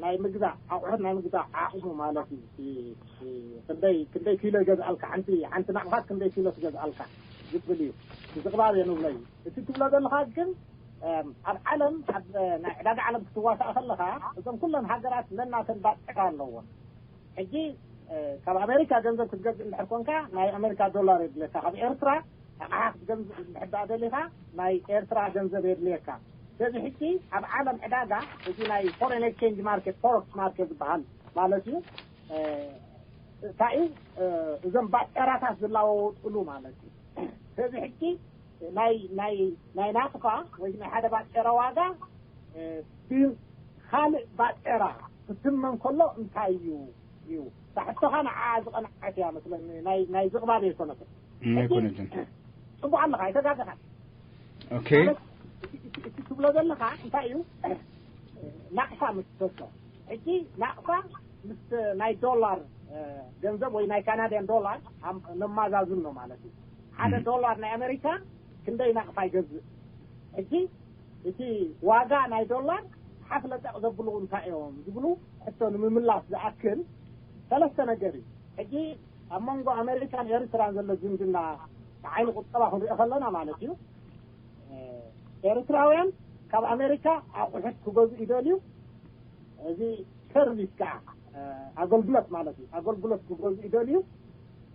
ናይ ምግዛእ ኣቑሑት ናይ ምግዛእ ዓቕሙ ማለት እዩ ክንደይ ክንደይ ኪሎ ይገዝኣልካ ሓንቲ ሓንቲ ናቕፋት ክንደይ ኪሎ ትገዝኣልካ ዝብል እዩ ዝቕባበ ንብሎ እዩ እቲ ትብሎ ዘለኻ ግን ኣብ ዓለም ኣብ ናይ ዕዳጋ ዓለም ክትዋሳእ ከለኻ እዞም ኩለን ሃገራት ነናተን ባጤራ ኣለዎን ሕጂ ካብ ኣሜሪካ ገንዘብ ክትገዝእ እንድሕር ኮንካ ናይ ኣሜሪካ ዶላር የድልየካ ካብ ኤርትራ ኣቕሓ ክትገዝእ እንድሕር ደኣ ደሊኻ ናይ ኤርትራ ገንዘብ የድልየካ ስለዚ ሕጂ ኣብ ዓለም ዕዳጋ እዚ ናይ ፎሬን ኤክስቼንጅ ማርኬት፣ ፎረክስ ማርኬት ዝበሃል ማለት እዩ። እንታይ እዩ? እዞም ባጤራታት ዝለዋወጥሉ ማለት እዩ። ስለዚ ሕጂ ናይ ናይ ናይ ናቕፋ ወይ ናይ ሓደ ባጤራ ዋጋ ብካልእ ባጤራ ክትመን ከሎ እንታይ እዩ? እዩ። ሕቶኻ ንዓ ዝቐንዐት እያ መስለኒ። ናይ ናይ ዝቕባብ ኣይኮነትን። ኣይኮነትን። ጽቡቕ ኣለኻ፣ ኣይተጋገኻን። ኦኬ። እቲ ትብሎ ዘለኻ እንታይ እዩ? ናቕፋ ምስ ተሶ ሕጂ ናቕፋ ምስ ናይ ዶላር ገንዘብ ወይ ናይ ካናድያን ዶላር ነማዛዝኖ ማለት እዩ። ሓደ ዶላር ናይ ኣሜሪካ ክንደይ ናቕፋ ይገዝእ? ሕጂ እቲ ዋጋ ናይ ዶላር ሓፍ ለጠቕ ዘብሉ እንታይ እዮም ዝብሉ ሕቶ ንምምላስ ዝኣክል ሰለስተ ነገር እዩ። ሕጂ ኣብ መንጎ ኣሜሪካን ኤርትራን ዘሎ ዝምድና ብዓይኒ ቁጠባ ክንሪኦ ከለና ማለት እዩ። ኤርትራውያን ካብ ኣሜሪካ ኣቑሑት ክገዝኡ ይደልዩ። እዚ ሰርቪስ ከዓ ኣገልግሎት ማለት እዩ። ኣገልግሎት ክገዝኡ ይደልዩ።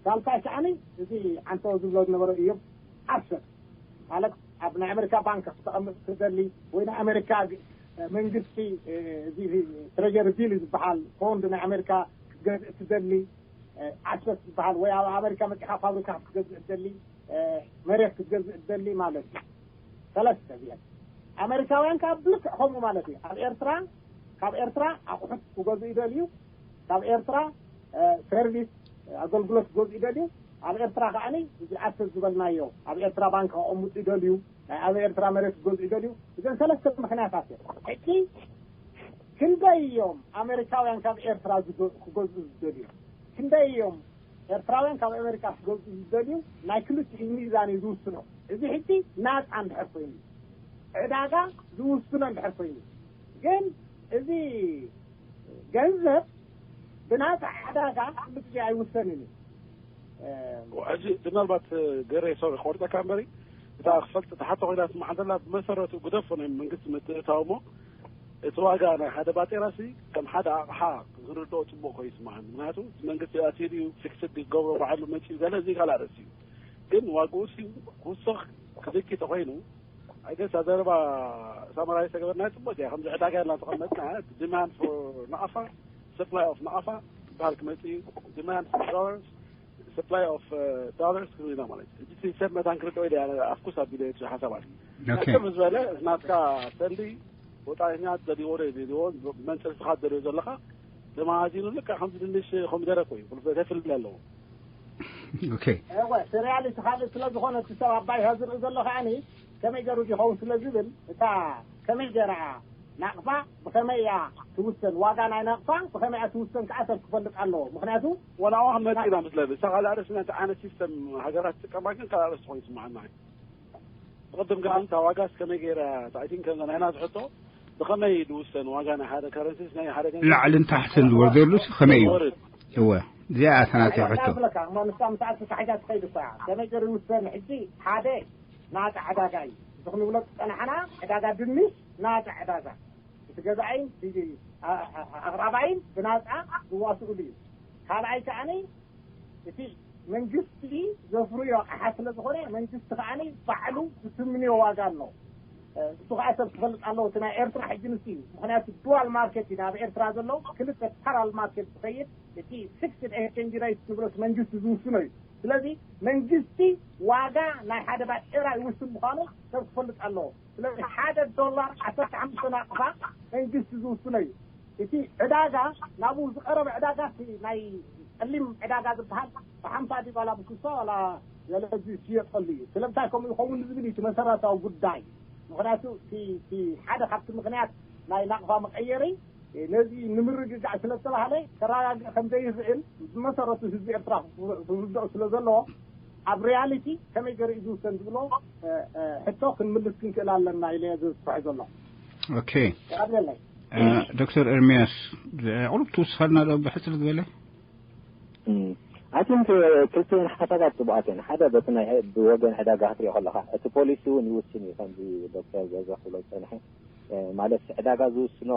ሳልሳይ ከዓኒ እዚ ዓንተወ ዝብሎ ዝነበረ እዮም ኣሰር ማለት ኣብ ናይ ኣሜሪካ ባንክ ክተቐምጥ ትደሊ ወይ ናይ ኣሜሪካ መንግስቲ እዚ ትሬጀሪ ቢል ዝበሃል ቦንድ ናይ ኣሜሪካ ክትገዝእ ትደሊ ኣሰት ዝበሃል ወይ ኣብ ኣሜሪካ መፂኻ ፋብሪካ ክትገዝእ ትደሊ መሬት ክትገዝእ ትደሊ ማለት እዩ። ሰለስተ እዚአን ኣሜሪካውያን ካብ ብልክዕ ከምኡ ማለት እዩ። ኣብ ኤርትራ ካብ ኤርትራ ኣቑሑት ክገዝኡ ይደልዩ፣ ካብ ኤርትራ ሰርቪስ ኣገልግሎት ክገዝኡ ይደልዩ። ኣብ ኤርትራ ከዓኒ እዚ ኣሰት ዝበልናዮ ኣብ ኤርትራ ባንክ ከቐምጡ ይደልዩ፣ ናይ ኣብ ኤርትራ መሬት ክገዝኡ ይደልዩ። እዘን ሰለስተ ምክንያታት እዮም። ሕጂ ክንደይ እዮም ኣሜሪካውያን ካብ ኤርትራ ክገዝኡ ዝደልዩ? ክንደይ እዮም ኤርትራውያን ካብ ኣሜሪካ ክገዝኡ ዝደልዩ? ናይ ክልቲኡ ሚዛን እዩ ዝውስኖ። እዚ ሕጂ ናፃ እንድሕር ኮይኑ፣ ዕዳጋ ዝውስኖ እንድሕር ኮይኑ፣ ግን እዚ ገንዘብ ብናፃ ዕዳጋ ኩሉ ግዜ ኣይውሰንን እዩ። ሕጂ ምናልባት ገሬ ሶሪ ክቆርጠካ እምበሪ እታ ክፈልጥ እታ ሓቶ ኮይና ትስማዕ እንተላ ብመሰረቱ ግደፎ ናይ መንግስቲ ምትእታው እሞ እቲ ዋጋ ናይ ሓደ ባጤራ ሲ ከም ሓደ ኣቕሓ ክንርድኦ ፅቡቅ ኮይኑ ይስማዓኒ። ምክንያቱ እቲ መንግስቲ ኣትዩ ድዩ ፊክስድ ክገብሮ ባዕሉ መፂኡ ገለ እዚ ካልእ ኣርእስቲ እዩ። ግን ዋግኡ ሲ ክውስኽ ክዝጊ ተኮይኑ ኣይገስ ኣዘረባ ሳመራይ ተገበርና ፅቡቅ እያ። ከምዚ ዕዳጋ ኢልና ተቐመጥና demand for ናቕፋ supply of ናቕፋ ዝበሃል ክመፅእ እዩ። Demand for dollars supply of dollars ክብል ኢና ማለት እዩ። እዚ ሰብ መታን ክርድኦ ኢለ ኣፍኩስ ኣቢለ እቲ ሓሳባት ኦኬ። ከም ዝበለ ናትካ ሰልዲ ወጣኛ ደልዎ ደልዎ መንፅር ስኻ ደልዮ ዘለኻ ተማሃዚኑ ልካ ከምዚ ድንሽ ኮሚደረ እኮ እዩ ተፍልለ ኣለዎ። ኦኬ። እወ እቲ ሪያሊቲ ካልእ ስለ ዝኾነ እቲ ሰብ ኣባይ ዝርኢ ዘሎ ከዓኒ ከመይ ገሩ ይኸውን ስለ ዝብል እታ ከመይ ገራ ናቕፋ ብኸመይ እያ ትውሰን፣ ዋጋ ናይ ናቕፋ ብኸመይ እያ ትውሰን ከዓ ሰብ ክፈልጥ ኣለዎ። ምክንያቱ ወላ ኣዋ መፂና ምስለ እሳ ካልእ ኣርእስና እቲ ዓይነት ሲስተም ሃገራት ዝጥቀማ ግን ካልእ ኣርእስቲ ኮይኑ ይስማዓና። ብቅድም ግን እታ ዋጋስ ከመይ ገይራ እታ ኣይ ቲንክ ከምዛ ናይና ዝሕቶ ብኸመይ ዝውሰን ዋጋ ናይ ሓደ ከረንሲስ ናይ ሓደ ገንዘብ ላዕልን ታሕትን ዝወርደሉስ ከመይ እዩ? ወርድ እወ፣ እዚኣ እያ እታ ናተይ ሕቶ። ብለካ እሞ ንሳ ምስ ኣርሲ ካሕጃ ትኸይድ እኮ እያ። ከመይ ገሩ ይውሰን? ሕጂ ሓደ ናፃ ዕዳጋ እዩ። እዚ ክንብሎ ዝፀናሕና ዕዳጋ ድንሽ ናፃ ዕዳጋ፣ እቲ ገዛኣይን እቲ ኣ- ኣ- ኣቕራባይን ብናፃ ዝዋስኡሉ እዩ። ካልኣይ ከዓኒ እቲ መንግስቲ ዘፍርዮ ኣቕሓ ስለ ዝኾነ መንግስቲ ከዓኒ ባዕሉ ዝትምንዮ ዋጋ ኣሎ። እሱ ከዓ ሰብ ክፈልጥ ኣለዎ። እቲ ናይ ኤርትራ ሕጂ ንሱ እዩ። ምክንያቱ ዱዋል ማርኬት እዩ ኣብ ኤርትራ ዘሎ፣ ክልተ ፓራል ማርኬት ዝኸይድ። እቲ ፊክስድ ኤክስቼንጅ ሬት ንብሎ እቲ መንግስቲ ዝውስኖ እዩ። ስለዚ መንግስቲ ዋጋ ናይ ሓደ ባጤራ ይውስን ምዃኑ ሰብ ክፈልጥ ኣለዎ። ስለዚ ሓደ ዶላር ዓሰርተ ሓሙሽተ ናቕፋ መንግስቲ ዝውስኖ እዩ። እቲ ዕዳጋ ናብኡ ዝቐረበ ዕዳጋ እቲ ናይ ጸሊም ዕዳጋ ዝበሃል ብሓምሳ ድዩ ዋላ ብስልሳ ዋላ ገለ ዝሽየጠሉ እዩ። ስለምንታይ ከምኡ ይኸውን ዝብል እዩ እቲ መሰረታዊ ጉዳይ። ምኽንያቱ እቲ እቲ ሓደ ካብቲ ምኽንያት ናይ ናቕፋ መቐየሪ ነዚ ንምርግጋዕ ስለ ዝተባህለ ከረጋግእ ከም ዘይኽእል ብመሰረቱ ህዝቢ ኤርትራ ክርድኦ ስለ ዘለዎ ኣብ ሪያሊቲ ከመይ ገይሩ እዩ ዝውሰን ዝብሎ ሕቶ ክንምልስ ክንክእል ኣለና ኢለ እየ ዘስፍሖ ዘሎ። ኦኬ። ይቐብለለይ። ዶክተር ኤርሚያስ ቁሩብ ትውስኸልና ዶ ብሕፅር ዝበለ? ኣይ ቲንክ ክልቲኤን ሓሳባት ፅቡቃት እየን። ሓደ በቲ ናይ ብወገን ዕዳጋ ክትሪኦ ከለካ እቲ ፖሊሲ እውን ይውስን እዩ። ከምዚ ዶክተር ገዛ ክብሎ ዝፀንሐ ማለት ዕዳጋ ዝውስኖ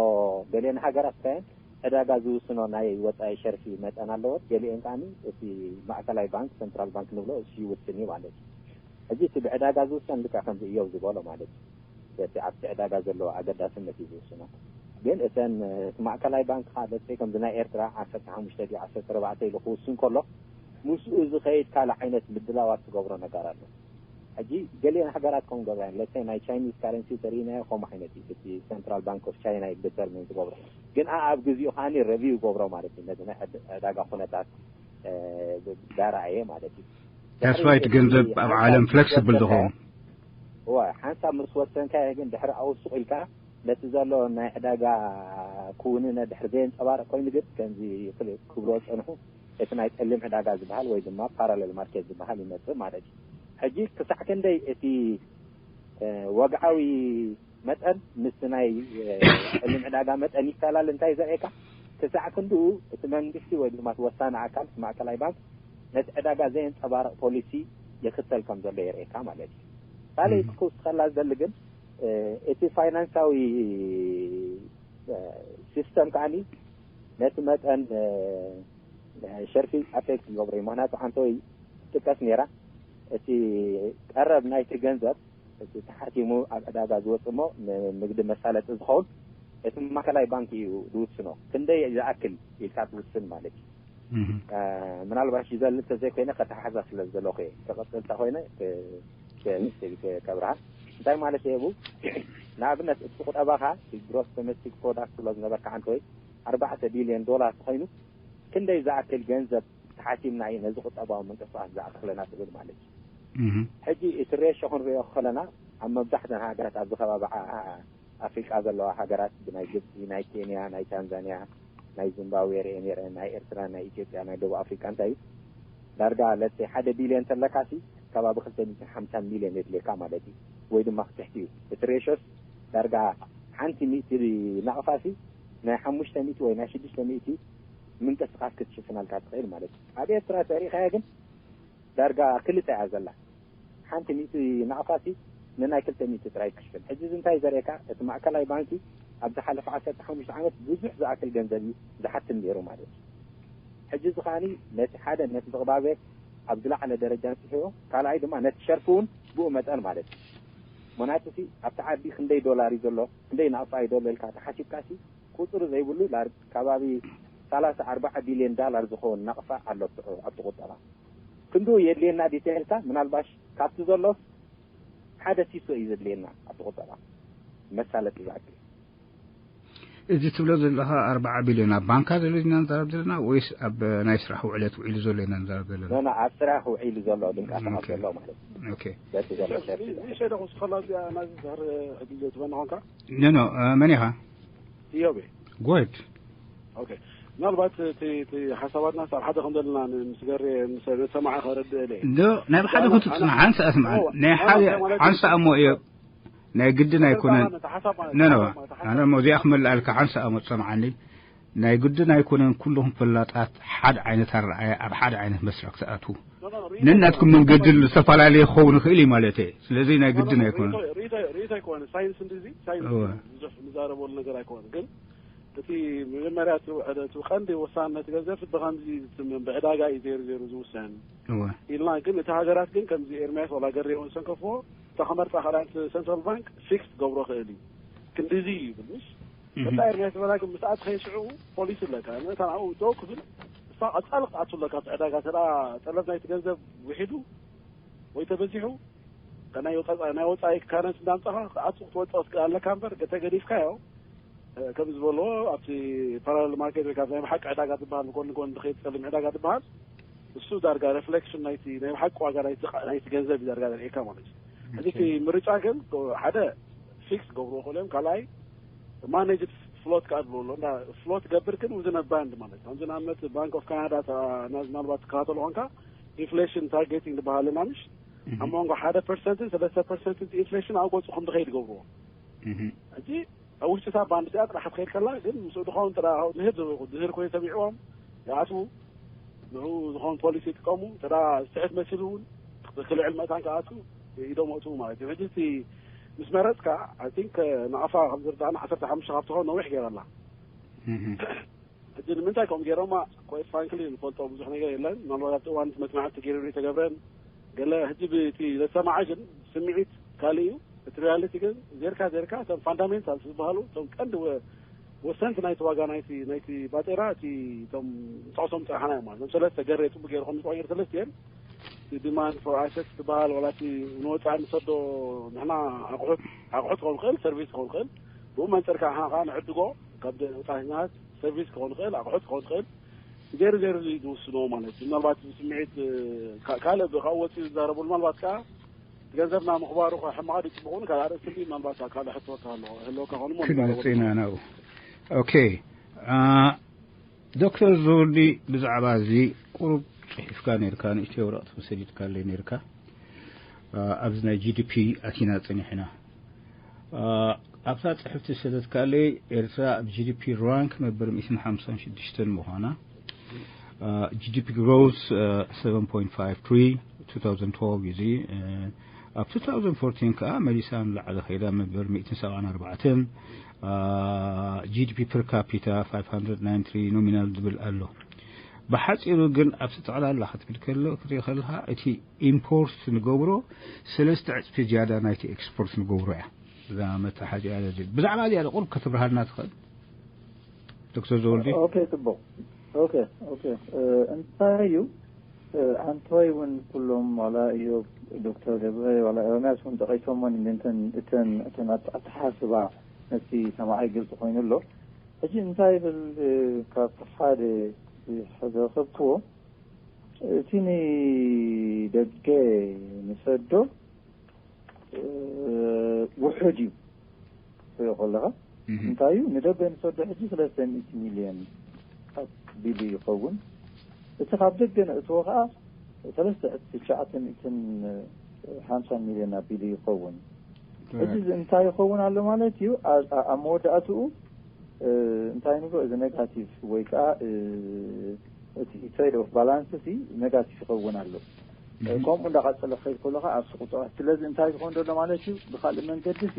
ገሊአን ሃገራት ከየን ዕዳጋ ዝውስኖ ናይ ወፃኢ ሸርፊ መጠን ኣለዎት። ገሊአን ከዓኒ እቲ ማእከላይ ባንክ ሰንትራል ባንክ ንብሎ እሱ ይውስን እዩ ማለት እዩ። ሕጂ እቲ ብዕዳጋ ዝውሰን ልክዕ ከምዚ እዮብ ዝበሎ ማለት እዩ። በቲ ኣብቲ ዕዳጋ ዘለዎ ኣገዳስነት እዩ ዝውስኖ። ግን እተን እቲ ማእከላይ ባንክ ከዓ ለሰይ ከምዚ ናይ ኤርትራ ዓሰርተ ሓሙሽተ ድዩ ዓሰርተ ኣርባዕተ ኢሉ ክውስን ከሎ ምስኡ ዝኸይድ ካልእ ዓይነት ምድላዋት ትገብሮ ነገር ኣሎ። ሕጂ ገሊአን ሃገራት ከም ገብራ ለሰይ ናይ ቻይኒዝ ካረንሲ ተሪኢናዮ ከምኡ ዓይነት እዩ። እቲ central bank of China እዩ determine ዝገብሮ። ግን ኣብ ግዜኡ ከዓኒ review ይገብሮ ማለት እዩ። ነዚ ናይ ዕዳጋ ኩነታት ዳራእየ ማለት እዩ። That's why እቲ ገንዘብ ኣብ ዓለም flexible ዝኸውን እዋ ሓንሳብ ምስ ወሰንካዮ ግን ድሕሪ ኣውስቑ ኢልካ ነቲ ዘሎ ናይ ዕዳጋ ክውንነ ድሕሪ ዘየንፀባርቕ ኮይኑ ግን ከምዚ ክብሎ ፀንሑ እቲ ናይ ፀሊም ዕዳጋ ዝበሃል ወይ ድማ parallel market ዝበሃል ይመፅእ ማለት እዩ። ሕጂ ክሳዕ ክንደይ እቲ ወግዓዊ መጠን ምስ ናይ ፀሊም ዕዳጋ መጠን ይፈላለ እንታይ ዘርእየካ ክሳዕ ክንድኡ እቲ መንግስቲ ወይ ድማ ወሳኒ ኣካል ማእከላይ ባንክ ነቲ ዕዳጋ ዘየንፀባርቕ ፖሊሲ ይኽተል ከም ዘሎ የርእየካ ማለት እዩ። ካልእ ክውስኸላ ዝደሊ ግን እቲ ፋይናንሳዊ system ከዓኒ ነቲ መጠን ሸርፊ affect ይገብሮ እዩ። ምክንያቱ ዓንተወይ ጥቀስ ነይራ እቲ ቀረብ ናይቲ ገንዘብ እቲ ተሓቲሙ ኣብ ዕዳጋ ዝወፅእ እሞ ንንግዲ መሳለጢ ዝኸውን እቲ ማእከላይ ባንክ እዩ ዝውስኖ። ክንደይ ዝኣክል ኢልካ ትውስን ማለት እዩ። ምናልባት ይዘል ተዘይኮይነ ከተሓዛ ስለ ዝደለኹ እየ። ተቐፅልታ ኮይነ ንእሽተይ ከብርሃ እንታይ ማለት የቡ ንኣብነት እቲ ቁጠባኻ gross domestic product ብሎ ዝነበርካ ዓንተወይ ኣርባዕተ ቢልዮን ዶላር ተኮይኑ ክንደይ ዝኣክል ገንዘብ ተሓሲምና እዩ ነዚ ቁጠባዊ ምንቅስቃስ ዝኣኽለና ትብል ማለት እዩ። ሕጂ እቲ ሬሾ ክንሪኦ ከለና ኣብ መብዛሕተን ሃገራት ኣብዚ ከባቢ ኣፍሪቃ ዘለዋ ሃገራት ብናይ ግብፂ፣ ናይ ኬንያ፣ ናይ ታንዛንያ፣ ናይ ዚምባብዌ ርኤ ነይረ፣ ናይ ኤርትራ፣ ናይ ኢትዮጵያ፣ ናይ ደቡብ ኣፍሪቃ እንታይ እዩ ዳርጋ ለሴ ሓደ ቢልዮን ተለካሲ ከባቢ ክልተ ሚእትን ሓምሳን ሚልዮን የድልየካ ማለት እዩ። ወይ ድማ ክትሕቲ እዩ እቲ ሬሾስ ዳርጋ ሓንቲ ሚእቲ ናቕፋሲ ናይ ሓሙሽተ ሚእቲ ወይ ናይ ሽዱሽተ ሚእቲ ምንቅስቃስ ክትሽፍናልካ ትኽእል ማለት እዩ። ኣብ ኤርትራ ተሪኻዮ ግን ዳርጋ ክልተ እያ ዘላ። ሓንቲ ሚእቲ ናቕፋሲ ንናይ ክልተ ሚእቲ ጥራይ ክሽፍን። ሕጂ እዚ እንታይ ዘርእየካ እቲ ማእከላይ ባንኪ ኣብ ዝሓለፈ ዓሰርተ ሓሙሽተ ዓመት ብዙሕ ዝኣክል ገንዘብ እዩ ዝሓትም ነይሩ ማለት እዩ። ሕጂ እዚ ከዓኒ ነቲ ሓደ ነቲ ዝቕባበ ኣብ ዝለዓለ ደረጃ ንፅሕዮ ካልኣይ ድማ ነቲ ሸርፊ እውን ብኡ መጠን ማለት እዩ። ምክንያቱ ሲ ኣብቲ ዓዲ ክንደይ ዶላር እዩ ዘሎ ክንደይ ናቕፋ እዩ ዘሎ ኢልካ ተሓሲብካ ሲ ቁፅሪ ዘይብሉ ላር ከባቢ ሰላሳ ኣርባዓ ቢልዮን ዳላር ዝኸውን ናቕፋ ኣሎ ኣብቲ ቁጠባ። ክንዱ የድልየና ዲተይልካ ምናልባሽ ካብቲ ዘሎስ ሓደ ሲሶ እዩ ዘድልየና ኣብቲ ቁጠባ መሳለጢ ዝኣክል። እዚ ትብሎ ዘለኻ ኣርባዓ ቢልዮን ኣብ ባንካ ዘሎ ኢና ንዛረብ ዘለና ወይስ ኣብ ናይ ስራሕ ውዕለት ውዒሉ ዘሎ ኢና ንዛረብ ዘለና? ኖ ኣብ ስራሕ ውዒሉ ዘሎ ድንቃሳቐስ ዘሎ ማለት እዩ። በቲ ዘሎ ሸርፊ ንእሽተይ ዶ ክውስኸላ እዚኣ ናዚ ዝሕር ዕድል ትበና ኾንካ? ኖ ኖ መን ኢኻ? እዮቤ ጎድ ኦኬ ምናልባት እቲ ሓሳባትና ኣብ ሓደ ከም ዘለና ምስ ገሬ ምስ ሰማዓ ከረድእ እለ ዶ ናይ ሓደ ክትፅና ሓንሳ ኣስምዓ ናይ ሓደ ሓንሳ እሞ እዮ ናይ ግድን ኣይኮነን ነኖ ኣነ ሞ እዚኣ ክመልኣልካ ሓንሳ እሞ ትሰምዓኒ ናይ ግድን ኣይኮነን ኩልኹም ፈላጣት ሓደ ዓይነት ኣረኣያ ኣብ ሓደ ዓይነት መስርዕ ክትኣትዉ ነናትኩም መንገዲ ዝተፈላለየ ክኸውን ይኽእል እዩ ማለት እየ ስለዚ ናይ ግድን ኣይኮነን ርእይቶ ኣይኮነ ሳይንስ እንድዚ ሳይንስ ብዙሕ ንዛረበሉ ነገር ኣይኮነ ግን እቲ መጀመርያ እቲ ቀንዲ ወሳንነት ገንዘብ ብከምዚ ብዕዳጋ እዩ ዘይሩ ዘይሩ ዝውሰን ኢልና ግን እቲ ሃገራት ግን ከምዚ ኤርሚያስ ዋላ ገሬ ወሰን ከፍዎ እታ ከመርፃ ካልኣት ሰንትራል ባንክ ፊክስ ገብሮ ክእል እዩ ክንዲዚ እዩ ይብል ምስ እታ ኤርሚያስ ዝበላ ግን ምስ ኣትኸየ ሽዑ ፖሊሲ ኣለካ እታ ንኡ ደው ክብል እሳ ቀፃሊ ክትኣቱ ኣለካ ኣብቲ ዕዳጋ ተዳ ጠለብ ናይቲ ገንዘብ ውሒዱ ወይ ተበዚሑ ናይ ወፃኢ ካረንሲ እንዳምፃኻ ክኣቱ ክትወፅኦ ትክእል ኣለካ እምበር ገተ ገዲፍካዮ ከም ዝበልዎ ኣብቲ ፓራለል ማርኬት ወይ ካብ ናይ ብሓቂ ዕዳጋ ዝበሃል ብጎን ጎን ዝኸይድ ፀሊም ዕዳጋ ዝበሃል እሱ ዳርጋ ሬፍሌክሽን ናይቲ ናይ ብሓቂ ዋጋ ናይቲ ገንዘብ እዩ ዳርጋ ዘርእየካ ማለት እዩ ሕጂ እቲ ምርጫ ግን ሓደ ፊክስ ገብርዎ ክእሉ እዮም ካልኣይ ማኔጅድ ፍሎት ከዓ ዝብሎ ኣሎ እንዳ ፍሎት ገብር ግን ውዝን ባንድ ማለት ከምዚ ንኣብነት ባንክ ኦፍ ካናዳ ምናልባት ትከታተሉ ኮንካ ኢንፍሌሽን ታርጌቲንግ ዝበሃል ኣለና ምሽ ኣብ መንጎ ሓደ ፐርሰንትን ሰለስተ ፐርሰንትን ኢንፍሌሽን ኣብ ገፁ ከም ዝኸይድ ይገብርዎ ሕጂ ኣብ ውሽጢ እታ ባንድ እዚኣ ጥራሕ ክትኸይድ ከላ ግን ምስኡ ድኸውን ጥራ ድህር ዝህር ኮይኑ ሰሚዕዎም ይኣትዉ ንኡ ዝኾን ፖሊሲ ይጥቀሙ ተዳ ዝትሕት መሲሉ እውን ክልዕል መእታን ክኣቱ ኢዶም ኣእትዉ ማለት እዩ ሕጂ እቲ ምስ መረፅካ ኣይ ቲንክ ንኣፋ ከም ዝርዳእና ዓሰርተ ሓሙሽተ ካብ ትኸውን ነዊሕ ገይራ ኣላ ሕጂ ንምንታይ ከምኡ ገይሮማ quite frankly ንፈልጦ ብዙሕ ነገር የለን ምናልባት ኣብቲ እዋን መፅናዕቲ ተገይሩ ተገብረን ገለ ሕጂ ብቲ ዘሰማዐ ግን ስምዒት ካልእ እዩ እቲ ሪያሊቲ ግን ዜርካ ዜርካ እቶም ፋንዳሜንታልስ ዝበሃሉ እቶም ቀንዲ ወ- ወሰንቲ ናይቲ ዋጋ ናይቲ ናይቲ ባጤራ እቲ እቶም ንጠቕሶም ዝፀናሕና እዮም ማለት እዞም ሰለስተ ገሬ ፅቡቅ ገይሩ ከም ዝፅዋዕ ገይሩ ሰለስቲኤን ዲማንድ ፎር ኣሰት ዝበሃል ዋላ እቲ ንወፃኢ ንሰዶ ንሕና ኣቑሑት ኣቑሑት ክኸውን ክእል ሰርቪስ ክኸውን ክእል ብኡ መንፅር ከዓ ንሕና ከዓ ንዕድጎ ካብ ወፃኢታት ሰርቪስ ክኸውን ክእል ኣቑሑት ክኸውን ክእል ገይሩ ገይሩ ዝውስኖ ማለት እዩ ምናልባት ብስምዒት ካልእ ካብኡ ወፂኡ ዝዛረቡ ምናልባት ከዓ ገንዘብና ምኽባሩ ከ ሕማቕ ድዩ ጽቡቕ ካልእ ኣርእስቲ እንዲ ምናልባት ካልእ ሕቶታት ኣሎ ህልወካ ኾኑ እሞ ክመጽእ ኢና ናብኡ። ኦኬ። ዶክተር ዘወዲ ብዛዕባ እዚ ቁሩብ ጽሒፍካ ነርካ ንእሽተይ ወረቕቲ ሰዲድካለይ ነርካ። ኣብዚ ናይ ጂዲፒ ኣቲና ጸኒሕና። ኣብታ ጽሕፍቲ ሰደድካለይ ኤርትራ ኣብ ጂዲፒ ራንክ መበል ሚእትን ሓምሳን ሽዱሽተን ምዃና GDP growth seven point five three two thousand twelve እዩ እዚ ኣብ two thousand fourteen ከዓ መሊሳ ንላዕሊ ከይዳ መበል ሚእትን ሰብዓን ኣርባዕተን GDP per capita five hundred ninety three nominal ዝብል ኣሎ። ብሓፂሩ ግን ኣብቲ ጠቕላላ ክትብል ከሎ ክትርኢ ከለካ እቲ ኢምፖርት ንገብሮ ሰለስተ ዕፅፊ ዝያዳ ናይቲ ኤክስፖርት ንገብሮ እያ። እዛ መተሓዚኣ ብዛዕባ እዚኣ ቁሩብ ከተብርሃልና ትኽእል? ዶክተር ዘወልዲ። ኦኬ፣ ጽቡቕ። ኦኬ፣ ኦኬ። እንታይ እዩ፣ ኣንቶይ እውን ኩሎም፣ ዋላ እዮብ፣ ዶክተር ገብረ፣ ዋላ ኤርምያስ እውን ጠቒሶሞ እንተን እተን እተን ኣተሓስባ ነቲ ሰማዓይ ግልፂ ኮይኑ ኣሎ። ሕጂ እንታይ ይብል፣ ካብ ሓደ ዝረኸብክዎ፣ እቲ ንደገ ንሰዶ ውሑድ እዩ። ትሪኦ ከለኻ እንታይ እዩ፣ ንደገ ንሰዶ ሕጂ ሰለስተ ሚእቲ ሚልዮን ቢሉ ይኸውን። እቲ ካብ ደገ ነእትዎ ከዓ ሰለስተ ትሽዓተ ሚእትን ሓምሳ ሚልዮን ኣቢሉ ይኸውን። ሕጂ እዚ እንታይ ይኸውን ኣሎ ማለት እዩ? ኣብ መወዳእትኡ እንታይ ንብሎ፣ እዚ ኔጋቲቭ ወይ ከዓ እቲ ትሬድ ኦፍ ባላንስ ሲ ኔጋቲቭ ይኸውን ኣሎ። ከምኡ እንዳቐፀለ ክኸይድ ከሎ ከዓ ኣብቲ ቁፅራት፣ ስለዚ እንታይ ዝኸውን ዘሎ ማለት እዩ፣ ብካልእ መንገዲ ሲ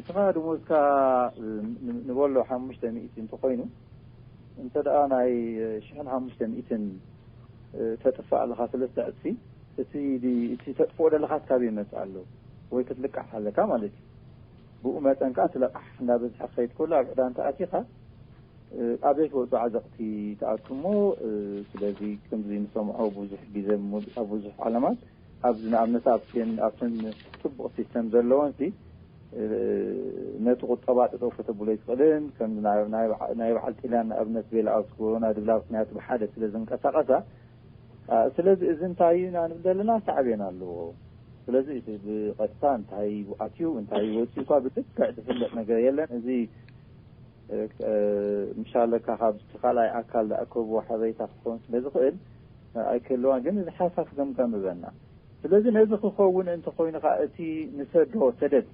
እስኻ ደሞዝካ ንበሎ ሓሙሽተ ሚእቲ እንተኾይኑ፣ እንተ ደኣ ናይ ሽሕን ሓሙሽተ ሚእትን ተጥፍእ ኣለኻ ሰለስተ ዕፅፊ፣ እቲ እቲ ተጥፍኦ ዘለኻስ ካበይ ይመፅእ ኣሎ ወይ ክትልቃሕ ኣለካ ማለት እዩ። ብኡ መጠን ከዓ እቲ ለቃሕ እንዳበዝሐ ክኸይድ ከሎ ኣብ ዕዳ እንተኣቲኻ ኣብ ዘይትወፁ ዓዘቕቲ ትኣቱ እሞ፣ ስለዚ ከምዚ ንሰምዖ ብዙሕ ግዜ ኣብ ብዙሕ ዓለማት ኣብዚ ንኣብነት ኣብተን ኣብተን ፅቡቕ ሲስተም ዘለወን ሲ ነቲ ቁጠባ ጠጠው ከተብሎ ይትኽእልን ከም ናይ በዓል ጢልያን ንኣብነት ቤል ኣውት ኮሮና ድብላ ምክንያቱ ብሓደ ስለ ዝንቀሳቐሳ ስለዚ እዚ እንታይ እዩ ኢና ንብል ዘለና ሳዕቤን ኣለዎ። ስለዚ እቲ ብቐጥታ እንታይ ኣትዩ እንታይ ወፂኡ እኳ ብልክዕ ዝፍለጥ ነገር የለን። እዚ ምሻለካ ካብ ካልኣይ ኣካል ዝኣከብዎ ሓበሬታ ክኸውን ስለ ዝኽእል ኣይክህልዋን፣ ግን እዚ ሓሳብ ክገምገም እበና። ስለዚ ነዚ ክኸውን እንተኾይኑ ከዓ እቲ ንሰዶ ሰደድ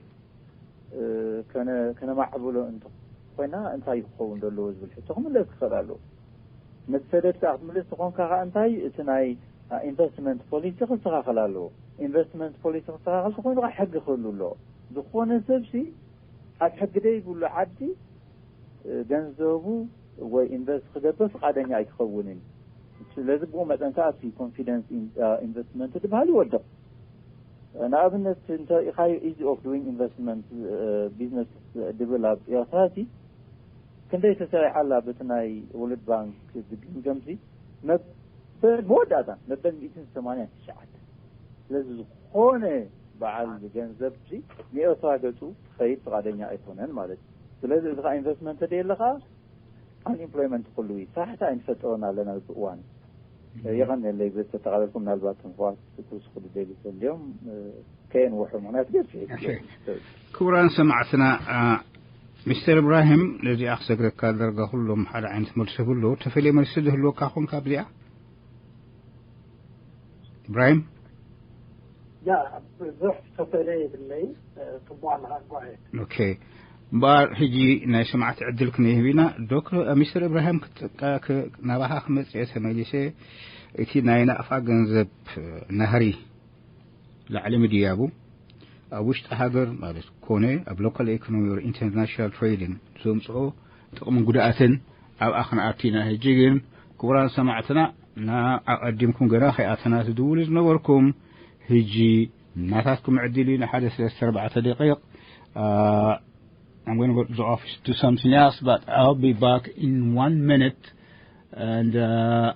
ከነማዕብሎ እንተኮይና እንታይ ክኸውን ዘለዎ ዝብል ሕቶ ክምለስ ክኽእል ኣለዎ። ነቲ ሰደድ ከዓ ክትምልስ ተኾንካ ከዓ እንታይ እቲ ናይ ኢንቨስትመንት ፖሊሲ ክስተኻኸል ኣለዎ። ኢንቨስትመንት ፖሊሲ ክስተኻኸል ተኾይኑ ከዓ ሕጊ ክህሉ ኣለዎ። ዝኾነ ሰብሲ ኣብ ሕጊ ደይብሉ ዓዲ ገንዘቡ ወይ ኢንቨስት ክገብር ፍቓደኛ ኣይክኸውንን። ስለዚ ብኡ መጠን ከዓ እቲ ኮንፊደንስ ኢንቨስትመንት ዝበሃል ይወድቕ። ንኣብነት እንተ ኢኻዮ ኢዚ ኦፍ ዱዊንግ ኢንቨስትመንት ቢዝነስ ድብል ኣብ ኤርትራ ሲ ክንደይ ተሰሪዓ ኣላ በቲ ናይ ወርልድ ባንክ ዝግምገም ሲ መበል መወዳእታ መበል ሚእትን ሰማንያን ትሽዓተ። ስለዚ ዝኾነ በዓል ገንዘብ ሲ ንኤርትራ ገፁ ክኸይድ ፍቓደኛ ኣይኮነን ማለት እዩ። ስለዚ እዚ ከዓ ኢንቨስትመንት ተደየለ ከዓ ኣንኢምፕሎይመንት ኩሉ እዩ። ስራሕቲ ኣይንፈጥሮን ኣለና እዚ እዋን። የቐንየለይ ብተጠቓለልኩም ምናልባት ትንኳት ክትውስኹ ድደሊ ተልዮም ከየንውሑ ምክንያት ገፊሕ እዩ። ክቡራን ሰማዕትና ሚስተር እብራሂም ነዚኣ ክሰግረካ ደርጋ ኩሎም ሓደ ዓይነት መልሲ ይብሉ። ተፈልየ መልሲ ዝህልወካ ኹን ካብዚኣ እብራሂም? ያ ብዙሕ ተፈልየ ይብለይ ጽቡቕ ኣለኻ ጓየ። ኦኬ እምበኣር ሕጂ ናይ ሰማዕቲ ዕድል ክንህብ ኢና። ዶክተር ሚስተር እብራሂም ክትጥቀ ናባኻ ክመጽእ እየ ተመሊሰ። እቲ ናይ ናቕፋ ገንዘብ ናህሪ ላዕሊ ምድያቡ ኣብ ውሽጢ ሃገር ማለት ኮነ ኣብ ሎካል ኢኮኖሚ ወር ኢንተርናሽናል ትሬድን ዘምፅኦ ጥቕምን ጉድኣትን ኣብኣ ክንኣቱ ኢና። ሕጂ ግን ክቡራን ሰማዕትና ና ኣቐዲምኩም ገና ከይኣተና ትድውሉ ዝነበርኩም ሕጂ ናታትኩም ዕድል እዩ። ንሓደ ሰለስተ ኣርባዕተ ደቂቕ። Uh, I'm going to go to the office to do something else, but I'll be back in one minute. And uh,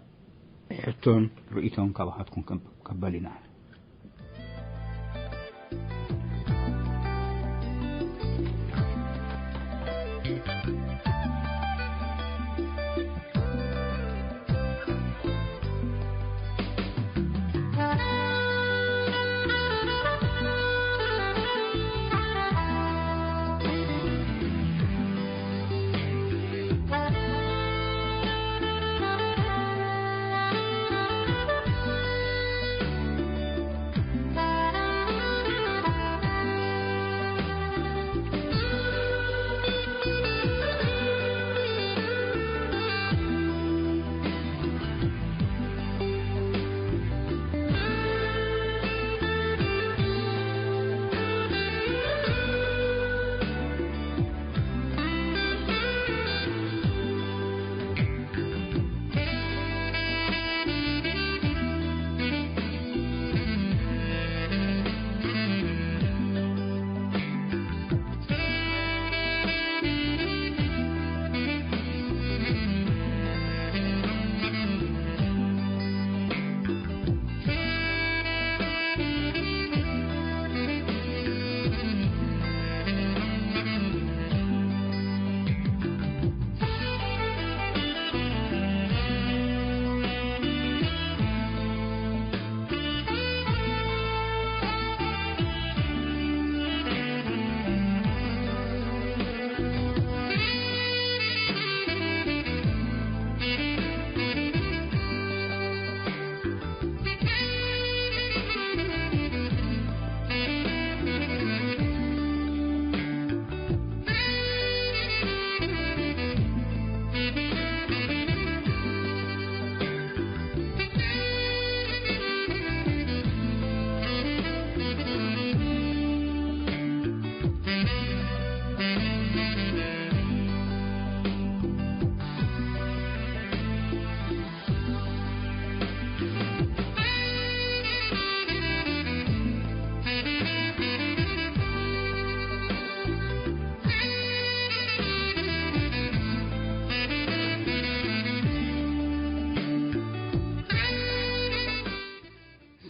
ሕቶን ርእይቶን ካባኻትኩም ከበል ኢና።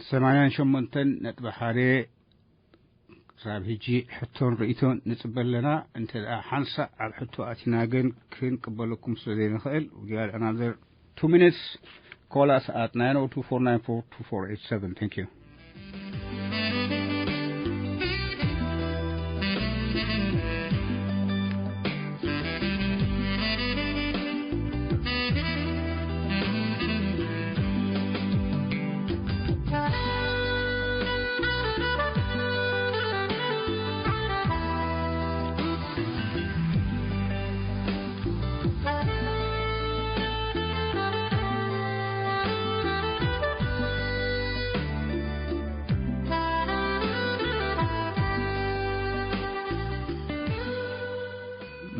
ሰማንያን ሸሞንተን ነጥቢ ሓደ ክሳብ ሕጂ ሕቶን ርእይቶን ንጽበ ኣለና። እንተ ደኣ ሓንሳእ ኣብ ሕቶ ኣቲና ግን ክንቅበለኩም ስለ ዘይንኽእል፣ we got another two minutes. Call us at nine oh two four nine four two four eight seven. Thank you.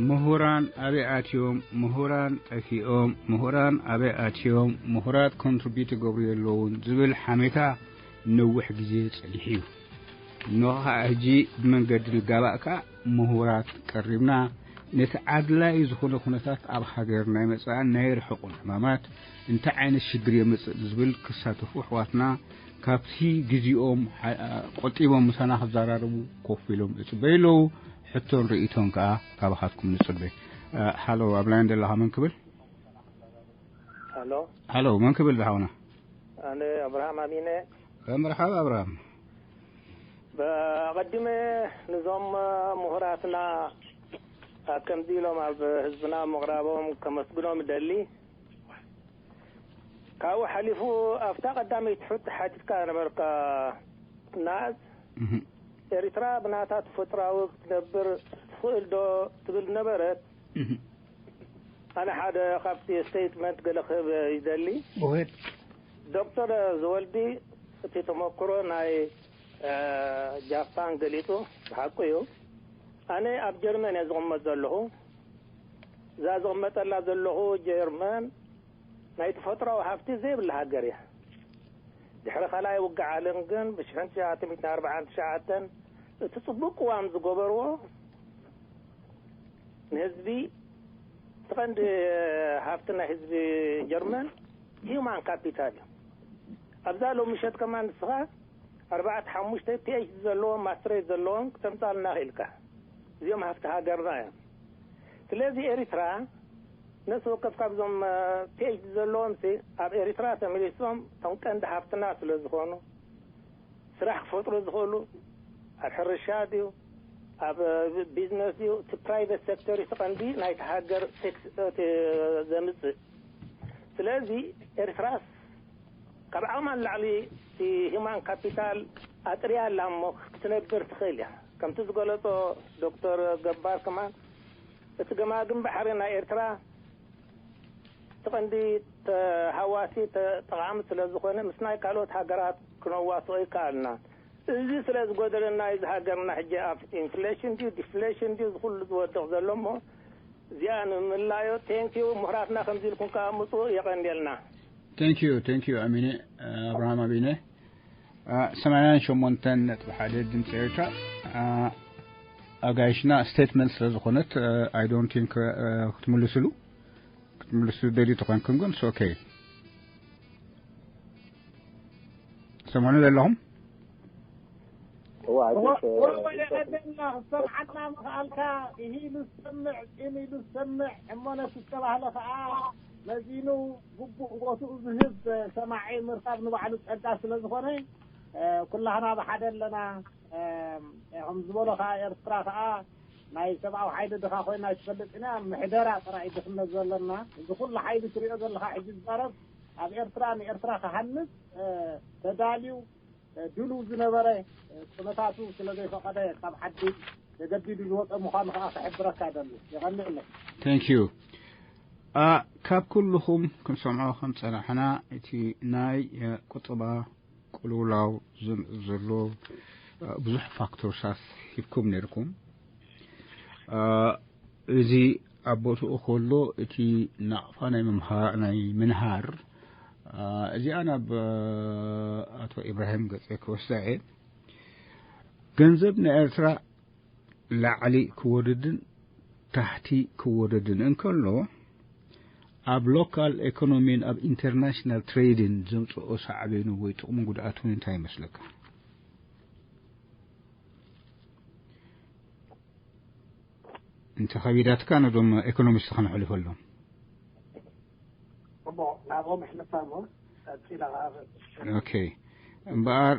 ምሁራን ኣበይ ኣትዮም? ምሁራን ጠፊኦም። ምሁራን ኣበይ ኣትዮም? ምሁራት ኮንትሪቢዩት ይገብሩ የለውን ዝብል ሓሜታ ነዊሕ ግዜ ጸኒሑ እዩ። እንሆ ኸኣ ሕጂ ብመንገዲ ንጋባእ ከኣ ምሁራት ቀሪብና፣ ነቲ ኣድላዪ ዝኾነ ኩነታት ኣብ ሃገር ናይ መጻእን ናይ ርሑቕን ዕማማት እንታይ ዓይነት ሽግር የምጽእ ዝብል ክሳተፉ ኣሕዋትና ካብቲ ግዜኦም ሓ-፣ ቆጢቦም ምሳና ክዘራረቡ ኮፍ ኢሎም ይጽበዩ ኣለዉ። ሕቶን ርእይቶን ከኣ ካባኻትኩም ንጽበ። እ፣ ሃሎ፣ ኣብ ላይን ዘለኻ መን ክብል? ሃሎ። ሃሎ፣ መን ክብል ዝሓውና? ኣነ ኣብርሃም ኣሚነ። መርሓባ ኣብርሃም። ኣቐዲመ ንዞም ምሁራትና ከምዚ ኢሎም ኣብ ህዝብና ምቕራቦም ከመስግኖም እደሊ። ካብኡ ሓሊፉ ኣብታ ቀዳመይቲ ሕቶ ሓቲትካ ነበርካ ናዝ እህ። ኤርትራ ብናታ ተፈጥሮኣዊ ክትነብር ትኽእል ዶ ትብል ነበረት። እህ። ኣነ ሓደ ካብቲ ስቴትመንት ገለ ክህብ ይደሊ። ጎሄድ። ዶክተር ዘወልዲ እቲ ተመክሮ ናይ፣ እ፣ ጃፓን ገሊጹ ብሓቁ እዩ። ኣነ ኣብ ጀርመን እየ ዝቕመጥ ዘለኹ። እዛ ዝቕመጠላ ዘለኹ ጀርመን ናይ ተፈጥሮኣዊ ሃፍቲ ዘይብላ ሃገር እያ። ድሕሪ ካልኣይ ውግእ ዓለም ግን ብሽሕን ትሽዓተ ሚእትን ኣርባዓን ትሽዓተን እቲ ጽቡቕ ቅዋም ዝገበርዎ ንህዝቢ እቲ ቀንዲ ሃፍቲ ናይ ህዝቢ ጀርመን ሂውማን ካፒታል እዩ። ኣብዛ ሎሚ ምሸት ከማን ንስኻ ኣርባዕተ ሓሙሽተ ፒኤችዲ ዘለዎም ማስትሬት ዘለዎም ክተምጻልና ክኢልካ። እዚኦም ሃፍቲ ሃገርና እዮም። ስለዚ ኤሪትራ ነፍሲ ወከፍ ካብዞም ፒኤችዲ ዘለዎም ኣብ ኤሪትራ ተመሊሶም እቶም ቀንዲ ሃፍትና ስለ ዝኾኑ ስራሕ ክፈጥሩ ዝኽእሉ ኣብ ሕርሻ ድዩ ኣብ ቢዝነስ ድዩ እቲ ፕራይቨት ሴክተር እዩ ቀንዲ ናይቲ ሃገር ዘምፅእ። ስለዚ ኤርትራስ ካብ ዓቕማ ንላዕሊ እቲ ሂማን ካፒታል ኣጥርያ ኣላ እሞ ክትነብር ትኽእል እያ። ከምቲ ዝገለጾ ዶክተር ገባር ከማን እቲ ገማግም ባሕሪ ናይ ኤርትራ እቲ ቀንዲ ተሃዋሲ ተጠቓሚ ስለ ዝኾነ ምስ ናይ ካልኦት ሃገራት ክነዋስኦ ይከኣልና። እዚ ስለ ዝጎደለና እዩ እዚ ሃገርና ሕጂ ኣብ ኢንፍሌሽን ድዩ ዲፍሌሽን ድዩ ዝኩሉ ዝወድቕ ዘሎ እሞ እዚኣ ንምምላዮ። ቴንኪዩ ምሁራትና ከምዚ ኢልኩም ከኣ ምፁ የቐንየልና። Thank you thank you ኣሚነ። ኣብርሃም ኣቢነ ሰማንያን ሸሞንተን ነጥቢ ሓደ ድምፂ ኤርትራ። ኣጋይሽና ስቴትመንት ስለ ዝኾነት I don't think ክትምልስሉ ክትምልሱ ደልዩ ተኾንኩም ግን okay። ሰማኑ ዘለኹም እዋ ወለና ክሰምዓና ምኽኣልካ። ኢሂ ኢሉ ዝሰምዕ ፂን ኢሉ ዝሰምዕ እሞ ነቲ ዝተባህለ ከዓ መዚኑ ግቡእ ቦትኡ ዝህብ ሰማዒ ምርካብ ንባዕሉ ፀጋ ስለ ዝኾነ ኩላህና ብሓደ ኣለና። ከም ዝበሎ ከዓ ኤርትራ ከዓ ናይ ሰብኣዊ ሓይሊ ድኻ ኮይና ትፈልጥ ኢና። ምሕደራ ጥራይ ድኽነት ዘለና እዚ ኩሉ ሓይሊ ትሪኦ ዘለኻ ሕጂ ዝዛረብ ኣብ ኤርትራ ንኤርትራ ክሃንፅ ተዳልዩ ድሉው ዝነበረ ኩነታቱ ስለ ዘይፈቐደ ካብ ዓዲ ተገዲዱ ዝወፀ ምዃኑ ከዓ ክሕብረካ ደሊ። የቐንየለይ። Thank you። ካብ ኩልኹም ክንሰምዖ ከም ፀናሕና እቲ ናይ ቁጠባ ቅልውላው ዘምፅእ ዘሎ ብዙሕ ፋክተርሳት ሂብኩም ነርኩም። እዚ ኣብ ቦትኡ ከሎ እቲ ናቕፋ ናይ ምምሃ ናይ ምንሃር እዚኣ ናብ ኣቶ ኢብራሂም ገፀ ክወስዳ እየ። ገንዘብ ናይ ኤርትራ ላዕሊ ክወርድን ታሕቲ ክወርድን እንከሎ ኣብ ሎካል ኢኮኖሚን ኣብ ኢንተርናሽናል ትሬድን ዘምፅኦ ሳዕቤኑ ወይ ጥቕሙ ጉድኣቱን እንታይ ይመስለካ? እንተ ከቢዳትካ ነዞም ኢኮኖሚስት ከነሕልፈሎም። እሞ ናብኦም ኣሕልፋ እሞ ቀፂላ ኦኬ እምበኣር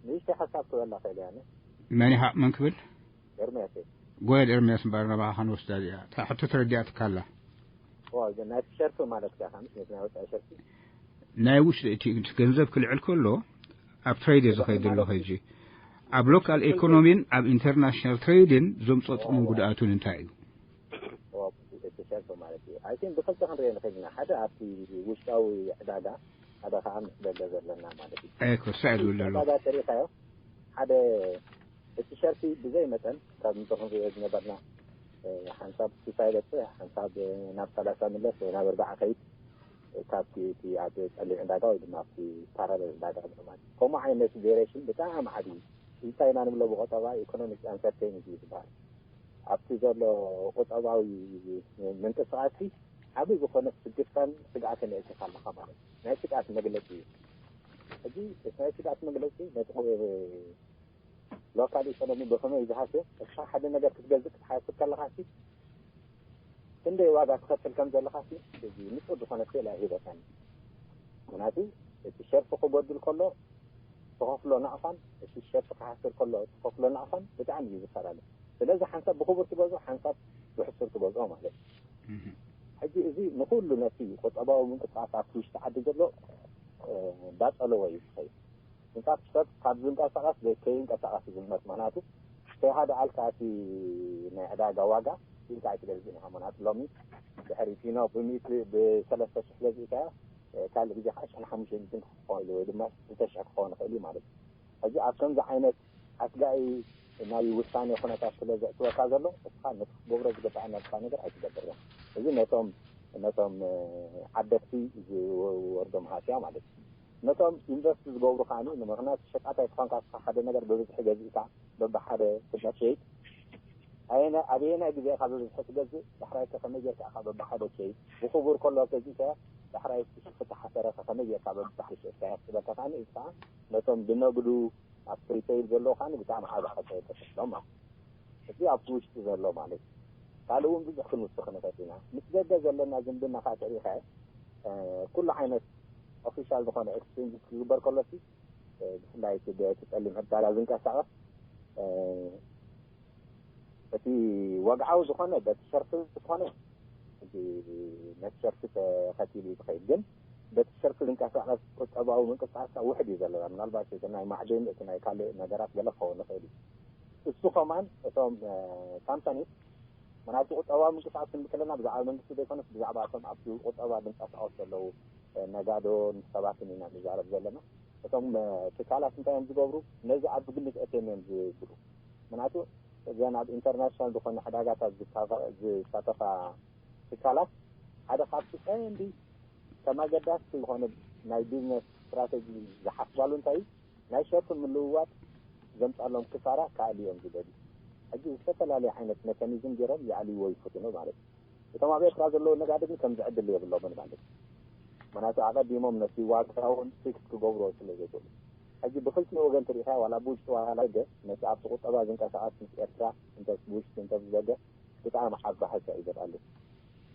ንእሽተይ ሓሳብ ክበላ ክእል እያ። መን ይሃ መን ክብል? ኤርምያስ እየ። ጎየል ኤርምያስ እምበኣር ናባኻ ክንወስዳ እዚኣ እታ ሕቶ ተረዲኣትካ ኣላ። ዋ፣ ግን ናይቲ ሸርፊ ማለት እያ፣ ካብ ምስ ናይ ወፃኢ ሸርፊ። ናይ ውሽጢ እቲ እቲ ገንዘብ ክልዕል ከሎ ኣብ ትሬድ እየ ዝኸይድ ዘለኹ ሕጂ። ኣብ ሎካል ኢኮኖሚን ኣብ ኢንተርናሽናል ትሬድን ዘምፅኦ ጥቕምን ጉድኣቱን እንታይ እዩ? ዋ፣ እቲ ሸርፊ ማለት እዩ። ኣይ ቲንክ ብክልተ ክንሪኦ ንኽእል ኢና። ሓደ ኣብቲ ውሽጣዊ ዕዳጋ፣ ሓደ ከዓ ምስ ደገ ዘለና ማለት እዩ። ኣይ ኮ፣ ስዕድ ዝብል ዘሎ። ዕዳጋ ተሪእካዮ፣ ሓደ እቲ ሸርፊ ብዘይ መጠን ካብ ንቶ ክንሪኦ ዝነበርና፣ እ፣ ሓንሳብ ስልሳ ይበፅሕ፣ ሓንሳብ ናብ ሰላሳ ምለስ ወይ ናብ ኣርባዓ ከይድ፣ ካብቲ እቲ ኣብ ጸሊም ዕዳጋ ወይ ድማ ኣብቲ ፓራለል ዕዳጋ ብምማት። ከምኡ ዓይነት ቬሪሽን ብጣዕሚ ዓብዪ እዩ። እዚ እንታይ ኢና ንብሎ ብቆጠባ ኢኮኖሚክ ኣንሰርቴኒቲ ዝበሃል። ኣብቲ ዘሎ ቁጠባዊ ምንቅስቃስቲ ዓብዪ ዝኾነ ስግፍታን ስግኣትን የእትካ ኣለኻ ማለት እዩ። ናይ ስግኣት መግለፂ እዩ። ሕጂ እቲ ናይ ስግኣት መግለፂ ነቲ ሎካል ኢኮኖሚ ብኸመይ እዩ ዝሃስዮ? እስኻ ሓደ ነገር ክትገዝእ ክትሓስብ ከለኻሲ ክንደይ ዋጋ ትኸፍል ከም ዘለኻሲ እዚ ንጹር ዝኾነ ስእሊ ኣይሂበካን። ምኽንያቱ እቲ ሸርፊ ክጎድል ከሎ ትኸፍሎ ናቕፋን እቲ ሸርፊ ክሓስር ከሎ ትኸፍሎ ናቕፋን ብጣዕሚ እዩ ዝፈላለ። ስለዚ ሓንሳብ ብኽቡር ትገዝኦ፣ ሓንሳብ ብሕሱር ትገዝኦ ማለት እዩ። ሕጂ እዚ ንኹሉ ነቲ ቁጠባዊ ምንቅስቃስ ኣብቲ ውሽጢ ዓዲ ዘሎ እ፣ እንዳጸለዎ እዩ ዝኸይድ። ምንጻፍ ሰብ ካብ ዝንቀሳቐስ ዘይ-፣ ከይንቀሳቐስ ዝልመድ። ምኽንያቱ ከይሃደ ኣልካ እቲ ናይ ዕዳጋ ዋጋ ኢልካ ኣይትገዝእን ኢኻ። ምኽንያቱ ሎሚ ድሕሪ ፊኖ ብሚእቲ፣ ብሰለስተ ሽሕ ገዚእካዮ፣ እ፣ ካልእ ግዜ ከዓ ሽሕን ሓሙሽተ ሚእትን ክኸውን ኢሉ ወይ ድማ ክልተ ሽሕ ክኸውን ይኽእል እዩ ማለት እዩ። ሕጂ ኣብ ከምዚ ዓይነት ኣስጋኢ ናይ ውሳኔ ኩነታት ስለ ዘእትወካ ዘሎ፣ እስኻ ነቲ ክትገብሮ ዝግባእ ናትካ ነገር ኣይትገብርን። እዚ ነቶም፣ ነቶም፣ እ፣ ዓደግቲ ዝወርዶም ሃስያ ማለት እዩ። ነቶም ኢንቨስት ዝገብሩ ከዓኒ፣ ንምኽንያቱ ሸቃጣይ ትኾንካ፣ እስኻ ሓደ ነገር ብብዝሒ ገዚእካ በብሓደ ክትሸይጥ፣ ኣየና-፣ ኣበየናይ ግዜ ኢኻ ብብዝሒ ትገዝእ፣ ዳሕራይ ከ ከመይ ጌርካ ኢኻ በብሓደ ትሸይጥ፣ ብኽቡር ከሎ ገዚእካዮ፣ ዳሕራይ እቲ ሽርፊ ተሓሰረ ከ ከመይ ጌርካ በብባሕሪ ሸይጥካዮ ክትበልካ ከዓኒ፣ እዚ ከዓ ነቶም ዝነግዱ፣ ኣብ ሪቴይል ዘለዉ ከዓኒ ብጣዕሚ ዓቢ ሓቂ የጥርሎም ማለት እዩ። እቲ ኣብቲ ውሽጢ ዘሎ ማለት እዩ። ካልእ እውን ብዙሕ ክንውስኽ ንኽእል ኢና። ምስ ደገ ዘለና ዝምድና ከዓ ተሪኢኻ፣ እ፣ ኩሉ ዓይነት ኦፊሻል ዝኾነ ኤክስቼንጅ ክግበር ከሎሲ፣ እ፣ ብፍላይ እቲ ብቲ ጸሊም ዕዳጋ ዝንቀሳቐስ፣ እ፣ እቲ ወግዓዊ ዝኾነ በቲ ሸርፊ ዝኾነ፣ እቲ ነቲ ሸርፊ ተኸቲሉ እዩ ዝኸይድ። ግን በቲ ሸርፊ ዝንቀሳቐስ ቁጠባዊ ምንቅስቃስ ውሕድ እዩ ዘለና። ምናልባት እቲ ናይ ማዕድን፣ እቲ ናይ ካልእ ነገራት ገለ ክኸውን ይኽእል እዩ። እሱ ከማን እቶም፣ እ፣ ካምፓኒ፣ ምክንያቱ ቁጠባዊ ምንቅስቃስ ክንብል ከለና ብዛዕባ መንግስቲ ዘይኮነስ ብዛዕባ እቶም ኣብቲ ቁጠባ ዝንቀሳቐሱ ዘለዉ፣ እ፣ ነጋዶን ሰባትን ኢና ንዛረብ ዘለና። እቶም፣ እ፣ ትካላት እንታይ እዮም ዝገብሩ? ነዚ ኣብ ግሊ ክእትዮም እዮም ዝብሉ። ምክንያቱ እዘን ኣብ ኢንተርናሽናል ዝኾነ ዕዳጋታት ዝሳፈ-፣ ዝሳተፋ ትካላት ሓደ ካብቲ ቀንዲ ከም ኣገዳሲ ዝኾነ ናይ ቢዝነስ ስትራተጂ ዝሓስባሉ እንታይ እዩ? ናይ ሸርፊ ምልውዋጥ ዘምጻሎም ክሳራ ክኣሊ እዮም ዝደልዩ። ሕጂ ዝተፈላለየ ዓይነት ሜካኒዝም ገይሮም ይኣልይዎ ይፍትኑ ማለት እዩ። እቶም ኣብ ኤርትራ ዘለዉ ነጋድት ከምዚ ዕድል የብሎምን ማለት እዩ። ምክንያቱ ኣቐዲሞም ነቲ ዋጋ እውን ፊክስ ክገብርዎ ስለ ዘይክእሉ፣ ሕጂ ብክልቲኡ ወገን ትሪኢኻ፣ ዋላ ብውሽጢ ዋላ ደገ፣ ነቲ ኣብቲ ቁጠባ ዝንቀሳቐስ ምስ ኤርትራ እንተ ብውሽጢ እንተ ብደገ፣ ብጣዕሚ ዓቢ ሃልኪ እዩ ዘምጻሉ።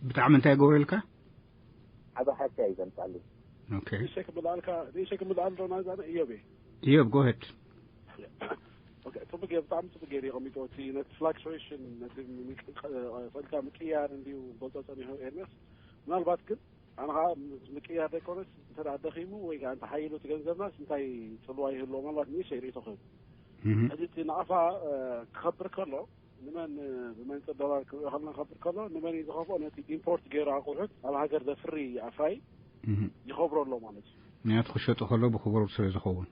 ብጣዕሚ እንታይ ይገብረልካ? ዓቢ ሃልኪ እዩ ዘምጻሉ። ኦኬ። ንእሽተይ ክምልኣልካ፣ ንእሽተይ ክምልኣል ዶ ናዛ እዮብ እየ። እዮብ፣ ጎ ሄድ። ኦኬ፣ ጽቡቅ እየ፣ ብጣዕሚ ጽቡቅ ገይሩ የቐሚጥዎ። እቲ ነቲ ፍላክቹዌሽን፣ ነቲ ምንቅ-፣ ጸልካ ምቅያር እንድዩ ገልጾ ጸኒሑ ኤርሚያስ። ምናልባት ግን ኣነ ኸዓ ምስ ምቅያር ዘይኮነስ፣ እንተ ደኣ ደኺሙ ወይ ከኣ እንተ ሓይሉ እቲ ገንዘብናስ እንታይ ጽልዋ ይህልዎ? ምናልባት ንእሽተይ ርእይቶ ክህብ። እህ። ሕጂ እቲ ናቕፋ፣ እ፣ ክኸብር ከሎ፣ ንመን፣ እ፣ ብመንጽር ዶላር ክሪኦ ከለና ክኸብር ከሎ፣ ንመን እዩ ዝኸፍኦ? ነቲ ኢምፖርት ገይሩ ኣቑሑት ኣብ ሃገር ዘፍሪ ኣፍራይ እህ። ይኸብሮ ኣሎ ማለት እዩ። ምክንያቱ ክሸጡ ከሎ ብኽቡር ስለ ዝኸውን።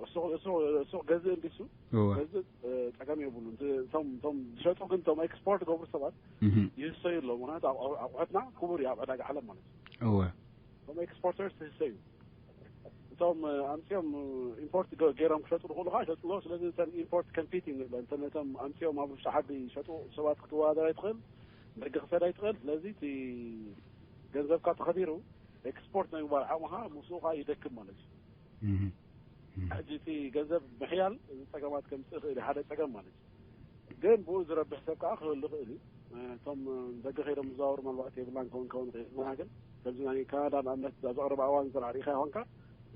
እሱ፣ እሱ፣ እሱ ገዝእ እንዲሱ፣ እወ። ገዝእ፣ እ፣ ጸገም የብሉን። እቲ፣ እቶም፣ እቶም ዝሸጡ ግን፣ እቶም ኤክስፖርት ገብሩ ሰባት እህ። ይህሰዩ ኣለዉ። ምክንያቱ ኣብ፣ ኣብ፣ ኣቑሑትና ክቡር እዩ ኣብ ዕዳጋ ዓለም ማለት እዩ። እወ። እቶም ኤክስፖርተርስ ትህሰዩ። እቶም፣ እ፣ ኣምጺኦም፣ እ፣ ኢምፖርት ገ-፣ ገይሮም ክሸጡ ዝኽእሉ ከዓ ይሸጡ ኣለዉ። ስለዚ እተን ኢምፖርት ኮምፒቲንግ ንብለን፣ እተን፣ እቶም ኣምጺኦም ኣብ ውሽጢ ዓዲ ይሸጡ ሰባት ክትወዳደር ኣይትኽእል፣ ደገ ክሰድ ኣይትኽእል። ስለዚ እቲ ገንዘብካ ተኸቢሩ ኤክስፖርት ናይ ምግባር ዓቕምኻ ምስኡ ከዓ ይደክም ማለት እዩ። እህ። እህ። ሕጂ እቲ ገንዘብ ምሕያል እዚ ጸገማት ከምጽእ ይኽእል እዩ፣ ሓደ ጸገም ማለት እዩ። ግን ብኡ ዝረብሕ ሰብ ከዓ ክህሉ ይኽእል እዩ። እቶም ደገ ከይዶም ዝዘዋወሩ ምናልባት የብልናን ክኸውን ክኸውን ይኽእል። ንሕና ግን ከምዚ ናይ ካናዳ ንኣብነት ኣብዚ ቀረባ እዋን እንተ ርኢኻ ይኾንካ፣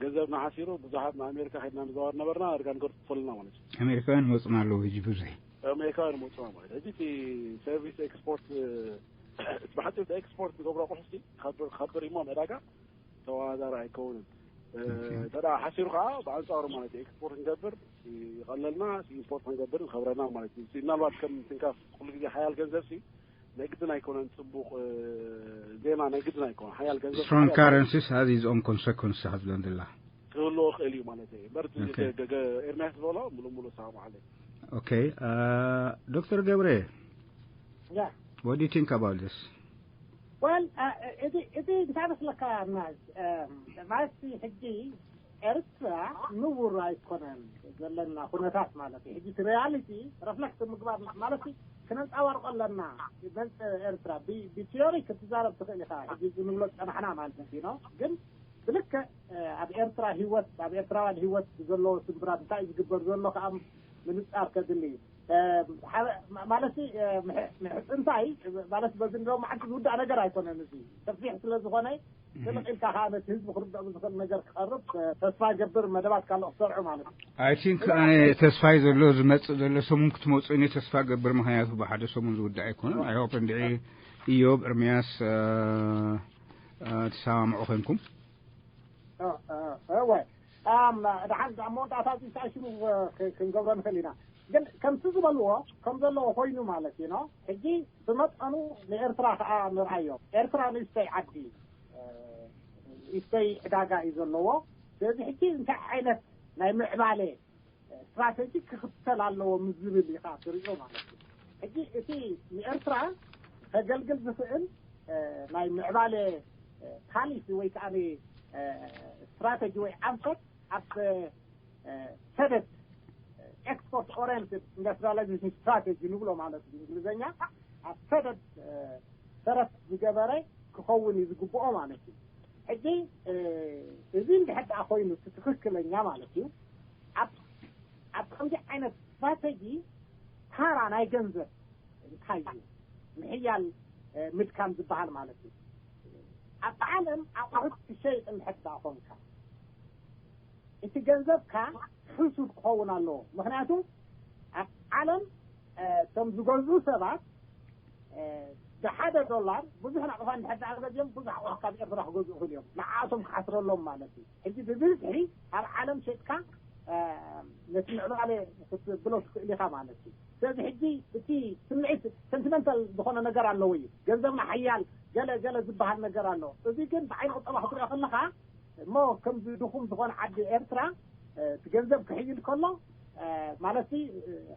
ገንዘብና ሓሲሩ ብዙሓት ንኣሜሪካ ከይድና ንዘዋወር ነበርና፣ ዳርጋ ንገር ትፈልና ማለት እዩ። ኣሜሪካውያን ይመጹና ኣለዉ ሕጂ ብዙሕ። ኣሜሪካውያን ይመጹና ማለት እዩ። ሕጂ እቲ ሰርቪስ ኤክስፖርት፣ ብሓጺሩ እቲ ኤክስፖርት ዝገብሮ ኣቑሑት ክኸብር፣ ክኸብር እሞ ዕዳጋ ተወዳዳሪ ኣይከውንን። እ፣ ኦኬ። እንተ ደኣ ሓሲሩ ከኣ ብኣንጻሩ ማለት እዩ፣ ኤክስፖርት ክንገብር ይቐለልና፣ ኢምፖርት ክንገብር ይኸብረና ማለት እዩ። ምናልባት ከም ትንካፍ ኩሉ ግዜ ሓያል ገንዘብ ሲ ናይ ግድን ኣይኮነን ጽቡቕ፣ እ፣ ዜና ናይ ግድን ኣይኮነን። ሓያል ገንዘብ strong ሓያል currencies has its own consequences፣ ሓዝለን ዘላ። ክህልዎ ይኽእል እዩ ማለት እዩ። እምበር እቲ ኦኬ። ገ-፣ ገ-፣ ኤርምያስ ዝበሎ ምሉእ ምሉእ እሰማማዕ ኣለይ። ኦኬ፣ እ፣ ዶክተር ገብረ፣ Yeah። What do you think about this? Well፣ እ፣ እቲ፣ እቲ እንታይ መስለካ ናዝ፣ እ፣ ማለት ሕጂ ኤርትራ ንቡር ኣይኮነን ዘለና ኩነታት ማለት እዩ። ሕጂ እቲ ሪያሊቲ ረፍለክት ምግባር ማ-፣ ማለት ክነንጻባርቆ ኣለና። መንጽር ኤርትራ ብ-፣ ብቲዮሪ ክትዛረብ ትኽእል ኢኻ። ሕጂ እዚ ንብሎ ዝጸናሕና ማለት እዩ ነው። ግን ብልክዕ፣ እ፣ ኣብ ኤርትራ ህይወት፣ ኣብ ኤርትራውያን ህይወት ዘለዎ ስምብራት እንታይ እዩ ዝግበር ዘሎ ከኣ ምንጻር ከድሊ እዩ። እ፣ ሓደ፣ ማ-፣ ማለት፣ እ፣ ምሕ-፣ ምሕጽንታይ፣ ማለት በዚ ንደው መዓልቲ ዝውዳእ ነገር ኣይኮነን። እዚ ሰፊሕ ስለ ዝኾነ፣ እህ። ጥልቕ ኢልካ ከኣ ነቲ ህዝቢ ክርድኦ ብዝኽእል ነገር ክቐርብ፣ እ፣ ተስፋ ይገብር መደባት ካልኦ ክሰርዑ ማለት እዩ። I think ኣነ ተስፋይ ዘሎ ዝመጽእ ዘሎ ሰሙን ክትመጹ እኔ ተስፋ ገብር፣ ምኽንያቱ ብሓደ ሰሙን ዝውዳእ ኣይኮነን። I hope እንድዒ ኢዮብ፣ ኤርምያስ፣ እ፣ እ፣ ትሰማምዑ ኮንኩም። እ፣ እ፣ እወ። ኣም፣ ድሓን ኣብ መወዳእታ እዚ ሳእሽሙ፣ እ፣ ክ-፣ ክንገብሮ ንኽእል ኢና። ግን ከምቲ ዝበልዎ ከም ዘለዎ ኮይኑ ማለት እዩ፣ ኖ? ሕጂ ብመጠኑ ንኤርትራ ከኣ ንርኣዮ። ኤርትራ ንእሽተይ ዓዲ፣ እ፣ ንእሽተይ ዕዳጋ እዩ ዘለዎ። ስለዚ ሕጂ እንታይ ዓይነት ናይ ምዕባለ ስትራተጂ ክኽተል ኣለዎ ምስ ዝብል ኢኻ ትሪኦ ማለት እዩ። ሕጂ እቲ ንኤርትራ ከገልግል ዝኽእል፣ እ፣ ናይ ምዕባለ፣ እ፣ ፓሊሲ ወይ ከኣ ስትራተጂ ወይ ኣንፈት ኣብ ሰደድ ኤክስፖርት ኦሪየንትድ ኢንዱስትሪያላይዜሽን ስትራተጂ ንብሎ ማለት እዩ እንግሊዝኛ። ኣብ ሰደድ ሰረት ዝገበረ ክኸውን እዩ ዝግብኦ ማለት እዩ። ሕጂ እዚ እንድሕር ደኣ ኮይኑ እቲ ትኽክለኛ ማለት እዩ፣ ኣብ ከምዚ ዓይነት ስትራተጂ ታራ ናይ ገንዘብ እንታይ እዩ? ምሕያል ምድካም ዝበሃል ማለት እዩ። ኣብ ዓለም ኣቑሑት ትሸይጥ እንድሕር ደኣ ኮንካ፣ እቲ ገንዘብካ ሕሱር ክኸውን ኣለዎ። ምኽንያቱ ኣብ ዓለም እቶም ዝገዝኡ ሰባት ብሓደ ዶላር ብዙሕ ናቕፋ እንድሕር ደኣ ገዚኦም ብዙሕ ኣቑሑት ካብ ኤርትራ ክገዝኡ ይኽእሉ እዮም። ንዓኣቶም ክሓስረሎም ማለት እዩ። ሕጂ ብብዝሒ ኣብ ዓለም ሸጥካ ነቲ ምዕባለ ክትብሎ ትኽእል ኢኻ ማለት እዩ። ስለዚ ሕጂ እቲ ስምዒት ሰንቲመንታል ዝኾነ ነገር ኣለዎ እዩ። ገንዘብና ሓያል ገለ ገለ ዝበሃል ነገር ኣሎ። እዚ ግን ብዓይኒ ቁጠባ ክትሪኦ ከለኻ እሞ ከምዚ ድኹም ዝኾነ ዓዲ ኤርትራ እቲ ገንዘብ ክሕይል ከሎ ማለት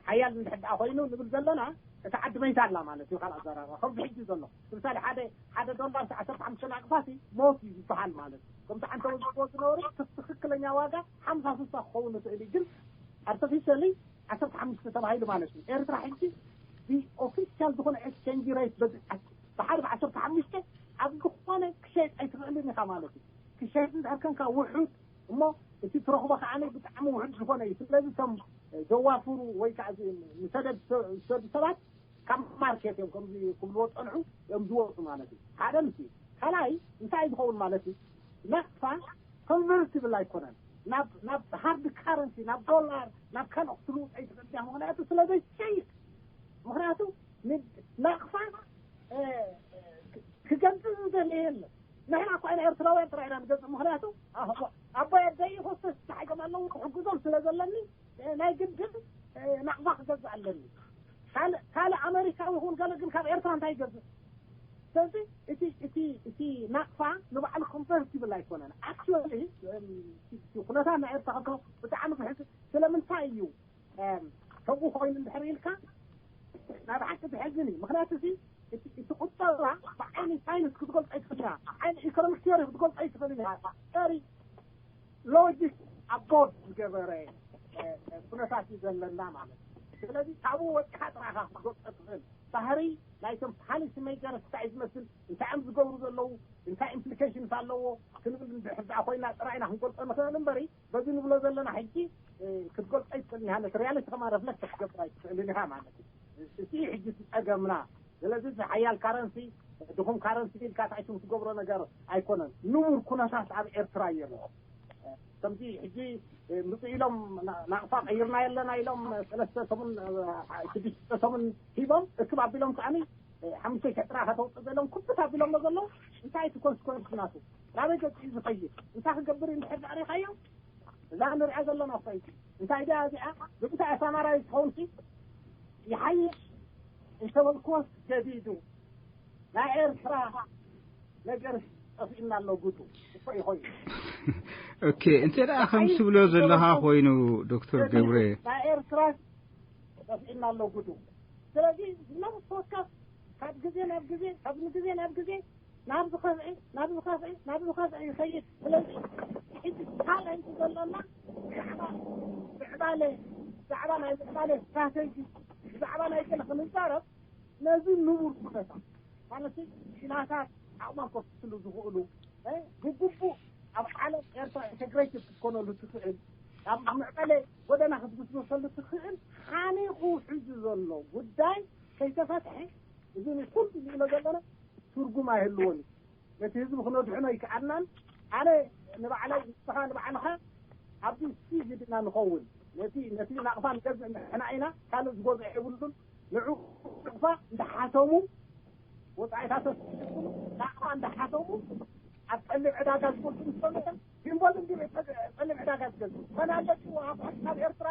ሓያል እንድሕር ደኣ ኮይኑ ንብል ዘለና እታ ዓዲ መይታ ኣላ ማለት እዩ። ካልእ ኣዘራርባ ከምዚ ሕጂ ዘሎ ምሳሌ ሓደ ሓደ ዶላር ዓሰርተ ሓሙሽተ ናቕፋ ሲ ሞት እዩ ዝበሃል ማለት እዩ። ከምቲ ዓንተው ዝብልዎ ዝነበሩ ትኽክለኛ ዋጋ ሓምሳ ስሳ ክኸውን ይኽእል እዩ፣ ግን ኣርቲፊሻሊ ዓሰርተ ሓሙሽተ ተባሂሉ ማለት እዩ። ኤርትራ ሕጂ ብኦፊሻል ዝኾነ ኤክስቼንጅ ሬት በዚ ብሓደ ብዓሰርተ ሓሙሽተ ኣብ ዝኾነ ክሸይጥ ኣይትኽእልን ኢኻ ማለት እዩ። ክሸይጥ እንድሕር ከንካ ውሑድ እሞ እቲ ትረኽቦ ከዓ ብጣዕሚ ውሑድ ዝኾነ እዩ። ስለዚ እቶም ዘዋፍሩ ወይ ከዓ እዚ ንሰደድ ዝሰዱ ሰባት ካብ ማርኬት እዮም ከምዚ ክብልዎ ፀንሑ እዮም ዝወፁ ማለት እዩ። ሓደ ምስ ካልኣይ እንታይ ዝኸውን ማለት እዩ? ናቕፋ ኮንቨርቲብል ኣይኮነን ናብ ናብ ሃርድ ካረንሲ ናብ ዶላር ናብ ካልኦት ትልውጥ ኣይትኽእል እያ። ምኽንያቱ ስለ ዘይሸይጥ ምኽንያቱ ን- ናቕፋ እ፣ ክገዝእ ዝደለየ የለን። ንሕና እኳ ኢና ኤርትራውያን ጥራይ ኢና ንገዝእ። ምኽንያቱ ኣቦ- ኣቦይ ኣደይ ሆስተስ ተሓይዞም ኣለዉ ክሕግዞም ስለ ዘለኒ እ፣ ናይ ግድን እ፣ ናቕፋ ክገዝእ ኣለኒ። ካልእ ካልእ ኣመሪካዊ ይኹን ገለ ግን ካብ ኤርትራ እንታይ ይገዝእ? ስለዚ እቲ እቲ እቲ ናቕፋ ንባዕሉ ኮምፐርቲብል ኣይኮነን። ኣክቹዋሊ እቲ ኩነታት ናይ ኤርትራ ከቶ ብጣዕሚ ዝሕዝ ስለምንታይ እዩ ከምኡ ኮይኑ እንድሕር ኢልካ ናይ ብሓቂ ዝሕዝን እዩ። ምክንያቱ እዚ እቲ ቁጠባ ብዓይኒ ሳይንስ ክትገልፆ ኣይትኽእልን ኢኻ። ብዓይኒ ኢኮኖሚክ ቲዮሪ ክትገልፆ ኣይትኽእልን ኢኻ። ሪ ሎጂክ ኣቦርድ ዝገበረ ኩነታት እዩ ዘለና ማለት እዩ። ስለዚ ካብኡ ወፂኻ ጥራኻ ክትገልፆ ትኽእል። ባህሪ ናይቶም ፓሊሲ ሜከርስ እንታይ ዝመስል እንታይ እዮም ዝገብሩ ዘለዉ እንታይ ኢምፕሊኬሽንስ ኣለዎ ክንብል እንድሕር ኮይና ጥራይና ክንገልፆ ንኽእል እምበሪ በዚ ንብሎ ዘለና ሕጂ ክትገልጾ ኣይትኽእልን ኢኻ። ነቲ ሪያሊቲ ከማ ረፍለክት ክትገብር ኣይትኽእልን ኢኻ ማለት እዩ። እቲ ሕጂ እቲ ጸገምና። ስለዚ እዚ ሓያል ካረንሲ ድኹም ካረንሲ ኢልካ ታይቱም ትገብሮ ነገር ኣይኮነን። ንቡር ኩነታት ኣብ ኤርትራ እዩ። ከምዚ ሕጂ ምጽእ ኢሎም ናቕፋ ቀይርና የለና ኢሎም ሰለስተ ሰሙን ሽዱሽተ ሰሙን ሂቦም እክብ ኣቢሎም ከዓኒ ሓሙሽተ ሽሕ ጥራይ ከተውፅእ ዘለዎም ክፍት ኣቢሎም ዘለዉ እንታይ እቲ ኮንስኮንስ ናቱ ናበይ ገፂ እዩ ዝኸይድ እንታይ ክገብር እዩ እንድሕር ዳዕሪኻዮ እዛ ንሪኣ ዘለና ኮይንቲ እንታይ ድያ እዚኣ ብምንታይ ኣሳማራይ ትኸውን ሲ ይሓይሽ እንተበልክዎስ ገዲዱ ናይ ኤርትራ ነገር ጠፊእና ኣሎ ጉዱ እኮ ይኾይኑ ኦኬ እንተ ደኣ ከም ትብሎ ዘለኻ ኮይኑ ዶክተር ገብረ ናይ ኤርትራ ጠፊእና ኣሎ ጉዱ ስለዚ ነብስ ወከፍ ካብ ግዜ ናብ ግዜ ካብ ግዜ ናብ ግዜ ናብ ዝኸፍዐ ናብ ዝኸፍዐ ናብ ዝኸፍዐ ይኸይድ ስለዚ ሕጂ ካልኣይቲ ዘሎና ብዛዕባ ምዕባለ ብዛዕባ ናይ ምዕባለ ስትራተጂ ብዛዕባ ናይ ገለ ክንዛረብ ነዚ ንቡር ኩነታት ማለት ሽናታት ዓቕሞም ከፍትሉ ዝኽእሉ ብግቡእ ኣብ ዓለም ኤርትራ ኢንተግሬትድ ክትኮነሉ ትኽእል ኣብ ምዕበለ ጎደና ክትግስግሰሉ ትኽእል ሓኒቑ ሕዚ ዘሎ ጉዳይ ከይተፈትሐ እዚ ንኩሉ ዝብሎ ዘለና ትርጉም ኣይህልዎን እዩ ነቲ ህዝቢ ክነድሕኖ ይከኣልናን ኣነ ንባዕለይ ንስኻ ንባዕልኻ ኣብዚ ስቲጅ ድና ንኸውን ነቲ ነቲ ናቕፋ ንገዝእ ንሕና ኢና ካልእ ዝገዝኦ የብሉን ንዑ ናቕፋ እንዳሓሰሙ ወፃኢታት ናቕፋ እንዳሓሰሙ ኣብ ፀሊም ዕዳጋ ዝገዝኡ ምስ ፈልጠ ግንቦል እንዲ ፀሊም ዕዳጋ ዝገዝእ መን ኣለቱ ኣብ ኤርትራ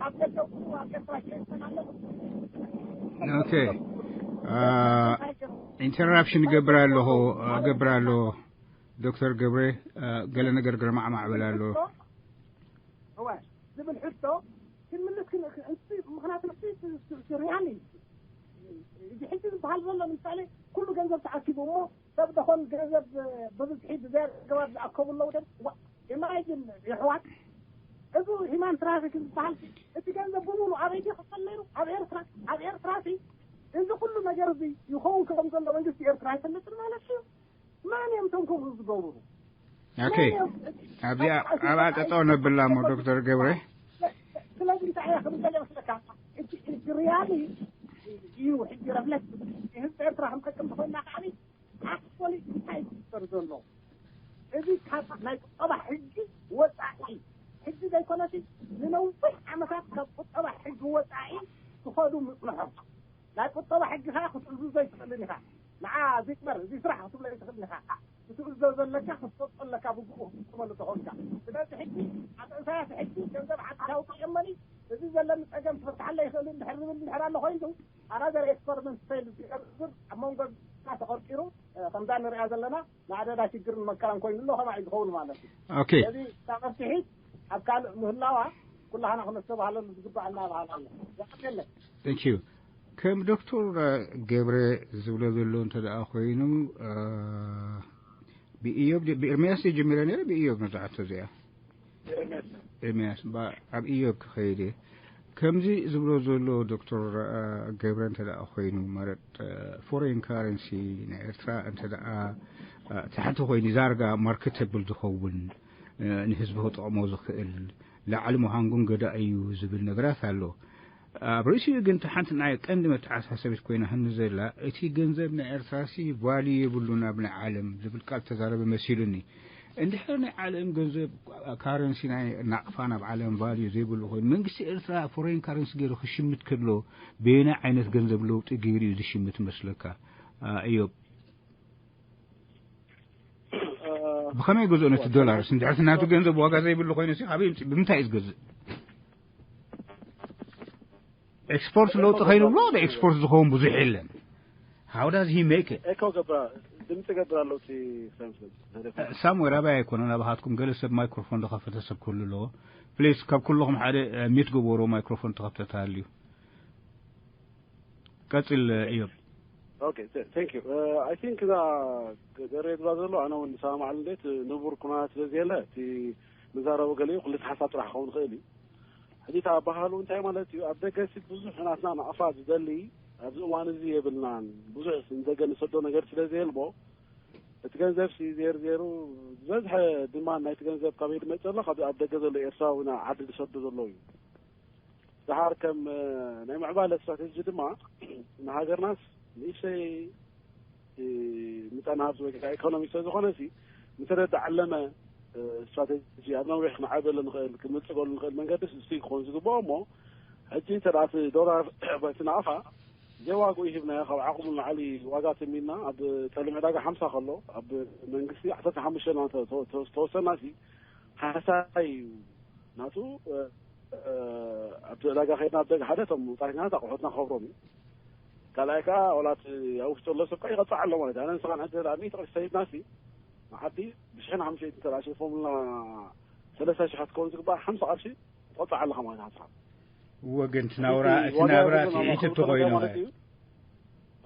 ኣብ ደገ ኣብ ኤርትራ ሸይጥ መን ኣለቱ ኦኬ ኢንተራፕሽን ይገብር ኣለኹ ገብር ኣለዎ ዶክተር ገብረ ገለ ነገር ግርማዕማዕ በል ኣሎ እወ ዝብል ሕቶ ክንምልስ ምክንያቱ ሪያሊ እዚ ሕጂ ዝበሃል ዘሎ ምሳሌ ኩሉ ገንዘብ ተኣኪቡ እሞ ሰብ ደኾን ገንዘብ ብብዝሒ ብዘይ ኣገባብ ዝኣከቡ ኣለዉ። ደ ኢማጅን የሕዋት፣ እዚ ሂማን ትራፊክ ዝበሃል እቲ ገንዘብ ብምሉ ኣበይ ይኽፈል ነይሩ? ኣብ ኤርትራ። ኣብ ኤርትራ ሲ እዚ ኩሉ ነገር እዚ ይኸውን ከም ዘሎ መንግስቲ ኤርትራ ኣይፈልጥን ማለት እዩ። መን እዮም እቶም ከምኡ ዝገብሩ? ኦኬ። ኣብዚኣ ኣብኣ ጠጠው ነብላ እሞ ዶክተር ገብረ። ስለዚ እንታይ እያ ክብል ደልየ መስለካ? ሕጂ ሕጂ ሪያሊ እዩ ሕጂ ረፍለክት ህዝቢ ኤርትራ ከም ጠቅም ተኮይና ከዓኒ ኣክቹዋሊ እንታይ ዝግበር ዘሎ? እዚ ካብ ናይ ቁጠባ ሕጊ ወፃኢ ሕጊ ዘይኮነሲ ንነዊሕ ዓመታት ካብ ቁጠባ ሕጊ ወፃኢ ዝኸዱ ምፅንሖም ናይ ቁጠባ ሕጊ ከዓ ክትእዝዞ ኣይትኽእልን ኢኻ። ንዓ እዚ ግበር እዚ ስራሕ ክትብሎ ኣይትኽእልን ኢኻ። ክትእዝዞ ዘለካ ክትሰጦ ኣለካ ብግኡ ክትጥቀመሉ ተኾንካ። ስለዚ ሕጂ ኣብ ኢሳያስ ሕጂ ገንዘብ ዓዲ ዳውቂ የመኒ እዚ ዘለኒ ፀገም ክፈትሓለ ይኽእል እንድሕር ዝብል እንድሕር ኣሎ ኮይኑ ኣናዘር ኤክስፐሪመንት ፌል ዝገብር ኣብ መንጎ ተቐርቂሩ ከምዛ ንሪኣ ዘለና ንኣደዳ ሽግርን መከራን ኮይኑ ኣሎ ከማይ ዝኸውን ማለት እዩ። ኦኬ። ስለዚ እታ መፍትሒት ኣብ ካልእ ምህላዋ ኩላህና ክነስተባህለሉ ዝግባእ እናባህል ኣሎ። የቐንየለይ። Thank you። ከም ዶክተር ገብረ ዝብሎ ዘሎ እንተ ደኣ ኮይኑ ብኢዮብ ብኤርምያስ ጀሚረ ነይረ ብኢዮብ ነዛዓቶ እዚኣ ኤርምያስ ኣብ ኢዮብ ክኸይድ እየ። ከምዚ ዝብሎ ዘሎ ዶክተር ገብረ እንተ ደኣ ኮይኑ ማለት ፎሬን ካረንሲ ናይ ኤርትራ እንተ ደኣ ትሕቲ ኮይኑ ዛርጋ ማርኬተብል ዝኸውን ንህዝቢ ክጠቕሞ ዝኽእል ላዕሊ ምዃንኩም ገዳ እዩ ዝብል ነገራት ኣሎ። ኣብ ርእሲኡ ግን እታ ሓንቲ ናይ ቀንዲ መተሓሳሰቢት ኮይና ህኒ ዘላ እቲ ገንዘብ ናይ ኤርትራሲ ቫልዩ የብሉን ኣብ ናይ ዓለም ዝብል ቃል ተዛረበ መሲሉኒ። እንድሕር ናይ ዓለም ገንዘብ ካረንሲ ናይ ናቕፋ ናብ ዓለም ቫልዩ ዘይብሉ ኮይኑ መንግስቲ ኤርትራ ፎሬን ካረንሲ ገይሩ ክሽምት ከሎ በየናይ ዓይነት ገንዘብ ለውጢ ገይሩ እዩ ዝሽምት መስለካ? እዮብ ብኸመይ ገዝኦ ነቲ ዶላርስ እንድሕር ናቱ ገንዘብ ዋጋ ዘይብሉ ኮይኑ ሲ ካበይ ይምፅእ ብምንታይ እዩ ዝገዝእ? ኤክስፖርት ለውጢ ከይንብሎ ወደ ኤክስፖርት ዝኸውን ብዙሕ የለን። How does he make it? ኤኮ ገብራ ድምፂ ገብራ ኣለውቲ ክሰምስል ሳምዌር ኣበይ ኣይኮነን ኣባኻትኩም ገለ ሰብ ማይክሮፎን ዝኸፈተ ሰብ ክህሉ ኣለዎ። ፕሊስ ካብ ኩልኹም ሓደ ሚት ግበሩ ማይክሮፎን ተኸፍተ ተሃልዩ። ቀፅል እዮም። Okay, thank you. I think እዛ ገሬ ዝባ ዘሎ ኣነ እውን ሰማማዕ እንዴት ንቡር ኩነታት ስለ ዝየለ እቲ ንዛረቦ ገሊኡ ክልተ ሓሳብ ጥራሕ ክኸውን ይኽእል እዩ። ሕጂ እታ ባህሉ እንታይ ማለት እዩ? ኣብ ደገ ሲ ብዙሕ ናትና ናቕፋ ዝደሊ ኣብዚ እዋን እዚ የብልናን። ብዙሕ ንደገ ንሰዶ ነገር ስለ ዘየልቦ እቲ ገንዘብ ሲ ዜር ዜሩ ዝበዝሐ ድማ ናይቲ ገንዘብ ካበይ ዝመፅእ ዘሎ ካብ ኣብ ደገ ዘሎ ኤርትራዊ ናብ ዓዲ ዝሰዶ ዘሎ እዩ። ደሓር ከም ናይ ምዕባለ ስትራቴጂ ድማ ንሃገርናስ ንእሽተይ ምጣን ሃብቲ ወይ ከዓ ኢኮኖሚ ስለ ዝኾነ ሲ ምተረዳዓለመ ስትራቴጂ ኣብ ነዊሕ ክንዓበለ ንኽእል ክንብልፀገሉ ንኽእል መንገዲ እሱ ክኾን ዝግብኦ እሞ ሕጂ እንተ እቲ ዶላር በቲ ናቕፋ ዘይዋግኡ ሂብናዮ ካብ ዓቕሙ ንላዕሊ ዋጋ ተሚና ኣብ ፀሊም ዕዳጋ ሓምሳ ከሎ ኣብ መንግስቲ ዓሰርተ ሓሙሽተ ተወሰና ሲ ሓሳይ እዩ ናቱ ኣብቲ ዕዳጋ ከይድና ኣብ ደገ ሓደ እቶም ወፃኢትና ኣቑሑትና ክኸብሮም እዩ። ካልኣይ ከዓ ወላ እቲ ኣብ ውሽጢ ዘሎ ሰብ ከዓ ይቐፃዕ ኣሎ ማለት እዩ። ኣነ ንስኻን ሕጂ ዳ ሚእቲ ቅርሺ ተሂብና ሲ ንዓዲ ብሽሕን ሓሙሽተ እንተ ሸይፎምልና ሰለስተ ሽሕ ክትከውን ዝግባእ ሓምሳ ቅርሺ ትቐፃዕ ኣለኻ ማለት ሓስኻ ወገን ትናውራ እቲ ናብራ ትዒት እትኾይኑ ማለት እዩ።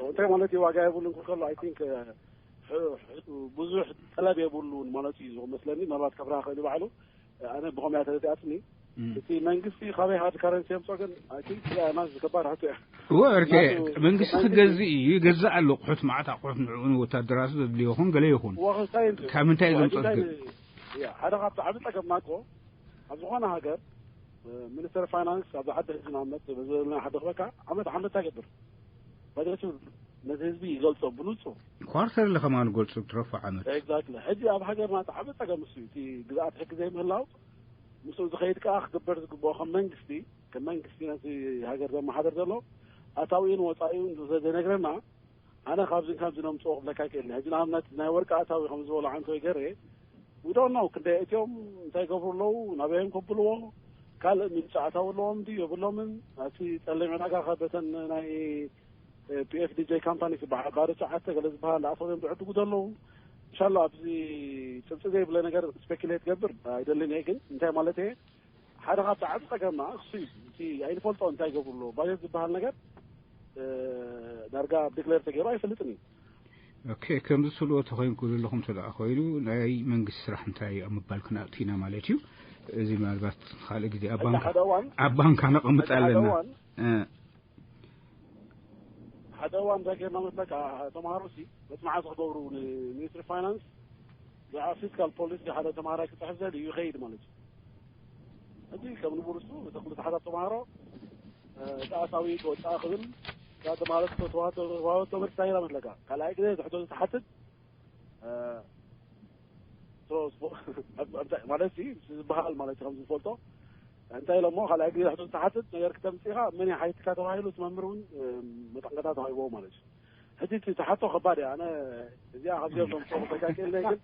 እንታይ ማለት እዩ ዋጋ የብሉን ክከሎ ኣይ ቲንክ ብዙሕ ጠለብ የብሉን ማለት እዩ ዝመስለኒ። ምናልባት ከብርሃ ክእል ባዕሉ ኣነ ብኸምያ ተረዲኣትኒ። እቲ መንግስቲ ካበይ ሃርድ ካረንሲ የምፅኦ ግን ኣይ ቲንክ እዚኣ ናዝ ከባድ ሕቶ እያ። እወ እርኬ መንግስቲ ክገዝእ እዩ ይገዝእ ኣሎ ኣቑሑት መዓት ኣቑሑት ንዕኡ ንወታደራቱ ዘድልዮ ይኹን ገለ ይኹን ካብ ምንታይ እዩ ዘምፅኦ ዝብል ሓደ ካብቲ ዓብዪ ፀገምና እኮ ኣብ ዝኾነ ሃገር ሚኒስተር ፋይናንስ ኣብዚ ዓዲ ሕጂ ንኣብነት በዚ ዘለና ሓደ ክበካ ዓመት ዓመት እንታይ ገብር በጀት ነቲ ህዝቢ ይገልፆ ብንፁር ኳርተርሊ ከማን ገልፁ ትረፎ ዓመት ኤግዛክትሊ ሕጂ ኣብ ሃገርና እቲ ዓቢ ፀገም እሱ እቲ ግዝኣት ሕጊ ዘይምህላው ምስኡ ዝኸይድ ከዓ ክግበር ዝግብኦ ከም መንግስቲ ከም መንግስቲ ነቲ ሃገር ዘመሓደር ዘሎ ኣታዊኡን ወፃኢኡን ዘይነግረና ኣነ ካብዚን ካብዚ ነምፅኦ ክብለካ ይክእል ሕጂ ንኣብነት ናይ ወርቂ ኣታዊ ከም ዝበሎ ዓንተወይ ገሬ ውዶኖ ክንደይ እትዮም እንታይ ገብሩ ኣለዉ ናበዮም ከብልዎ ካልእ ምንጫ ኣታዊ ኣለዎም ድዩ የብሎምን እቲ ፀሊም ዕዳጋ ከበተን ናይ ፒኤፍዲጀ ካምፓኒ ዝበሃል ባሪ ሸዓተ ገለ ዝበሃል ኣፈርዮም ዝዕድጉ ዘለዉ እንሻላ ኣብዚ ጭብጢ ዘይብለ ነገር ስፔኪሌት ገብር ኣይደልን እየ ግን እንታይ ማለት እየ ሓደ ካብቲ ዓብ ፀገምና እሱ እዩ እቲ ኣይንፈልጦ እንታይ ገብሩ ኣለዎ ባጀት ዝበሃል ነገር ዳርጋ ዲክሌር ተገይሩ ኣይፈልጥን እዩ ኦኬ፣ ከምዚ ትብልዎ ተኾይንኩ ዘለኹም እንተ ደኣ ኮይኑ፣ ናይ መንግስቲ ስራሕ እንታይ እዩ ኣብ ምባል ክንኣቱ ኢና ማለት እዩ። እዚ ምናልባት ካልእ ግዜ ኣብ ሕጂ ባንካ ሓደ እዋን ኣብ ባንካ ነቐምጥ ሕጂ ሓደ ኣለና። እዋን እ፣ ሓደ እዋን እንታይ ጌርና መስለካ? ተምሃሮ ሲ መፅናዕቲ ክገብሩ ንሚኒስትሪ ፋይናንስ ብዛዕባ ፊስካል ፖሊሲ ሓደ ተምሃራይ ክፅሕፍ ዘድዩ ይኸይድ ማለት እዩ። ሕጂ ከም ንቡር እሱ እቶም ብዙሓታት ተምሃሮ ጣዕሳዊ ወፃእ ክብል እዛ ተምሃሮ ተዋህቶ ተምርታ ኢላ መስለካ? ካልኣይ ግዜ ዝሕቶ ዝተሓትት ማለት ሲ ዝበሃል ማለት ከም ዝፈልጦ እንታይ ኢሎሞ ካልኣይ ግዜ ዝሕቶ ዝተሓትት ነገር ክተምፅኢኻ መን ሓይትካ ተባሂሉ እቲ መምህር እውን መጠንቀታ ተዋሂቦ ማለት እዩ። ሕጂ እቲ ዝሓቶ ከባድ እያ። ኣነ እዚኣ ካብዚኦም ተምፅኦ ተጋጭ የለ ግን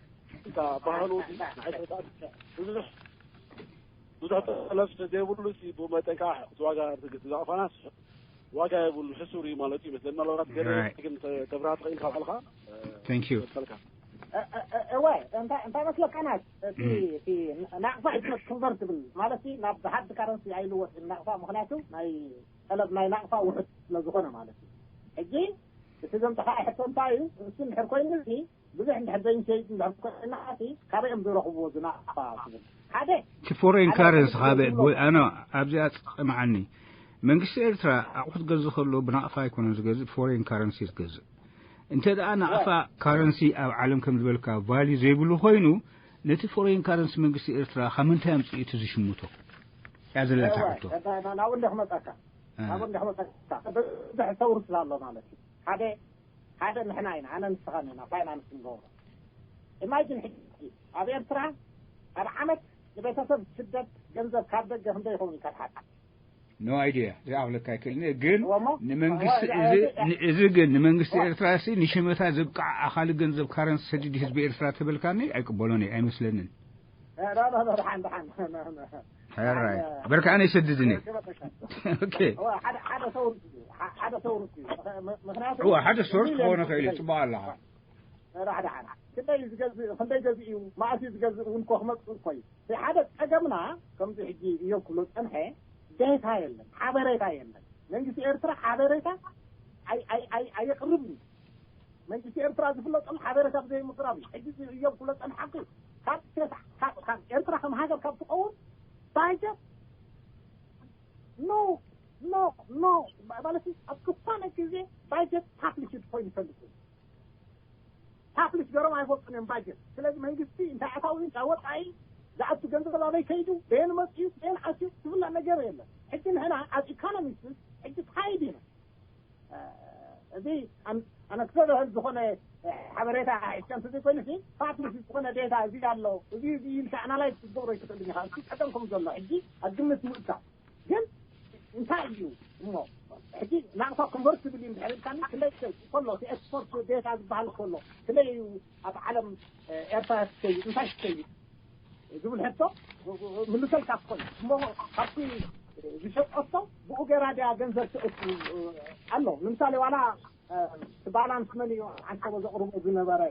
እታ ባህሉ ንዓይ ተጣ ብዙሕ ብዙሕ ጠለብ ዘይብሉ ሲ ብመጠንካ ዝዋጋ ትግዝ ዛዕፋናስ ዋጋ የብሉ ሕሱር እዩ ማለት እዩ መስለኒ። ምናልባት ገለ Right. ግን ተ- ተብርሃ ትኽእል ካብ ዓልኻ Thank you. መሰልካ እወ እንታይ እንታይ መስለካ ናት እቲ እቲ ናቕፋ ኢትነት ኮንቨርት ብል ማለት ሲ ናብ ሃርድ ካረንሲ ኣይልወጥ ናቕፋ ምክንያቱ ናይ ጠለብ ናይ ናቕፋ ውሑድ ስለ ዝኾነ ማለት እዩ። ሕጂ እቲ ዘምፀኻ ሕቶ እንታይ እዩ? እሱ እንድሕር ኮይኑ ሲ ብዙሕ እንድሕር ዘይንሸይጥ እንድሕር ኮይና ሲ ካበይ እዮም ዝረኽብዎ ዝናቕፋ ትብል ሓደ እቲ ፎሬን ሓደ ካረንሲ ሓደ ካበ ዝብሎ ጎ- ኣነ ኣብዚ ኣፅቕምዓኒ መንግስቲ ኤርትራ ኣቑሑ ትገዝእ ከሎ ብናቕፋ ኣይኮነን ዝገዝእ፣ ብፎሬን ካረንሲ እዩ ዝገዝእ። እንተ ደኣ ናቕፋ ካረንሲ ኣብ ዓለም ከም ዝበልካ ቫልዩ ዘይብሉ ኮይኑ ነቲ ፎሬን ካረንሲ መንግስቲ ኤርትራ ካብ ምንታይ ኣምፅኡ እቲ ዝሽምቶ? እያ ዘለታ ሕቶ። ናብኡ እንደ ክመፀካ እ። ናብኡ እንደ ክመፀካ ብዙሕ ሰውር ስላሎ ማለት እዩ። ሓደ ሓደ ንሕና ኢና ኣነ ንስኻን ኢና ፋይናንስ ንገብሮ። ኢማጂን ሕጂ ኣብ ኤርትራ ኣብ ዓመት ንቤተሰብ ስደት ገንዘብ ካብ ደገ ክንደይ ይኸውን እዩ ካብ ሓቂ? No idea። ዝኣኽለካ ኣይክእልን እየ፣ ግን እወሞ? ንመንግስቲ እወ፣ እዚ እወ፣ ን- እዚ ግን ንመንግስቲ እወ። ኤርትራ ሲ ንሽመታ ዘብቃዕ ኣኻሊ ገንዘብ ካረንሲ ሰዲድ ህዝቢ ኤርትራ ተበልካኒ ኣይቅበሎን እየ፣ ኣይመስለንን። እ፣ ዳ- ዳ- ዳ- ደሓን ደሓን ሕራይ በርካ ኣነ ይሰድድን እየ። ኦኬ። እወ፣ ሓደ ሓደ ሰውር እዩ። ሐ- ሓደ ሰውር እዩ። ምኽ- ምኽንያቱ እወ፣ ሓደ ሶርስ ሚልዮን ክኾነ ክእል እዩ፣ እዩ። ፅቡቕ ኣለኻ። ራሕዳሓን ክንደይ እዩ ዝገዝእ ክንደይ ገዚኡ መኣስ እዩ ዝገዝእ እውን እኮ ክመፅእ እኮ እዩ። እቲ ሓደ ፀገምና ከምዚ ሕጂ እዮም ክብሎ ፀንሐ ዴታ የለን፣ ሓበሬታ የለን። መንግስቲ ኤርትራ ሓበሬታ ኣይ- ኣይ- ኣይ- ኣየቅርብ እዩ። መንግስቲ ኤርትራ ዝፍለጠሉ ሓበሬታ ብዘይምቅራብ እዩ። ሕጂ እዚ እዮም ክብሎ ፀንሓ እኮ ካብ ሴት- ካብ- ካብ ኤርትራ ከም ሃገር ካብ ትኸውን ባጀት ኖ ኖ ኖ ማለት እዩ። ኣብ ክፋለ ግዜ ባጀት ፓብሊሽ ኮይኑ ይፈልጥ እዩ። ፓብሊሽ ገሮም ኣይፈልጡን እዮም ባጀት። ስለዚ መንግስቲ እንታይ ኣታዊ እንታይ ወፃኢ ዝኣቱ ገንዘብ ኣበይ ከይዱ በየን መፅኡ በየን ኣትዩ ዝፍለጥ ነገር የለን። ሕጂ ንሕና ኣብ ኢኮኖሚስት ሕጂ ታይድ ኢና። እ፣ እዚ ኣን- ኣነክሰደህል ዝኾነ እ፣ ሓበሬታ ሒዝካ እንተዘይኮይኑ ሲ ፓብሊሽ ዝኾነ ዴታ እዚ ኣሎ እዚ እዚ ኢልካ ኣናላይዝ ክትገብሮ ይትኽእል ኢኻ። እቲ ፀገም ከም ዘሎ ሕጂ ኣብ ግምት ምእታ ግን እንታይ እዩ እሞ ሕጂ ናቕፋ ኮንቨርት ትብል እዩ እንድሕር ኢልካኒ ክንደይ ትሸይጥ ከሎ እቲ ኤክስፖርት ዴታ ዝበሃል ከሎ ክንደይ እዩ ኣብ ዓለም እ፣ ኤርትራ ትሸይጥ እንታይ ትሸይጥ ዝብል ሕቶ ምልሰልካ ትኾን እሞ ካብቲ ዝሸጠቶ ብኡ ገይራ ድያ ገንዘብ ትእቱ ኣሎ። ንምሳሌ ዋላ እቲ ባላንስ መን እዩ ዓንተቦ ዘቕርቦ ዝነበረ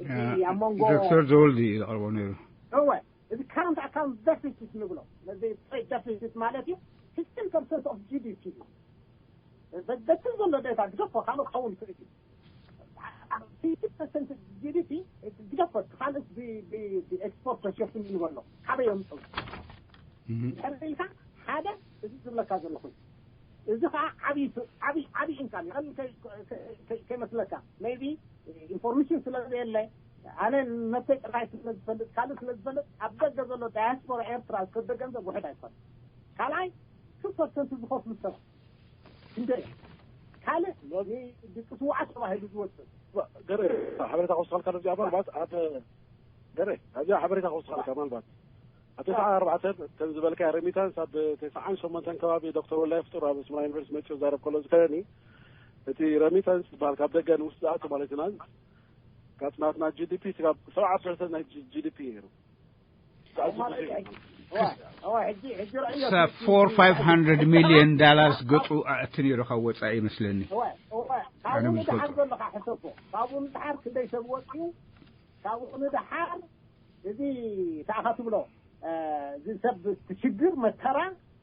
እቲ ኣብ መንጎ ዶክተር ዘወልዲ እዩ ዘቕርቦ ነይሩ። እወ እዚ ካረንት ኣካውንት ደፊሲት ንብሎ ነዚ ትሬድ ደፊሲት ማለት እዩ። fifteen percent of GDP እዩ። በቲ ዘሎ ዴታ ግደፎ ካልእ ክኸውን ይኽእል እዩ። fifteen percent GDP ግደፎ ካልእ ብኤክስፖርት ተሸፍን ንበሎ ካበይ የምፅኡ ድሕሪ ኢልካ ሓደ እዚ ዝብለካ ዘለኹ እዚ ከዓ ዓብዪ ዓብዪ ዓብዪ ኢንካም ይቐል ከይመስለካ maybe ኢንፎርሜሽን ስለ ዘየለ ኣነ ነተይ ጥራይ ስለ ዝፈልጥ ካልእ ስለ ዝፈልጥ ኣብ ደገ ዘሎ ዳያስፖራ ኤርትራ ዝከደ ገንዘብ ውሕድ ኣይኮነ ካልኣይ two percent ዝኸፍሉ ሰባት ክንደይ ካልእ ሎሚ ድቂ ስውዓት ተባሂሉ ዝወፅእ ገረ ሓበሬታ ክወስኻልካ ነዚኣ ምናልባት ኣተ ገረ ኣብዚኣ ሓበሬታ ክወስኻልካ ምናልባት ኣብ ተስዓ ኣርባዕተ ከም ዝበልካ ረሚታንስ ኣብ ተስዓን ሸሞንተን ከባቢ ዶክተር ወላይ ፍጡር ኣብ ስምራ ዩኒቨርሲቲ መፅኡ ዛረብ ከሎ ዝከረኒ እቲ ረሚታንስ ዝበሃል ካብ ደገ ንውስጥ ዝኣቱ ማለት ኢና ካብ ናትና ጂዲፒ ስጋብ ሰብዓ ፐርሰንት ናይ ጂዲፒ ነይሩ ክሳብ four five hundred million dollars ገፁ ኣእቲ ነይሩ ካብ ወፃኢ ይመስለኒ። ካብኡ ንድሓር ዘለካ ሕሰቦ ካብኡ ንድሓር ክንደይ ሰብ ወፅኡ ካብኡ ንድሓር እዚ ተኣኻ ትብሎ እዚ ሰብ ሽግር መከራ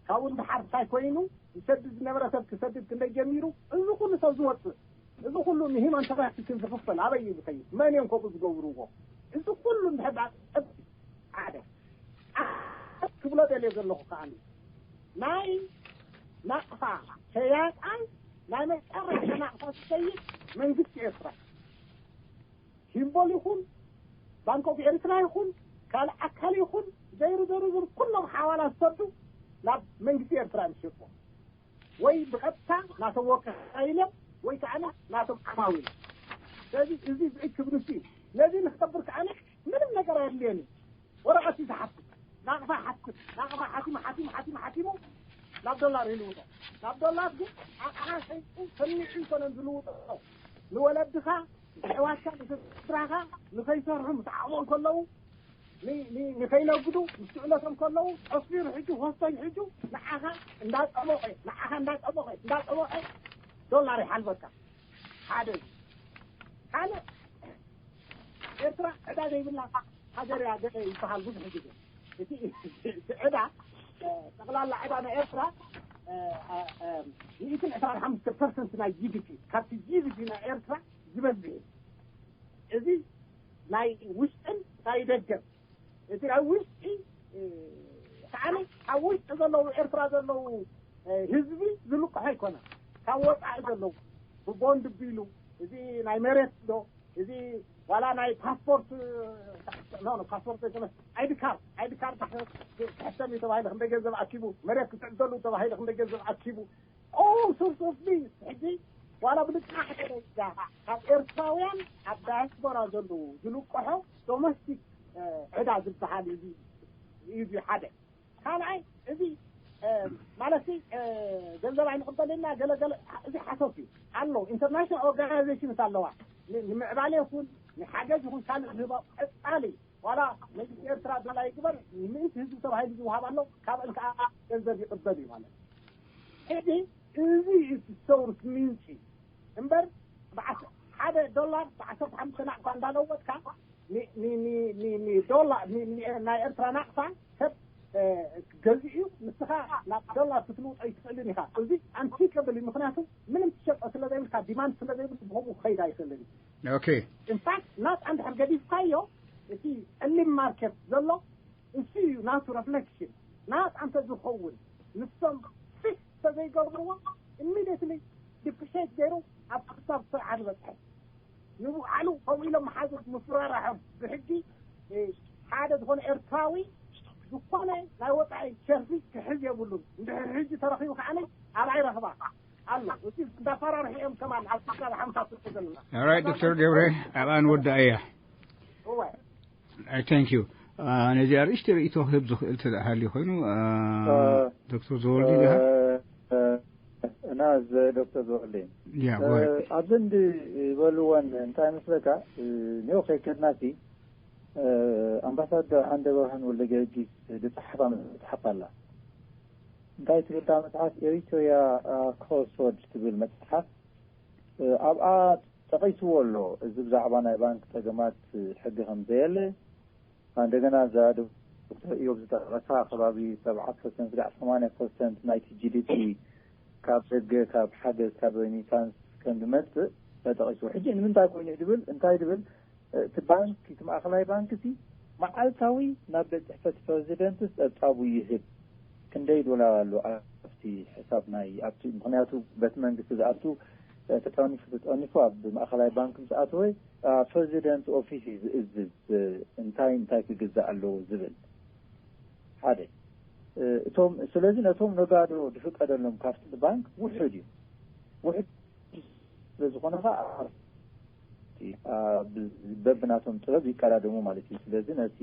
ካብኡ ንድሓር እንታይ ኮይኑ ዝሰድድ ዝነበረ ሰብ ክሰድድ ክንደይ ጀሚሩ እዚ ኩሉ ሰብ ዝወፅእ እዚ ኩሉ ንሂማን ትራፊክን ዝኽፈል ኣበይ እዩ ዝኸይድ? መን እዮም ከምኡ ዝገብርዎ? እዚ ኩሉ እንድሕር ደኣ ጸብ ሓደ ክብሎ ደልየ ዘለኹ ከኣ ናይ ናቕፋ ሸያጣይ ናይ መጨረሻ ናቕፋ ዝሸይጥ መንግስቲ ኤርትራ፣ ሲምቦል ይኹን ባንክ ኦፍ ኤርትራ ይኹን ካልእ ኣካል ይኹን ዘይሩ ዘይሩ ዘይሩ ኩሎም ሓዋላ ዝሰዱ ናብ መንግስቲ ኤርትራ እዮም ዝሸጥዎ። ወይ ብቐጥታ ናቶም ወካይሎም ወይ ከዓ ናቶም ዓማዊል። ስለዚ እዚ ዝእክብ ንሱ እዩ። ነዚ ንክገብር ከዓ ምንም ነገር ኣየድልየን እዩ። ወረቐት እዩ ዝሓትት። ናቕፋ ሓትት ናቕፋ ሓቲሙ ሓቲሙ ሓቲሙ ሓቲሙ ናብ ዶላር ይልውጦ። ናብ ዶላር ግን ኣቕሓ ሸይጡ ሰሚዑ ይኮነን ዝልውጦ። ንወለድኻ ንኣሕዋትካ ንስድራኻ ንኸይሰርሑ ምስ ዓቕሞም ከለዉ ን- ን- ንኸይነግዱ ምስ ስዕለቶም ከለዉ ጨፊሩ ሕጂ ሆስቴል ሕጂ ንዓኻ እንዳጠመቐ ንዓኻ እንዳጠመቐ እንዳጠመቐ ዶላር ይሓልበካ። ሓደ እዩ። ካልእ ኤርትራ ዕዳ ዘይብላ ሃገር እያ ገለ ይበሃል ብዙሕ ግዜ። እቲ እቲ ዕዳ ጠቕላላ ዕዳ ናይ ኤርትራ ሚእትን ዕስራን ሓሙሽተ ፐርሰንት ናይ ጂ ዲ ፒ ካብቲ ጂ ዲ ፒ ናይ ኤርትራ ዝበዝሕ እዩ። እዚ ናይ ውሽጥን ናይ ደገን እቲ ናይ ውሽጢ ከዓኒ ካብ ውሽጢ ዘለዉ ኤርትራ ዘለዉ ህዝቢ ዝልቅሖ ኣይኮነ ካብ ወፃኢ ዘለዉ ብቦንድ ቢሉ እዚ ናይ መሬት ዶ እዚ ዋላ ናይ ፓስፖርት ኖ ፓስፖርት ኣይኮነ ኣይዲ ካርድ ኣይዲ ካርድ ክሕተም እዩ ተባሂለ ክንደ ገንዘብ ኣኪቡ መሬት ክትዕደሉ ተባሂለ ክንደ ገንዘብ ኣኪቡ all sorts of things ሕጂ ዋላ ብልቃሕ ደረጃ ካብ ኤርትራውያን ኣብ ዳያስፖራ ዘለዉ ዝልቅሖ ዶሜስቲክ ዕዳ ዝበሃል እዩ እዩ ሓደ ካልኣይ እዚ ማለት ገንዘብ ኣይንቕበልና ገለገለ እዚ ሓሶት እዩ ኣሎ ኢንተርናሽናል ኦርጋናይዜሽንስ ኣለዋ ንምዕባለ ይኹን ንሓገዝ ይኹን ካልእ ዝህባ ቀፃሊ ዋላ መንግስቲ ኤርትራ ዶላ ይግበር ንምእት ህዝቢ ተባሂሉ ዝውሃብ ኣሎ ካብ እንከኣ ገንዘብ ይቕበል እዩ ማለት ሕጂ እዚ እቲ ሰውርስ ምንጪ እምበር ሓደ ዶላር ብዓሰርተ ሓሙሽተ ናቕፋ እንዳለወጥካ ዶላር ናይ ኤርትራ ናቕፋ ሰብ ገዚኡ ንስኻ ናብ ዶላር ክትልውጦ ይትኽእልን ኢኻ እዚ ኣንቲቀብል እዩ ምክንያቱ ምንም ትሸጦ ስለዘይብልካ ዲማንድ ስለዘይብሉ ብኸምኡ ክኸይድ ኣይኽእልን እዩ okay ኢንፋክት ናፃ እንድሕር ገዲፍካዮ እቲ ዕሊም ማርኬት ዘሎ እሱ እዩ ናቱ ረፍሌክሽን ናፃ እንተ ዝኸውን ንሶም ፊክስ ተዘይገብርዎ ኢሚዲየትሊ ዲፕሪሼት ገይሩ ኣብ ክሳብ ስርዓ ዝበፅሐ ንባዕሉ ከምኡ ኢሎም መሓዙት ምፍራራሖም ብሕጊ ሓደ ዝኾነ ኤርትራዊ ዝኾነ ናይ ወፃኢ ሸርፊ ክሕዝ የብሉን እንድሕር ሕጂ ተረኺቡ ከዓነ ኣብዓይ ረኽባ ኣሎ እቲ እንዳፈራርሑ እዮም ከማን ኣብ ክሳብ ሓምሳ ስርቂ ዘለና ራይት ዶክተር ገብረ ኣብኣ ንወዳእ እያ እወ thank you ነዚ ኣርእሽቲ ርእቶ ክህብ ዝኽእል ተደኣ ሃልዩ ኮይኑ ዶክተር ዘወልዲ ድሃ እና ዶክተር ዘወልዲ ያ go ahead ኣብዚ እንዲ ዝበልወን እንታይ መስለካ ኒው ከይከድናሲ ኣምባሳደር ዓንደ ብርሃን ወልደ ጊዮርጊስ ዝፀሓፋ መፅሓፍ ኣላ እንታይ ትብል እታ መፅሓፍ ኤሪትሪያ ክሮስሮድ ትብል መፅሓፍ ኣብኣ ጠቒስዎ ኣሎ እዚ ብዛዕባ ናይ ባንክ ፀገማት ሕጊ ከም ዘየለ እንደገና እዛ ዶክተር ኢዮብ ዝጠቐሳ ከባቢ ሰብዓ ፐርሰንት ስጋዕ ሰማንያ ፐርሰንት ናይቲ ጂ ዲ ፒ ካብ ደገ ካብ ሓገዝ ካብ ሬሚታንስ ከም ዝመፅእ ተጠቒስዎ ሕጂ ንምንታይ ኮይኑ እዩ ድብል እንታይ ድብል እቲ ባንክ እቲ ማእኸላይ ባንክ ሲ መዓልታዊ ናብ ቤት ፅሕፈት ፕሬዚደንት ፀብፃቡ ይህብ ክንደይ ዶላር ኣሎ ኣብቲ ሕሳብ ናይ ኣብቲ ምክንያቱ በቲ መንግስቲ ዝኣቱ ተጠኒፉ ተጠኒፉ ኣብ ማእኸላይ ባንክ ምስ ኣተወ ፕሬዚደንት ኦፊስ እዩ ዝእዝዝ እንታይ እንታይ ክግዛእ ኣለዎ ዝብል ሓደ እቶም ስለዚ ነቶም ነጋዶ ዝፍቀደሎም ካብቲ ባንክ ውሑድ እዩ ውሑድ ስለዝኾነ ከዓ በብናቶም ጥበብ ይቀዳደሙ ማለት እዩ ስለዚ ነቲ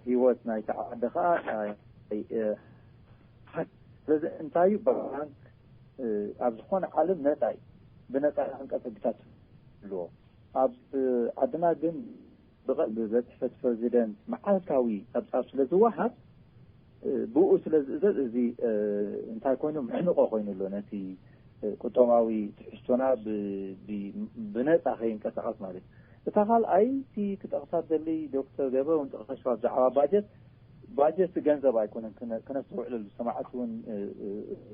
ህይወት ናይቲ ዓዲ ከዓ ስለዚ እንታይ እዩ ባንክ ኣብ ዝኾነ ዓለም ነፃ እዩ ብነፃ ሕንቀት ህግታት ኣለዎ ኣብ ዓድና ግን ብፅሕፈት ፕሬዚደንት መዓልታዊ ፀብፃብ ስለ ዝወሃብ ብኡ ስለ ዝእዘዝ እዚ እንታይ ኮይኑ ምሕንቆ ኮይኑ ኣሎ ነቲ ቁጠባዊ ትሕዝቶና ብነፃ ከይንቀሳቀስ ማለት እዩ እታ ካልኣይ እቲ ክጠቕሳ ዘሊ ዶክተር ገበ እውን ጠቐሽዋ ብዛዕባ ባጀት ባጀት ገንዘብ ኣይኮነን። ክነ- ክነስተውዕለሉ፣ ሰማዕቲ እውን እ፣ እ፣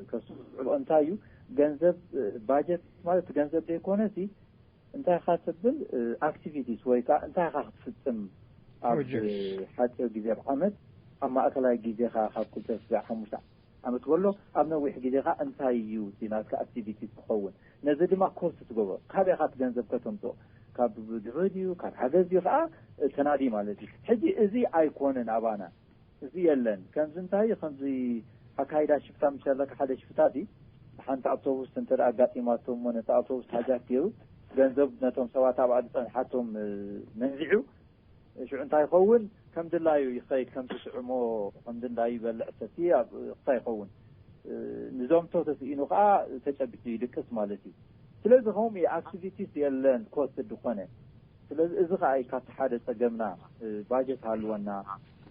ከስተውዕሉ፣ እንታይ እዩ ገንዘብ? እ፣ ባጀት ማለት ገንዘብ ዘይኮነ፣ እዚ እንታይ ኢኻ ትብል? እ፣ ኣክቲቪቲስ ወይ ከዓ እንታይ ኢኻ ክትፍፅም ኣብ ፕሮጀክት። ሓፂር ግዜ፣ ኣብ ዓመት፣ ኣብ ማእከላይ ግዜኻ ካብ ክልተ ስጋዕ ሓሙሽተ ዓመት በሎ፣ ኣብ ነዊሕ ግዜኻ እንታይ እዩ እቲ ናትካ ኣክቲቪቲ ትኸውን? ነዚ ድማ ኮስት ትገብሮ። ካበይ ኢኻ እቲ ገንዘብ ከተምፅኦ? ካብ ድሮ ድዩ ካብ ሓገዝ ድዩ ከዓ ተናዲ ማለት እዩ። ሕጂ እዚ ኣይኮነን ኣባና፣ እዚ የለን። ከምዚ እንታይ እዩ? ከምዚ ኣካይዳ ሽፍታ፣ ምስ ኣለካ ሓደ ሽፍታ ዲ ሓንቲ ኣውቶቡስ እንተ ደኣ ኣጋጢማቶም እሞ ነቲ ኣውቶቡስ ሃጃክ ገይሩ ገንዘብ ነቶም ሰባት ኣብኣ ዝጸንሓቶም እ፣ መንዚዑ ሽዑ እንታይ ይኸውን? ከም ድላዩ ይኸይድ፣ ከም ትስዕሞ ከም ድላዩ ይበልዕ ሰቲ ኣብ እንታይ ይኸውን? እ፣ ንዞምቶ ተስኢኑ ከዓ ተጨቢጡ ይድቅስ ማለት እዩ። ስለዚ ከምኡ እዩ፣ ኣክቲቪቲስ የለን ኮስት ዝኾነ። ስለዚ እዚ ከዓ እዩ ካብቲ ሓደ ጸገምና፣ እ፣ ባጀት ሃልወና፣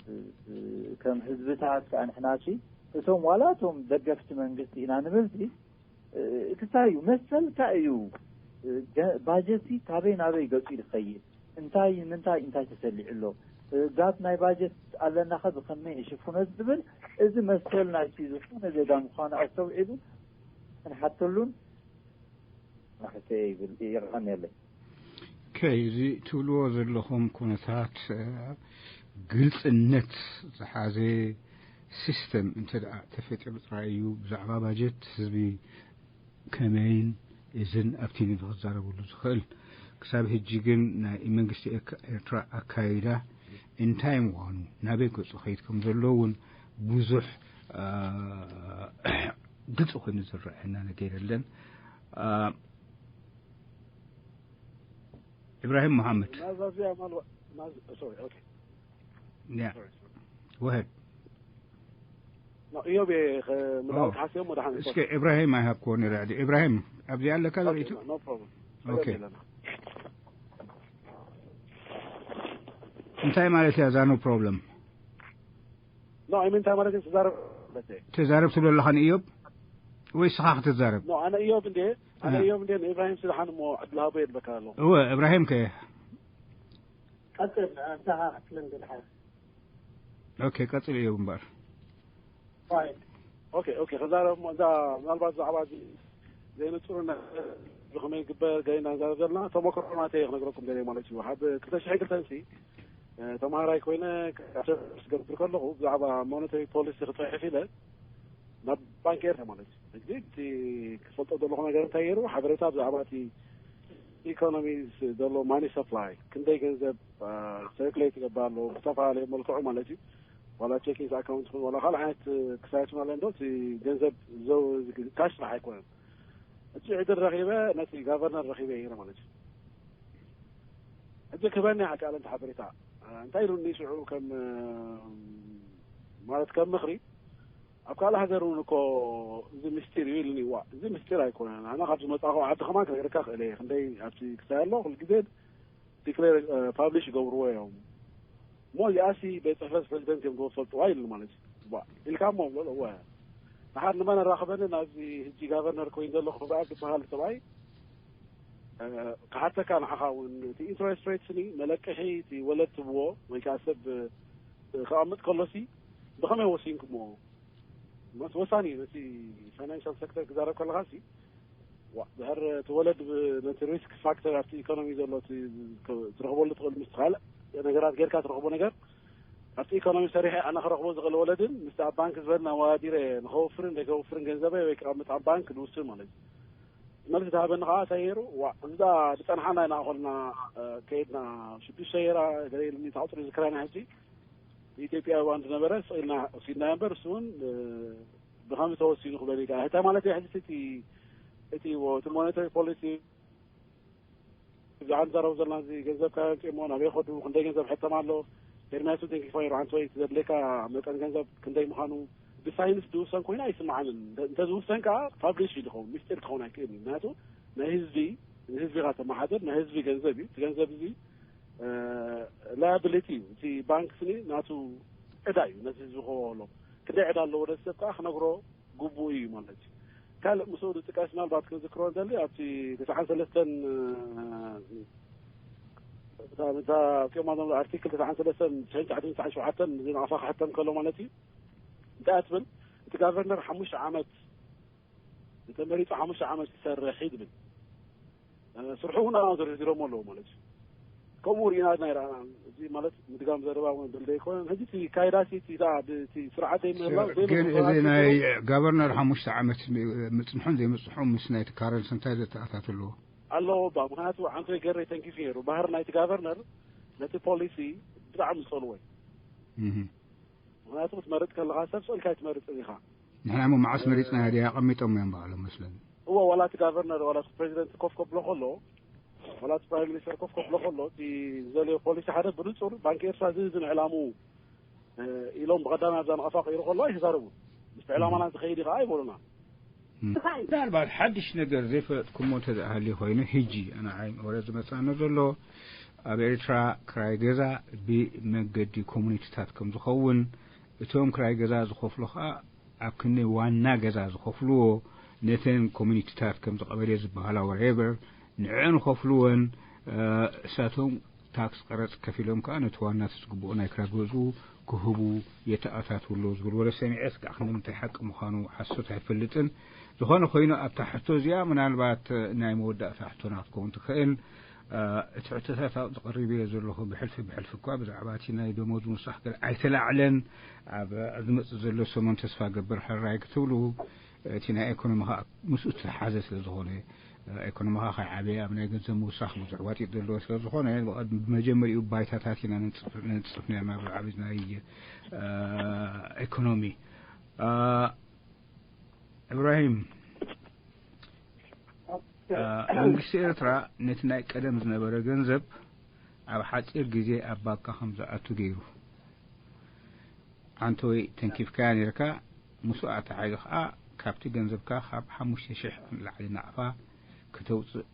እ፣ እ፣ ከም ህዝብታት ከዓ ንሕናሲ እቶም ዋላ እቶም ደገፍቲ መንግስቲ ኢና ንብል ሲ፣ እ፣ ክሳይ እዩ መሰልካ እዩ። እ፣ ገ- ባጀትሲ ካበይ ናበይ ገጹ ይኸይድ፣ እንታይ ምንታይ እንታይ ተሰሊዑ ኣሎ፣ እ፣ ጋብ ናይ ባጀት ኣለናኸ ብኸመይ ንሽፍኖ ዝብል፣ እዚ መሰል ናይቲ ዝኾነ ዜጋ ምዃኑ ኣስተውዒሉ ክንሓተሉን ማሕተ ይብል። የቐንየለይ። ከይ እዚ ትብልዎ ዘለኹም ኩነታት እ፣ ግልጽነት ዝሓዘ ሲስተም እንተ ደኣ ተፈጢሩ ጥራይ እዩ ብዛዕባ ባጀት ህዝቢ ከመይን እዝን ኣብቲ ንክዛረበሉ ዝኽእል። ክሳብ ሕጂ ግን ናይ መንግስቲ ኤርትራ ኣካይዳ እንታይ ምዃኑ፣ ናበይ ገጹ ኸይድ ከም ዘሎ እውን ብዙሕ እ፣ ግልጺ ኮይኑ ዝረአና ነገር የለን። እ፣ ኢብራሂም መሓመድ። ናዛዚያ ማልዋ ናዝ ሶሪ ኦኬ Yeah. Go ahead. ኖ እዮብ ምዳውት ሓስዮም ወደ ሓንሶ እስኪ ኢብራሂም ኣይሃብክዎ ነረ። ኢብራሂም ኣብዚ ኣለካ ዘርእቱ? ኖ ፕሮብለም ኦኬ። እንታይ ማለት እያ እዛ no problem? ኖ ኣይ እንታይ ማለት እዩ? ትዛረብ ማለት እዩ። ተዛረብ ትብሎ ኣለኻ ንእዮብ ወይ ስኻ ክትዛረብ? ኖ ኣነ እዮብ እንዴ ኣነ እ። እዮብ እንዴ ንኢብራሂም ስልሓን እሞ ዕድል ሃቦ የድለካ ኣለኹ። እወ፣ እብራሂም ከ? ቀጽል ኣንተኻ ክትልን ድልሓ ኦኬ፣ ቀጽል እዮብ እምበኣር። ፋይል ኦኬ ኦኬ ክዛረብ እሞ እዛ ምናልባት ዛዕባ እዚ ዘይንጹርነት ብኸመይ ይግበር ገይና ንዛረብ ዘለና ተመክሮ ናተይ ክነግረኩም ደልየ ማለት እዩ። ሓደ ክልተ ሽሕን ክልተን ሲ ተማሃራይ ኮይነ ገብር ከለኹ ብዛዕባ ሞኔታሪ ፖሊሲ ክፅሕፍ ኢለ ናብ ባንክ ኤርትራ ማለት እዩ። ሕጂ እቲ ክፈልጦ ዘለኹ ነገር እንታይ ገይሩ ሓበሬታ ብዛዕባ እቲ ኢኮኖሚ ዘሎ ማኒ ሰፕላይ ክንደይ ገንዘብ ሰርክሌት ይገባ ኣሎ ብዝተፈላለየ መልክዑ ማለት እዩ። ዋላ ቼኪንስ ኣካውንት ይኹን ዋላ ካልእ ዓይነት ክሳየት ማለት እንዶ እቲ ገንዘብ ካሽ ስራሕ ኣይኮነን። እቲ ዕድል ረኺበ ነቲ ጋቨርነር ረኺበ ኢለ ማለት እዩ። ሕጂ ክህበኒ ሓቂ ኣለ ሓበሬታ እንታይ ኢሉኒ ሽዑ ከም ማለት ከም ምኽሪ ኣብ ካልእ ሃገር እውን እኮ እዚ ምስጢር እዩ ኢሉኒ። ዋ እዚ ምስጢር ኣይኮነን። ኣነ ካብ ዝመፃኹ ዓዲ ከማን ክነግረካ ክእል እየ። ክንደይ ኣብቲ ክሳይ ኣሎ ኩሉ ግዜ ዲክሌር ፓብሊሽ ይገብርዎ እዮም። እሞ እዚኣሲ ቤት ፅሕፈት ፕሬዚደንት እዮም ዝፈልጥዋ ኢሉ ማለት እዩ። ዋ ኢልካ እሞ ብሎ እወ ንሓር ንመን ኣራኽበኒ ናብዚ ህጂ ጋቨርነር ኮይኑ ዘለኹ በኣር ዝበሃል ሰብኣይ ክሓተካ ንዓኻ እውን እቲ ኢንትረስት ሬትስ ኒ መለቅሒ እቲ ወለድ ትብዎ ወይ ከዓ ሰብ ክቐምጥ ከሎሲ ብኸመይ ወሲንኩምዎ? ማለት ወሳኒ እዩ። ነቲ ፋይናንሻል ሴክተር ክዛረብ ከለኻ ሲ ድሕር እቲ ወለድ ነቲ ሪስክ ፋክተር ኣብቲ ኢኮኖሚ ዘሎ ትረኽበሉ ትኽእል ምስ ካልእ ነገራት ጌርካ ትረኽቦ ነገር ኣብቲ ኢኮኖሚ ሰሪሐ ኣነ ክረኽቦ ዝኽእል ወለድን ምስ ኣብ ባንክ ዝበልና ኣወዳዲረ ንኸውፍርን ዘይከውፍርን ገንዘበይ ወይ ክቐምጥ ኣብ ባንክ ንውስን ማለት እዩ። መልሲ ዝሃበኒ ከዓ እንታይ ገይሩ ዋ እዛ ዝፀንሓና ኢና ኣኾልና ከይድና ሽዱሽተ ገይራ ገለ ኢሉኒ ተቁፅሪ ዝክራና ሕጂ ኢትዮጵያ እዋን ዝነበረ ስቕ ኢልና ወሲድና እምበር እሱ እውን ብኸምዚ ተወሲኑ ክበል እዩ። እንታይ ማለት እዩ? ሕጂ እቲ እቲ እቲ ሞኔታሪ ፖሊሲ ብዛዕባ ንዛረቡ ዘለና እዚ ገንዘብ ካብ ኣምፅኦሞ ናበይ ከዱ ክንደይ ገንዘብ ሕተም ኣሎ ኤርሚያስ ቴንኪ ፋይሮ ሓንቲ ወይ ዘድልየካ መጠን ገንዘብ ክንደይ ምዃኑ ብሳይንስ ዝውሰን ኮይኑ ኣይስማዓንን። እንተዝውሰን ከዓ ፓብሊሽ እዩ ዝኸውን ምስጢር ክኸውን ኣይክእል እዩ። ምክንያቱ ናይ ህዝቢ ንህዝቢ ካ ተመሓደር ናይ ህዝቢ ገንዘብ እዩ። እቲ ገንዘብ እዚ ላያብሊቲ እዩ። እቲ ባንክ ስኒ ናቱ ዕዳ እዩ ነቲ ህዝቢ ክህቦ ከሎ ክንደይ ዕዳ ኣለዎ ነቲ ሰብ ከዓ ክነግሮ ግቡእ እዩ ማለት እዩ። ካልእ ምስኡ ዝጥቀስ ምናልባት ክዝክሮ እንተሊ ኣብቲ ተስዓን ሰለስተን እታ ኣውፂኦማ ዘሎ ኣርቲክል ተስዓን ሰለስተን ትሽዓን ትሽዓን ሸውዓተን ንዜና ኣፋ ክሕተም ከሎ ማለት እዩ። እንታይ እያ ትብል? እቲ ጋቨርነር ሓሙሽተ ዓመት ተመሪፁ ሓሙሽተ ዓመት ይሰርሕ እዩ ትብል። ስርሑ እውን ኣብኡ ዘርዚሮም ኣለዉ ማለት እዩ። ከምኡ ርኢና ናይ ረኣና። እዚ ማለት ምድጋም ዘረባ እውን ድልደ ኣይኮነን። ሕዚ እቲ ካይዳ እቲ እዛ እቲ ስርዓት ዘይምህላው ግን እዚ ናይ ጋቨርነር ሓሙሽተ ዓመት ምፅንሖን ዘይምፅንሖን ምስ ናይቲ ካረንስ እንታይ ዘተኣታት ኣለዎ? ኣለዎ ባ ምክንያቱ ዓንቶይ ገረይ ተንኪፉ ነይሩ። ባህር ናይቲ ጋቨርነር ነቲ ፖሊሲ ብጣዕሚ ዝፀልዎ እዩ። ምክንያቱ ክትመርፅ ከለካ ሰብ ስእልካ ኣይትመርፅን ኢካ። ንሕና ሞ መዓስ መሪፅና ዲ ኣቐሚጦም እዮም ባዕሎም መስለኒ። እዎ ዋላ እቲ ጋቨርነር ዋላ እቲ ፕሬዚደንት ኮፍ ከብሎ ከሎ ዋላ እቲ ፕራይም ሚኒስተር ኮፍ ከብሎ ከሎ እቲ ዝደልዮ ፖሊሲ ሓደ ብንፁር ባንኪ ኤርትራ ዝህዝን ዕላሙ ኢሎም ብቐዳማይ ኣብዛ ንቐፋ ቀይሩ ከሎ ኣይተዛረቡን። ምስቲ ዕላማና ዝኸይድ ኢኻ ኣይበሉና። ምናልባት ሓድሽ ነገር ዘይፈለጥኩሞ እንተ ደኣ ሃልዩ ኮይኑ፣ ሕጂ ንዓይ ወረ ዝመጽኣኒ ዘሎ፣ ኣብ ኤርትራ ክራይ ገዛ ብመገዲ ኮሙኒቲታት ከም ዝኸውን፣ እቶም ክራይ ገዛ ዝኸፍሉ ኸኣ ኣብ ክንዲ ዋና ገዛ ዝኸፍልዎ፣ ነተን ኮሙኒቲታት ከምዚ ቀበሌ ዝበሃላ ወሬቨር ንዕን ኸፍልወን፣ እሳቶም ታክስ ቀረጽ ከፊሎም ከኣ ነቲ ዋና እቲ ዝግብኦ ናይ ክራይ ገዝኡ ክህቡ የተኣታትዉ ኣለዉ ዝብል ወረ ሰሚዐ። ስጋዕ ክንዲ ምንታይ ሓቂ ምዃኑ ሓሶት ኣይፈልጥን። ዝኾነ ኮይኑ ኣብታ ሕቶ እዚኣ ምናልባት ናይ መወዳእታ ሕቶና ክትከውን ትኽእል። እቲ ሕቶታት ኣብኡ ተቐሪበዮ ዘለኹ ብሕልፊ ብሕልፊ እኳ ብዛዕባ እቲ ናይ ደሞዝ ምውሳኽ ገለ ኣይተላዕለን። ኣብ ዝመጽእ ዘሎ ሰሙን ተስፋ ገብር ሕራይ ክትብሉ እቲ ናይ ኤኮኖሚ ኸኣ ምስኡ ዝተሓዘ ስለ ዝኾነ ኤኮኖሚ ኸኣ ከይዓበየ ኣብ ናይ ገንዘብ ምውሳኽ ብዙሕ ዋጢጥ ዘለዎ ስለ ዝኾነ ብመጀመሪኡ ባይታታት ኢና ነንጽፍ ነርና ብዛዕባ ናይ ኤኮኖሚ። እብራሂም፣ መንግስቲ ኤርትራ ነቲ ናይ ቀደም ዝነበረ ገንዘብ ኣብ ሓጺር ግዜ ኣብ ባንካ ከም ዝኣቱ ገይሩ። ዓንተወይ ተንኪፍካያ ነርካ፣ ምስኡ ኣተሓሒዙ ከኣ ካብቲ ገንዘብካ ካብ ሓሙሽተ ሽሕ ንላዕሊ ናቕፋ ከተውጽእ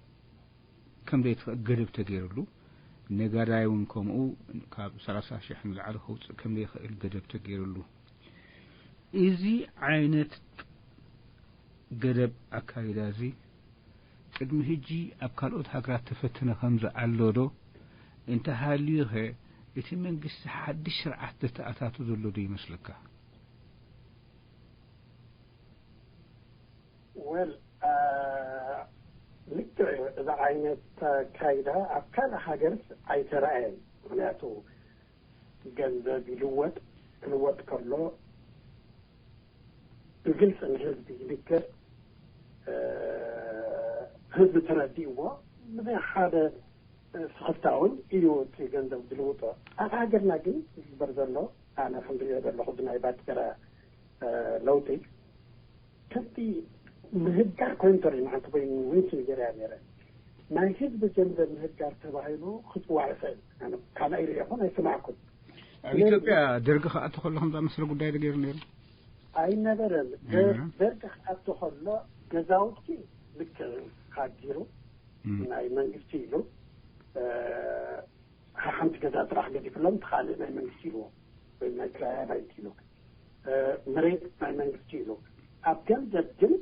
ከም ዘይትኽእል ገደብ ተገይሩሉ፣ ነጋዳይ እውን ከምኡ ካብ ሰላሳ ሽሕ ንላዕሊ ከውጽእ ከም ዘይኽእል ገደብ ተገይሩሉ። እዚ ዓይነት ገደብ ኣካይዳ እዚ ቅድሚ ሕጂ ኣብ ካልኦት ሃገራት ተፈተነ ከምዚ ኣሎ ዶ? እንተሃልዩኸ እቲ መንግስቲ ሓድሽ ስርዓት ዘተኣታቱ ዘሎ ዶ ይመስለካ? ወል ልክዕ እዩ። እዚ ዓይነት ኣካይዳ ኣብ ካልእ ሃገርስ ኣይተረኣየን። ምክንያቱ ገንዘብ ይልወጥ፣ ክልወጥ ከሎ ብግልፂ ንህዝቢ ይንገር፣ ህዝቢ ተረዲእዎ ብዘይ ሓደ ስኽፍታ እውን እዩ እቲ ገንዘብ ዝልውጦ። ኣብ ሃገርና ግን ዝግበር ዘሎ ኣነ ክንሪኦ ዘለኹ ብናይ ባጤራ ለውጢ ከምቲ ምህጋር ኮይኑ ተሪእና ሓንቲ ኮይኑ ዊንስን ገይረያ ነይረ። ናይ ህዝቢ ገንዘብ ምህጋር ተባሂሉ ክፅዋዕ ይኽእል። ኣነ ካና ይርእኹን ኣይሰማዕኩን። ኣብ ኢትዮጵያ ደርጊ ክኣቱ ከሎ ከምዛ መስለ ጉዳይ ዶ ገይሩ ነይሩ? ኣይነበረን። ደ- ደርጊ ክኣቱ ከሎ ገዛውቲ ልክዕ ሃጊሩ ናይ መንግስቲ ኢሉ ሓንቲ ገዛ ጥራሕ ገዲፍሎም እቲ ካልእ ናይ መንግስቲ ኢልዎ ወይ ናይ ክራይ ኣባይቲ ኢሉ መሬት ናይ መንግስቲ ኢሉ ኣብ ገንዘብ ግን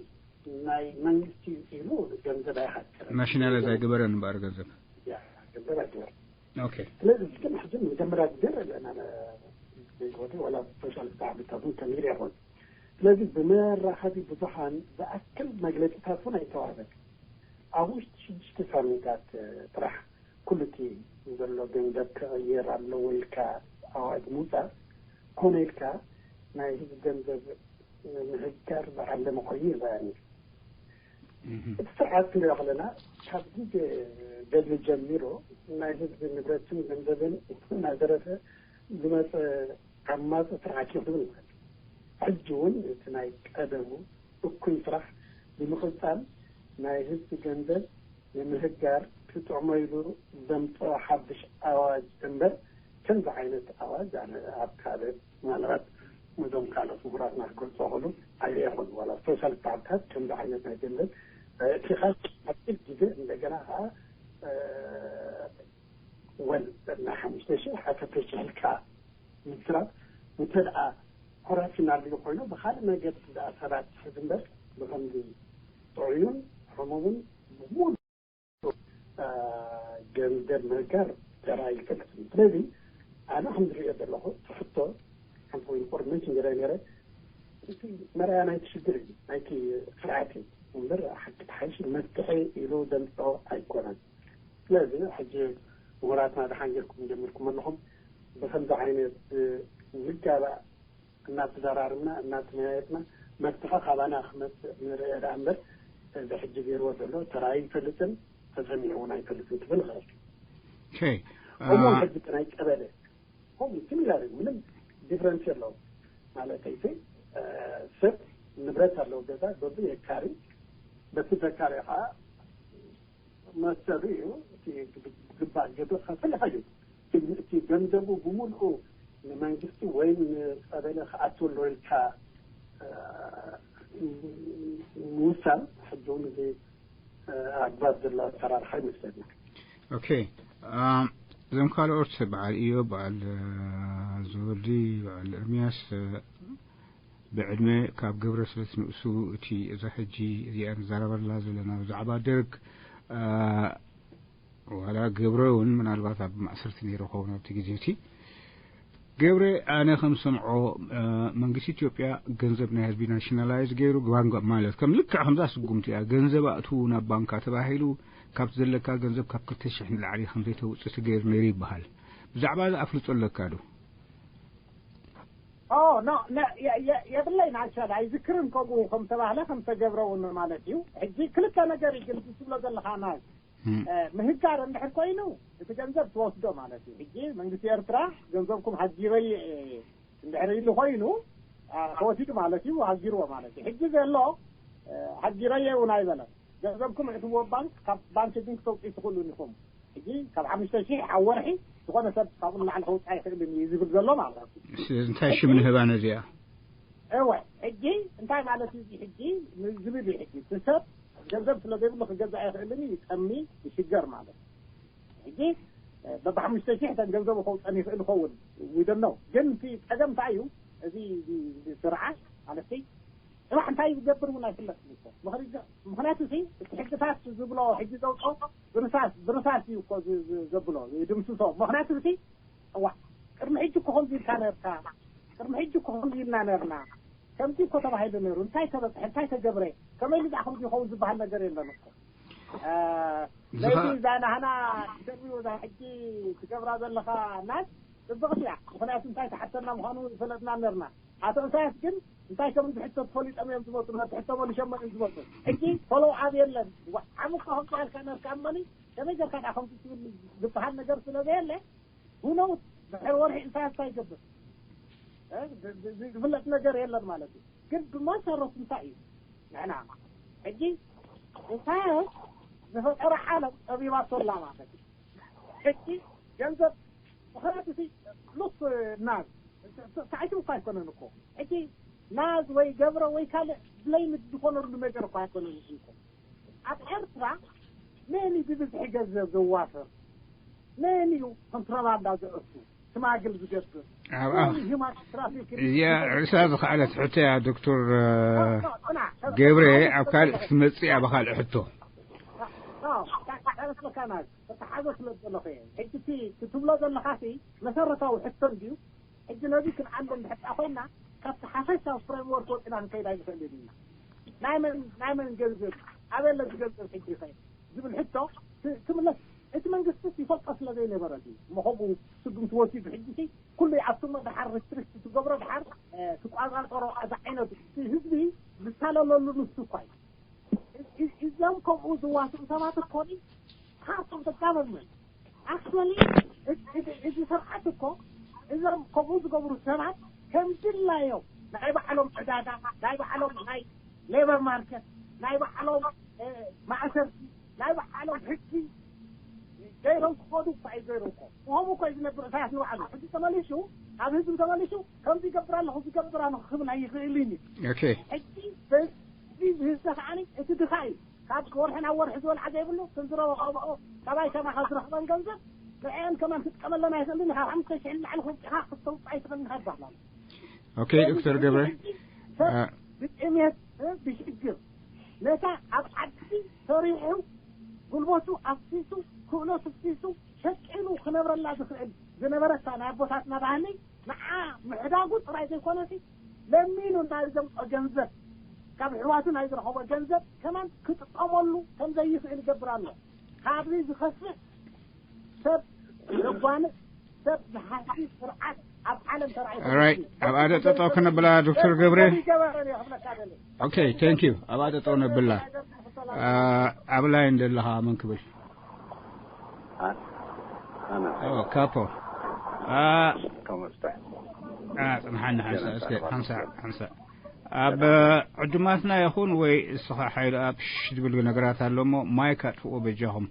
ናይ መንግስቲ ኢሉ ገንዘብ ኣይሓቅርን። ናሽናላይዝ ኣይገበረን እምበኣር ገንዘብ። ያ ገንዘብ ኣይገበረን። ኦኬ ስለዚ ግን ሕጂ መጀመርያ ግዜ ኣለና ዘይኮነ ዋላ ሶሻል ጣዕምታት እውን ተሚር ይኹን ስለዚ ብመራኸቢ ብዙሓን ዝኣክል መግለፂታት እውን ኣይተዋህበን። ኣብ ውሽጢ ሽዱሽተ ሳምንታት ጥራሕ ኩሉ እቲ ዘሎ ገንዘብ ክቕየር ኣለዎ ኢልካ ኣዋጅ ምውፃእ ኮነ ኢልካ ናይ ህዝቢ ገንዘብ ንምህጋር ዝዓለመ ኮይኑ ይረኣኒ። እቲ ስርዓት ክንሪኦ ከለና ካብ ግዜ ገድሊ ጀሚሩ ናይ ህዝቢ ንብረትን ገንዘብን እናዘረፈ ዝመፀ ዓማፂ ስርዓት እዩ ክብል ንኽእል። ሕጂ እውን እቲ ናይ ቀደሙ እኩይ ስራሕ ብምቕፃል ናይ ህዝቢ ገንዘብ ንምህጋር ክጥዕሞ ኢሉ ዘምፅኦ ሓድሽ ኣዋጅ እምበር ከምዚ ዓይነት ኣዋጅ ኣነ ኣብ ካልእ ምናልባት ነዞም ካልኦት ምሁራትና ክገልፆ ከሉ ኣይረኤኹን ዋላ ሶሻል ፓርታት ከምዚ ዓይነት ናይ ገንዘብ እቲ ካብ ሓፂር ግዜ እንደገና ከዓ ወል ናይ ሓሙሽተ ሽሕ ዓሰርተ ሽሕ ኢልካ ምዝራብ እንተ ደኣ ኮራፕሽን ኣልዩ ኮይኑ ብካልእ መገዲ ደኣ ሰባት ትሕዝ እምበር ብከምዚ ጥዑዩን ሕሙምን ብሙሉ ገንዘብ ምህጋር ተራ ይፈልጥ። ስለዚ ኣነ ከም ዝሪኦ ዘለኹ እቲ ሕቶ ሓንቲ ወይ ኢንፎርሜሽን ገለ ነረ እቲ መርኣያ ናይቲ ሽግር እዩ፣ ናይቲ ስርዓት እዩ እምበር ሓቂ ተሓይሽ መፍትሒ ኢሉ ዘምፅኦ ኣይኮነን። ስለዚ ሕጂ ምሁራትና ደሓን ጌርኩም ጀሚርኩም ኣለኹም። ብከምዚ ዓይነት ዝጋባእ እናተዘራርብና እናተመያየጥና መፍትሒ ካባና ክመፅእ ንርአ ደኣ እምበር እዚ ሕጂ ገይርዎ ዘሎ ተራእዩ ይፈልጥን ተሰሚዑ እውን ኣይፈልጥን ክብል ይኽእል። Okay. ከምኡ ሕጂ ናይ ቀበሌ ከምኡ ሲሚላር ምንም ዲፍረንስ የለውም ማለት እዩ። ሰብ ንብረት ኣለዎ ገዛ ገዙ የካሪ በቲ ዘካሪ ከዓ መሰሉ እዩ። እቲ ግባእ ግብር ከፍል ይኽእል እዩ። እቲ ገንዘቡ ብምልኡ ንመንግስቲ ወይ ንቀበሌ ክኣትወሉ ኢልካ ምውሳን ሕጂ እውን እዚ ኣግባብ ዘሎ ኣሰራርሓ ይመስለኒ። ኦኬ። እዞም ካልኦት በዓል እዮብ፣ በዓል ዘወዲ፣ በዓል ኤርሚያስ ብዕድመ ካብ ገብረ ስለ ትንእሱ እቲ እዛ ሕጂ እዚኣ ንዛረበላ ዘለና ብዛዕባ ደርግ ዋላ ገብረ እውን ምናልባት ኣብ ማእሰርቲ ነይሩ ኸውን ኣብቲ ግዜ እቲ። ገብረ ኣነ ከም ሰምዖ መንግስቲ ኢትዮጵያ ገንዘብ ናይ ህዝቢ ናሽናላይዝ ገይሩ ባንክ ማለት ከም ልክዕ ከምዛ ስጉምቲ እያ። ገንዘብ ኣእትዉ ናብ ባንካ ተባሂሉ ካብቲ ዘለካ ገንዘብ ካብ ክልተ ሽሕ ንላዕሊ ከም ዘይተውፅእ ትገይሩ ነይሩ ይበሃል። ብዛዕባ እዚ ኣፍልጦ ኣለካ ዶ? ኦ ኖ የብለይ ናሻል ኣይዝክርን ከምኡ ከም ተባህለ ከም ተገብረ እውን ማለት እዩ። ሕጂ ክልተ ነገር እዩ ግን ትብሎ ዘለኻ ናይ ምህጋር እንድሕር ኮይኑ እቲ ገንዘብ ትወስዶ ማለት እዩ። ሕጂ መንግስቲ ኤርትራ ገንዘብኩም ሃጊረይ እንድሕር ኢሉ ኮይኑ ተወሲዱ ማለት እዩ፣ ሃጊርዎ ማለት እዩ። ሕጂ ዘሎ ሃጊረየ እውን ኣይበለን። ገንዘብኩም እትዎ ባንክ ካብ ባንክ ግን ክተውፅኡ ትኽእሉን ኢኹም። ሕጂ ካብ ሓሙሽተ ሺሕ ኣብ ወርሒ ዝኾነ ሰብ ካብኡ ንላዕሊ ከውፅእ ኣይኽእልን እዩ ዝብል ዘሎ ማለት እዩ። ስለዚ እንታይ ሽም ንህባ ነዚኣ? እወ ሕጂ እንታይ ማለት እዩ? ሕጂ ዝብል እዩ። ሕጂ እቲ ሰብ ገንዘብ ስለ ዘይብሉ ክገዛ ኣይኽእልን እዩ፣ ይጠሚ ይሽገር ማለት እዩ። ሕጂ በብሓሙሽተ ሺሕ እተን ገንዘቡ ከውፀን ይኽእል ይኸውን ዊደን ነው። ግን እቲ ፀገም እንታይ እዩ? እዚ ስርዓት ማለት ጽባሕ እንታይ ዝገብር እውን ኣይፍለጥን እኮ። ምኽንያቱ ሲ እቲ ሕግታት ዝብሎ ሕጂ ዘውፅኦ ብርሳስ ብርሳስ እዩ እኮ ዘብሎ ድምስሶ። ምኽንያቱ ሲ እዋ ቅድሚ ሕጂ እኮ ከምዚ ኢልካ ነርካ፣ ቅድሚ ሕጂ እኮ ከምዚ ኢልና ነርና፣ ከምዚ እኮ ተባሂሉ ነሩ፣ እንታይ ተበፅሐ፣ እንታይ ተገብረ፣ ከመይ ኢሉ ዳኣ ከምዚ ይኸውን ዝበሃል ነገር የለን እኮ። ነዚ እዛ ናህና ኢንተርቪው እዛ ሕጂ ትገብራ ዘለኻ ናት ፅብቕቲ እያ። ምኽንያቱ እንታይ ተሓተና ምዃኑ ይፈለጥና ነርና። ኣቶ ኢሳያስ ግን እንታይ ከም ዝሕተት ፈሊጦም እዮም ዝመፁ፣ ነቲ ሕቶ መሊሾሞ እዮም ዝመፁ። ሕጂ ፎሎው ኣፕ የለን። ዓም እኮ ከምዚ ያልካ ነርካ እመኒ ከመይ ገርካ ዳ ከምዚ ትብል ዝበሃል ነገር ስለ ዘየለ ሁነው ድሕሪ ወርሒ ኢሳያስ እንታይ ይገብር ዝፍለጥ ነገር የለን ማለት እዩ። ግን ብመሰረቱ እንታይ እዩ ንሕና ሕጂ ኢሳያስ ዝፈጠረ ዓለም ጠቢባቶ ኣላ ማለት እዩ። ሕጂ ገንዘብ ምኽንያቱ ሲ ሉክ ናዝ ሳይቱ እኳ ኣይኮነን እኮ። ሕጂ ናዝ ወይ ገብረ ወይ ካልእ ብለይምድ ዝኾነሉ ነገር እኳ ኣይኮነን እኮ። ኣብ ኤርትራ መን እዩ ብብዝሒ ገንዘብ ዘዋፍር? መን እዩ ኮንትሮባንዳ ዘእቱ ስማግል ዝገብር? እዚኣ ርእሳ ዝኸኣለት ሕቶ እያ ዶክተር ገብረ። ኣብ ካልእ ክትመፅእ እያ ብካልእ ሕቶ። ተሓዞ ስለ ዘለኹ እየ። ሕጂ እቲ ትብሎ ዘለኻ ሲ መሰረታዊ ሕቶ እንድዩ። ሕጂ ነዚ ክንዓልም እንድሕር ኮይና ካብቲ ሓፈሻዊ ፍሬምወርክ ወፂና ክንከይድ ኣይንኽእልን ኢና። ናይ መን ናይ መን ገንዘብ ኣበለ ዝገንዘብ ሕጂ ይኸይድ ዝብል ሕቶ ክምለስ እቲ መንግስቲ ይፈልጦ ስለ ዘይነበረ እዩ። እሞ ከምኡ ስጉምቲ ወሲዱ ሕጂ ኩሉ ኣብቲ መድሓር ሪስትሪክት ትገብሮ ድሓር ትቋፃፀሮ ኣዛ ዓይነት ህዝቢ ዝሳለለሉ ንሱ እኳ እዩ። እዞም ከምኡ ዝዋስኡ ሰባት እኮ ሓፍቶም ተጋበዝመን ኣክቹዋሊ እዚ ስርዓት እኮ እዞም ከምኡ ዝገብሩ ሰባት ከም ድላዮም ናይ ባዕሎም ዕዳጋ፣ ናይ ባዕሎም ናይ ሌበር ማርኬት፣ ናይ ባዕሎም ማእሰርቲ፣ ናይ ባዕሎም ሕጊ ገይሮም ክኸዱ እኳ እዩ ገይሩ እኮ። ብኸምኡ እኮ እዩ ዝነብር ኢሳያስ ንባዕሉ። ሕጂ ተመሊሱ ናብ ህዝቢ ተመሊሱ ከምዚ ይገብር ኣለኹ ዝገብር ኣለኹ ክብል ኣይኽእልን እዩ። ኦኬ። ሕጂ በዚ ዝህዝተ ከዓኒ እቲ ድኻ እዩ። ካብ ወርሒ ናብ ወርሒ ዝበልዓ ዘይብሉ ስንዝሮ ወቐብኦ ካባይ ከማኻ ዝረኽበን ገንዘብ ንዕአን ከማን ትጥቀመለን ኣይኽእልን ኢኻ። ካብ ሓሙሽተ ሽሕ ንላዕሊ ከውፅኻ ክተውፅእ ኣይትኽእልን ኢኻ ይባሃል ኣሎ። ኦኬ ዶክተር ገብረ ሰብ ብጥሜት ብሽግር ነታ ኣብ ዓዲ ሰሪሑ ጉልበቱ ኣፍሲሱ ክእለቱ ኣፍሲሱ ሰቂሉ ክነብረላ ዝኽእል ዝነበረታ ናይ ኣቦታትና ባህሊ ንዓ ምሕዳጉ ጥራይ ዘይኮነሲ ለሚኑ ናይ ዘምጾ ገንዘብ ካብ ኣሕዋቱ ናይ ዝረኸቦ ገንዘብ ከማን ክጥቀመሉ ከም ዘይኽእል ይገብር ኣሎ። ካብዚ ዝኸፍእ ሰብ ዘጓንፍ ሰብ ዝሓሲ ስርዓት ኣብ ዓለም ተራእዩ ራይት። ኣብ ኣደ ጠጠው ክነብላ ዶክተር ገብረ። ይገበረን እየ ክብለካ ደለ ኦኬ፣ ቴንክ ዩ። ኣብ ኣደ ጠጠው ነብላ። ኣብ ላይን ዘለኻ መን ክብል? ኣነ ካፖ። ከመስተ ጽንሓኒ ሓንሳ እስከ ሓንሳ ሓንሳ ኣብ ዕዱማትና ይኹን ወይ እስኻ ሓይሉ ኣብ ሽሽ ዝብል ነገራት ኣሎ እሞ ማይክ ኣጥፍኦ በጃኹም።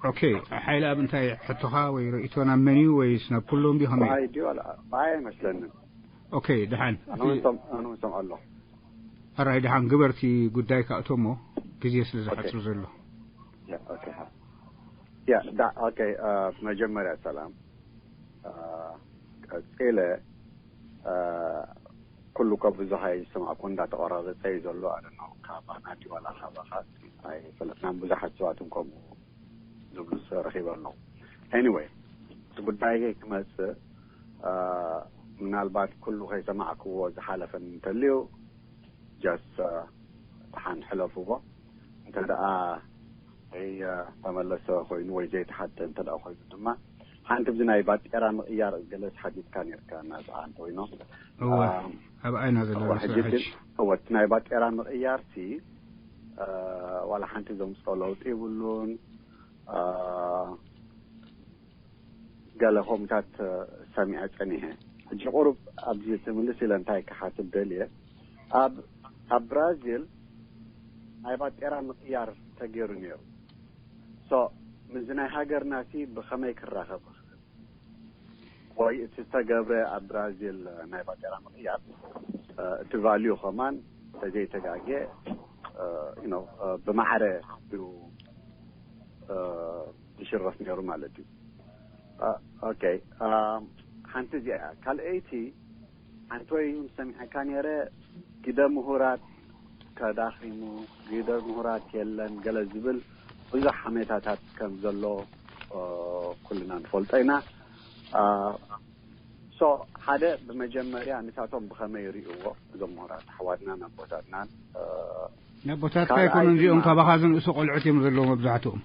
ኦኬ፣ ሓይሉ ኣብ እንታይ ሕቶኻ ወይ ርእይቶ ናብ መን እዩ ወይስ ናብ ኩሎም ድዩ ከመይ? ባይ ድዩ ኣላ ባይ ኣይመስለንን። ኦኬ፣ ደሓን ኣነ እውን ሰም- ኣነ እውን ሰምዖ ኣለኹ። ኣራይ ደሓን ግበርቲ ጉዳይ ካእቶ እሞ ግዜ ስለ ዝሓፅር ዘሎ። ያ ኦኬ ያ ዳ ኦኬ አ፣ መጀመርያ ሰላም አ፣ ቀጺለ አ፣ ኩሉ ካብ ብዙሃይ ዝሰማዕኩ እንዳተቆራረጸ እዩ ዘሎ ኣለ ነው ካባና ድዩ ዋላ ካባኻ ኣይፈለጥናን። ብዙሓት ሰባት እውን ከምኡ ዝብሉ ረኺበ ኣለኹ። ኤኒወይ እቲ ጉዳይ ክመጽእ አ፣ ምናልባት ኩሉ ከይሰማዕክዎ ዝሓለፈን እንተልዩ ጀስ ደሓን ሕለፍዎ። እንተ ደኣ ተመለሰ ኮይኑ ወይ ዘይተሓተ እንተ ደኣ ኮይኑ ድማ ሓንቲ ብዚ ናይ ባጤራ ምቕያር ገለስ ሓቲትካ ነርካ ናፅዓ እንተኮይኖ እወ ኣብ ዓይና ዘሎ ሕጂ ሕጂ እወ እቲ ናይ ባጤራ ምቕያር ሲ ዋላ ሓንቲ ዘምፅኦ ለውጢ ይብሉን ገለ ከምኡታት ሰሚዐ ጸኒሐ። ሕጂ ቁሩብ ኣብዚ ትምልስ ኢለ እንታይ ክሓትት ደልየ፣ ኣብ ኣብ ብራዚል ናይ ባጤራ ምቕያር ተገይሩ ነይሩ። ሶ ምስዚ ናይ ሃገርና ሲ ብኸመይ ክራኸብ ይኽእል? ወይ እቲ ዝተገብረ ኣብ ብራዚል ናይ ባጤራ ምቕያር እቲ ቫልዩ ከማን ተዘይተጋግየ ብማዕረ እዩ ዝሽረፍ ነይሩ ማለት እዩ። ኦኬ ሓንቲ እዚኣ እያ። ካልኣይቲ ሓንቲ ወይ እውን ሰሚዐካ ነይረ ግደ ምሁራት ተዳኺሙ፣ ግደ ምሁራት የለን ገለ ዝብል ብዙሕ ሓሜታታት ከም ዘሎ ኩልና ንፈልጦ ኢና። ሶ ሓደ ብመጀመርያ ንሳቶም ብኸመይ ይርእይዎ እዞም ምሁራት ኣሕዋትናን ኣቦታትናን ነቦታትካ ኣይኮኑ እዚኦም ካባኻ ዝንእሱ ቆልዑት እዮም ዘለዉ መብዛሕትኦም።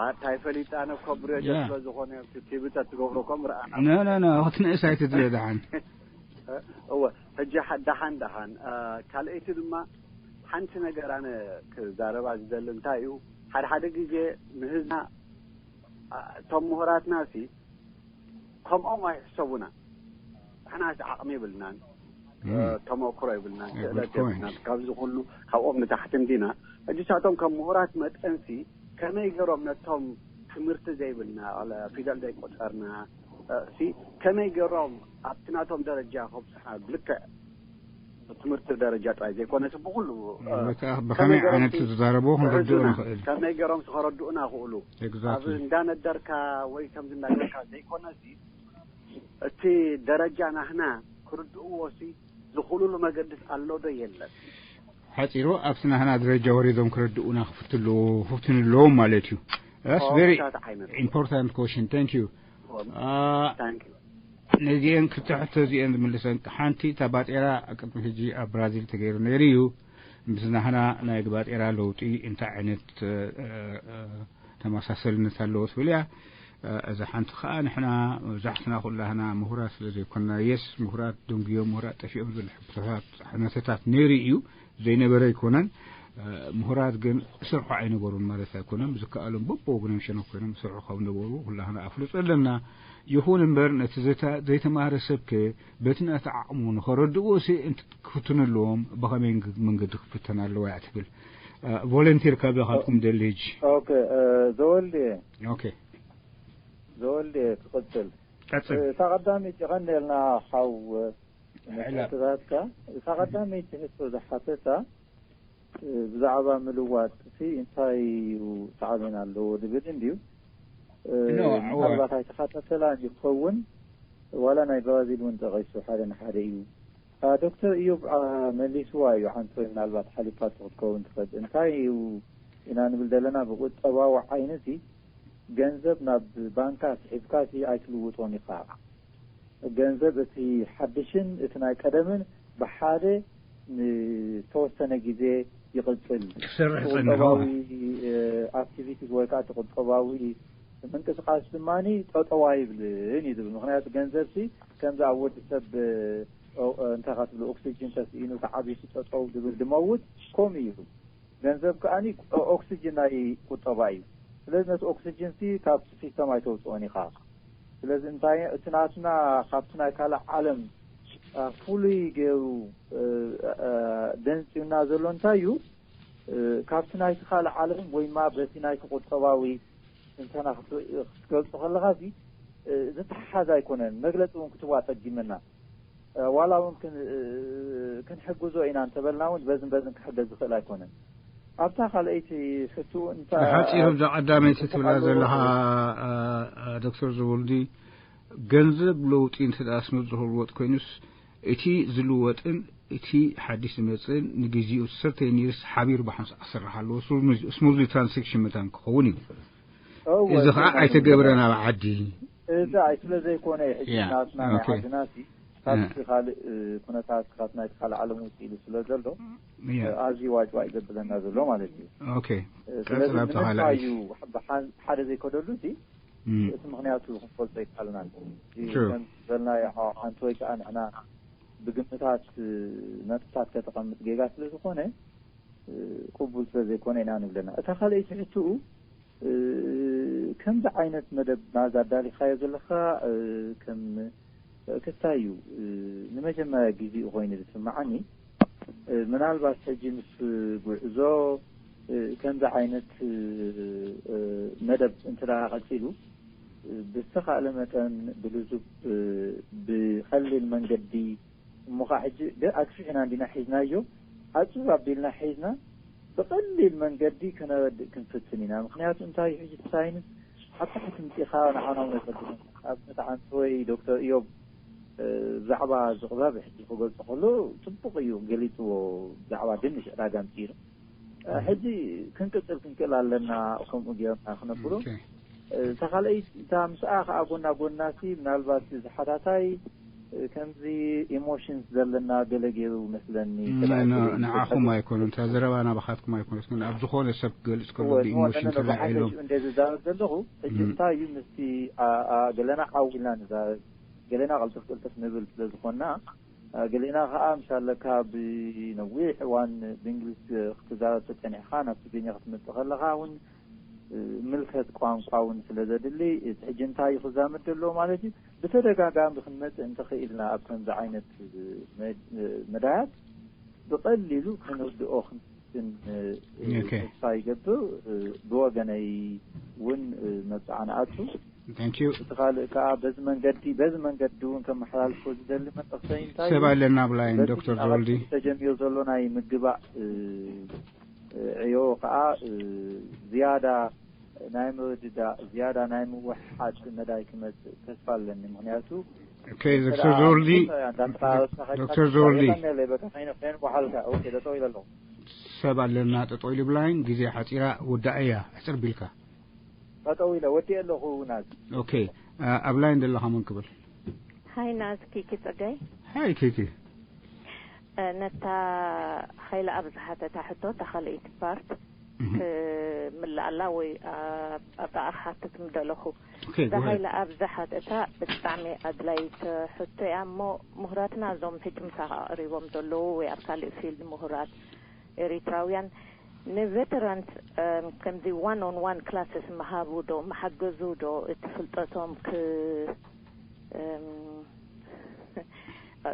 እንታይ ፈሊጣ ነኮ ብሬድዮ ስለ ዝኾነ ቲቪ ተትገብሮ ከም ረኣና ነነነ ክትንእስ ኣይትድለ ደሓን እወ ሕጂ ደሓን ደሓን ካልኣይቲ ድማ ሓንቲ ነገር ኣነ ክዛረባ ዝደሊ እንታይ እዩ ሓደ ሓደ ግዜ ንህዝና እቶም ምሁራትና ሲ ከምኦም ኣይሕሰቡና ንሕና ዓቕሚ ይብልናን ተመክሮ ይብልናን ክእለት የብልናን ካብዚ ኩሉ ካብኦም ንታሕቲ እንዲና ሕጂ ሳቶም ከም ምሁራት መጠንሲ ከመይ ገሮም ነቶም ትምህርቲ ዘይብልና ፊደል ዘይቆፀርና ሲ ከመይ ገሮም ኣብቲ ናቶም ደረጃ ከብፅሓ ብልክዕ ብትምህርቲ ደረጃ ጥራይ ዘይኮነስ ብኩሉ ብከመይ ዓይነት ዝዛረብዎ ክንርድኡ ንኽእል ከመይ ገሮም ዝኸረድኡና ክእሉ ኣብ እንዳነደርካ ወይ ከምዚ እንዳገርካ ዘይኮነሲ እቲ ደረጃ ናህና ክርድእዎ ሲ ዝኽእሉሉ መገዲ ኣሎ ዶ የለን? ሓፂሩ ኣብቲ ናህና ደረጃ ወሪዶም ክረድኡና ክፍትሉ ክፍትኑ ኣለዎም ማለት እዩ። That's very important question. Thank you. ነዚአን ክልተ ሕቶ እዚአን ዝምልሰን ሓንቲ እታ ባጤራ ቅድሚ ሕጂ ኣብ ብራዚል ተገይሩ ነይሩ እዩ። ምስ ናህና ናይ ባጤራ ለውጢ እንታይ ዓይነት ተመሳሰልነት ኣለዎ ትብል እያ። እዛ ሓንቲ ከዓ ንሕና መብዛሕትና ኩላህና ምሁራት ስለ ዘይኮንና የስ ምሁራት ደንጉዮም ምሁራት ጠፊኦም ዝብል ሕቶታት ሓነተታት ነይሩ እዩ ዘይነበረ ኣይኮነን። ምሁራት ግን ስርሑ ኣይነበሩን ማለት ኣይኮነን። ብዝከኣሎም በቦ ወገኖም ሸነኽ ኮይኖም ስርሑ ካብ ነበሩ ኩላህና ኣፍልጦ ኣለና። ይኹን እምበር ነቲ ዘይተማህረ ሰብከ በቲ ናቲ ዓቕሙ ንኸረድእዎ ሲ ክፍትኑ ኣለዎም ብኸመይ መንገዲ ክፍተን ኣለዎ እያ ትብል። ቮለንቲር ካብ ዛኻትኩም ደሊ ሕጂ ኦኬ ዘወልድ እየ ኦኬ ዘወልድ እየ ክቕፅል ቀፅል እታ ቀዳመይቲ ቀንደልና ሓው ንሕቶታትካ እታ ቀዳመይቲ ሕቶ ዝሓተታ ብዛዕባ ምልዋጥ ሲ እንታይ እዩ ሳዕቤን ኣለዎ ዝብል እንድዩ ምናልባት ኣይተኻታተላ ይኸውን ዋላ ናይ ብራዚል እውን ጠቒሱ ሓደ ንሓደ እዩ ዶክተር እዮብ መሊስዋ እዩ ሓንቲ ወይ ምናልባት ሓሊፋቶ ክትከውን ትኽእል እንታይ እዩ ኢና ንብል ዘለና። ብቁጠባዊ ዓይነቲ ገንዘብ ናብ ባንካ ስሒብካ ሲ ኣይትልውጦን ኢኻ። ገንዘብ እቲ ሓድሽን እቲ ናይ ቀደምን ብሓደ ንተወሰነ ግዜ ይቕጽል። ክሰርሕ ጸንሑ። ቁጠባዊ ኣክቲቪቲስ ወይ ከዓ እቲ ቁጠባዊ ምንቅስቃስ ድማ ጠጠዋ ይብልን እዩ ዝብል። ምክንያቱ ገንዘብ ሲ ከምዚ ኣብ ወዲ ሰብ እንታይ ክትብሉ ኦክሲጅን ተስኢኑ ተዓቢሱ ጠጠው ዝብል ድመውት ከምኡ እዩ። ገንዘብ ከኣ ኦክሲጅን ናይ ቁጠባ እዩ። ስለዚ ነቲ ኦክሲጅን ሲ ካብቲ ሲስተም ኣይተውፅኦን ኢኻ። ስለዚ እንታይ እቲ ናትና ካብቲ ናይ ካልእ ዓለም ፍሉይ ገይሩ ደንፅዩና ዘሎ እንታይ እዩ? ካብቲ ናይቲ ካልእ ዓለም ወይ ማ በቲ ናይቲ ቁጠባዊ ትንተና ክትገልፁ ከለኻ ሲ ዝተሓሓዝ ኣይኮነን። መግለፂ እውን ክትዋ ፀጊመና። ዋላ እውን ክንሕግዞ ኢና እንተበልና እውን በዝን በዝን ክሕገዝ ዝኽእል ኣይኮነን። ኣብታ ካልኣይቲ ሕትኡ እንታይ ብሓፂሩ እዛ ቀዳመይቲ ትብላ ዘለኻ ዶክተር ዘወልዲ ገንዘብ ለውጢ እንተ ደኣ ስምዝኽልወጥ ኮይኑስ እቲ ዝልወጥን እቲ ሓዲስ ዝመፅእን ንግዜኡ ሰርተይን ይርስ ሓቢሩ ብሓንሳእ ክሰርሕ ኣለዎ። ስሙዝሊ ትራንሳክሽን መታን ክኸውን እዩ። እዚ ከዓ ኣይተገብረን ኣብ ዓዲ። እዚ ኣይ ስለ ዘይኮነ ሕጂ ናትና ናይ ዓድና ሲ ካብቲ ካልእ ኩነታት ካብ ናይቲ ካልእ ዓለም ውፅእ ኢሉ ስለ ዘሎ ኣዝዩ ዋጭዋጭ ዘብለና ዘሎ ማለት እዩ። ስለዚ ንምንታይ እዩ ሓደ ዘይከደሉ ሲ እቲ ምክንያቱ ክንፈልጦ ይከኣልና። በልናዮ ሓንቲ ወይ ከዓ ንዕና ብግምታት ነጥብታት ከተቐምጥ ጌጋ ስለ ዝኾነ ቅቡል ስለ ዘይኮነ ኢና ንብለና። እታ ካልኣይቲ ሕትኡ ከምዚ ዓይነት መደብ ናዛ ኣዳሊኻዮ ዘለኻ ከም ክስታይ እዩ ንመጀመርያ ግዜኡ ኮይኑ ዝስምዓኒ። ምናልባት ሕጂ ምስ ጉዕዞ ከምዚ ዓይነት መደብ እንተ ደኣ ቀጺሉ ብዝተኻእለ መጠን ብልዙብ ብቐሊል መንገዲ እሞ ኸዓ ሕጂ ኣግፊሕና እንዲና ሒዝናዮ ኣጽብ ኣቢልና ሒዝና ብቐሊል መንገዲ ከነረድእ ክንፍትን ኢና። ምክንያቱ እንታይ እዩ ሕጂ ሳይንስ ኣብ ታሕቲ ምፂኻ ንዓና እውን ኣይፈልጥን። ኣብነት ኣንተ ወይ ዶክተር እዮብ ብዛዕባ ዝቕባብ ሕጂ ክገልፆ ከሎ ፅቡቕ እዩ ገሊፅዎ። ብዛዕባ ድንሽ ዕዳጋ ምፅኢሩ ሕጂ ክንቅፅል ክንክእል ኣለና። ከምኡ ገይርና ክነብሩ ተኻልአይ እታ ምስኣ ከዓ ጎና ጎናሲ ምናልባት ዝሓታታይ ከምዚ ኢሞሽንስ ዘለና ገለ ገይሩ መስለኒ። ንዓኹም ኣይኮኑ እታ ዘረባ ናባኻትኩም ኣይኮነት ግን ኣብ ዝኾነ ሰብ ክገልፅ ከሎ ብኢሞሽን ተላዒሎም እንደ ዝዛረብ ዘለኹ ሕጂ እንታይ እዩ ምስቲ ገለና ዓው ኢልና ንዛረብ ገለና ቅልጥፍ ቅልጥፍ ንብል ስለ ዝኾንና ገሌና ከዓ ምሻለካ ብነዊሕ እዋን ብእንግሊዝ ክትዛረብ ተፀኒሕካ ናብ ትግርኛ ክትመፅእ ከለካ እውን ምልከት ቋንቋ እውን ስለ ዘድሊ እቲ ሕጂ እንታይ እዩ ክዛመድ ዘለዎ ማለት እዩ። ብተደጋጋሚ ክንመፅእ እንተኽኢልና ኣብ ከምዚ ዓይነት መዳያት ብቐሊሉ ክንርድኦ ክንትን ተስፋ ይገብር። ብወገነይ እውን መብፅዓ ንኣቱ። እቲ ካልእ ከዓ በዚ መንገዲ በዚ መንገዲ እውን ከመሓላልፎ ዝደሊ መልእኽተይ እንታይ ሰብ ኣለና ብላይን ዶክተር ዘወልዲ ተጀሚሩ ዘሎ ናይ ምግባእ ዕዮ ከዓ ዝያዳ ናይ ምርድዳእ ዝያዳ ናይ ምውሓድ መዳይ ክመፅእ ተስፋ ኣለኒ። ምክንያቱ ዶክተር ዘወልዲ ዶክተር ዘወልዲ በቃ ከይነ ከይነ በሓልካ ኦኬ ጠጠው ኢለ ኣለኹ። ሰብ ኣለና ጠጠው ኢሉ ብላይን ግዜ ሓፂራ ወዳእ እያ ሕፅር ቢልካ ጠጠው ኢለ ወዲእ ኣለኹ ናዝ ኦኬ ኣብ ላይን ዘለኻ መን ክብል ሃይ ናዝ ኪኪ ጸጋይ ሃይ ኪኪ ነታ ኸይለ ኣብ ዝሓተታ ሕቶ እታ ካልኣይቲ ፓርት ክምልኣላ ወይ ኣብኣ ክሓትት ምደለኹ እዛ ኸይለ ኣብ ዝሓተታ ብጣዕሚ ኣድላይት ሕቶ እያ እሞ ምሁራትና እዞም ሕጂ ምሳኻ ቀሪቦም ዘለዉ ወይ ኣብ ካልእ ፊልድ ምሁራት ኤሪትራውያን ንቬተራንስ ከምዚ ዋን ኦን ዋን ክላስስ ምሃቡ ዶ መሓገዙ ዶ እቲ ፍልጠቶም ክ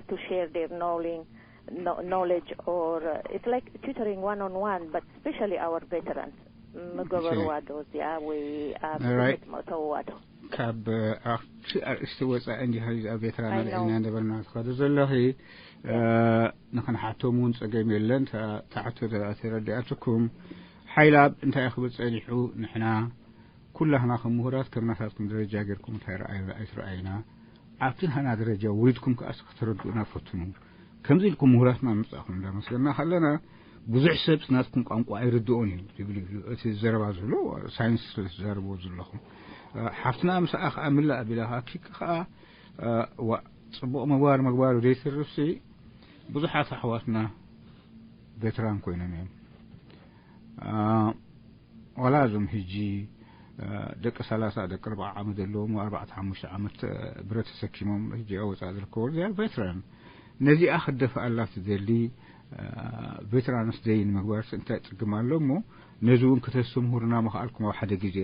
to share their knowledge or it's like tutoring one on one but especially our veterans ምገበርዋ ዶ እዚኣ ወይ ኣብ ግምት መእተውዋ ዶ ካብ ኣብቲ ኣርእስቲ ወፃኢ እንዲኻ ኣብ ቬተራና ልዕልና እንደበልና ትኸዱ ዘለኺ ንኽንሓቶም እውን ፀገም የለን። ተዓቶ ተረዲኣትኩም ሓይላብ እንታይ ክብል ፀኒሑ ንሕና ኩላህና ከም ምሁራት ከም ናታትኩም ደረጃ ጌርኩም እንታይ ኣይትረኣዩና ኣብቲ ንሃና ደረጃ ውሪድኩም ከኣስ ከተረድኡና ፈትኑ ከምዚ ኢልኩም ምሁራትና ምምፃእኩም እንዳመስለና ከለና ብዙሕ ሰብ ናትኩም ቋንቋ ኣይርድኦን እዩ ዝብል እዩ እቲ ዘረባ ዘሎ። ሳይንስ ስለ ትዛረብዎ ዘለኹም። ሓፍትና ምስኣ ከዓ ምላእ ኣቢላ ከዓ ኪኪ ከዓ ዋ፣ ፅቡቕ ምግባር ምግባሩ ዘይትርፍሲ ብዙሓት ኣሕዋትና ቬትራን ኮይኖም እዮም። ዋላ እዞም ሕጂ ደቂ ሰላሳ ደቂ ኣርባዓ ዓመት ዘለዎም ኣርባዕተ ሓሙሽተ ዓመት ብረት ተሰኪሞም ሕጂ ወፃእ ዝርከቡ ዚኣ ቬትራን ነዚኣ ክደፍኣላ ትደሊ። ቬትራንስ ደይ ንምግባር እንታይ ፅግም ኣሎ እሞ ነዚ እውን ከተስተምህሩና ምኽኣልኩም ኣብ ሓደ ግዜ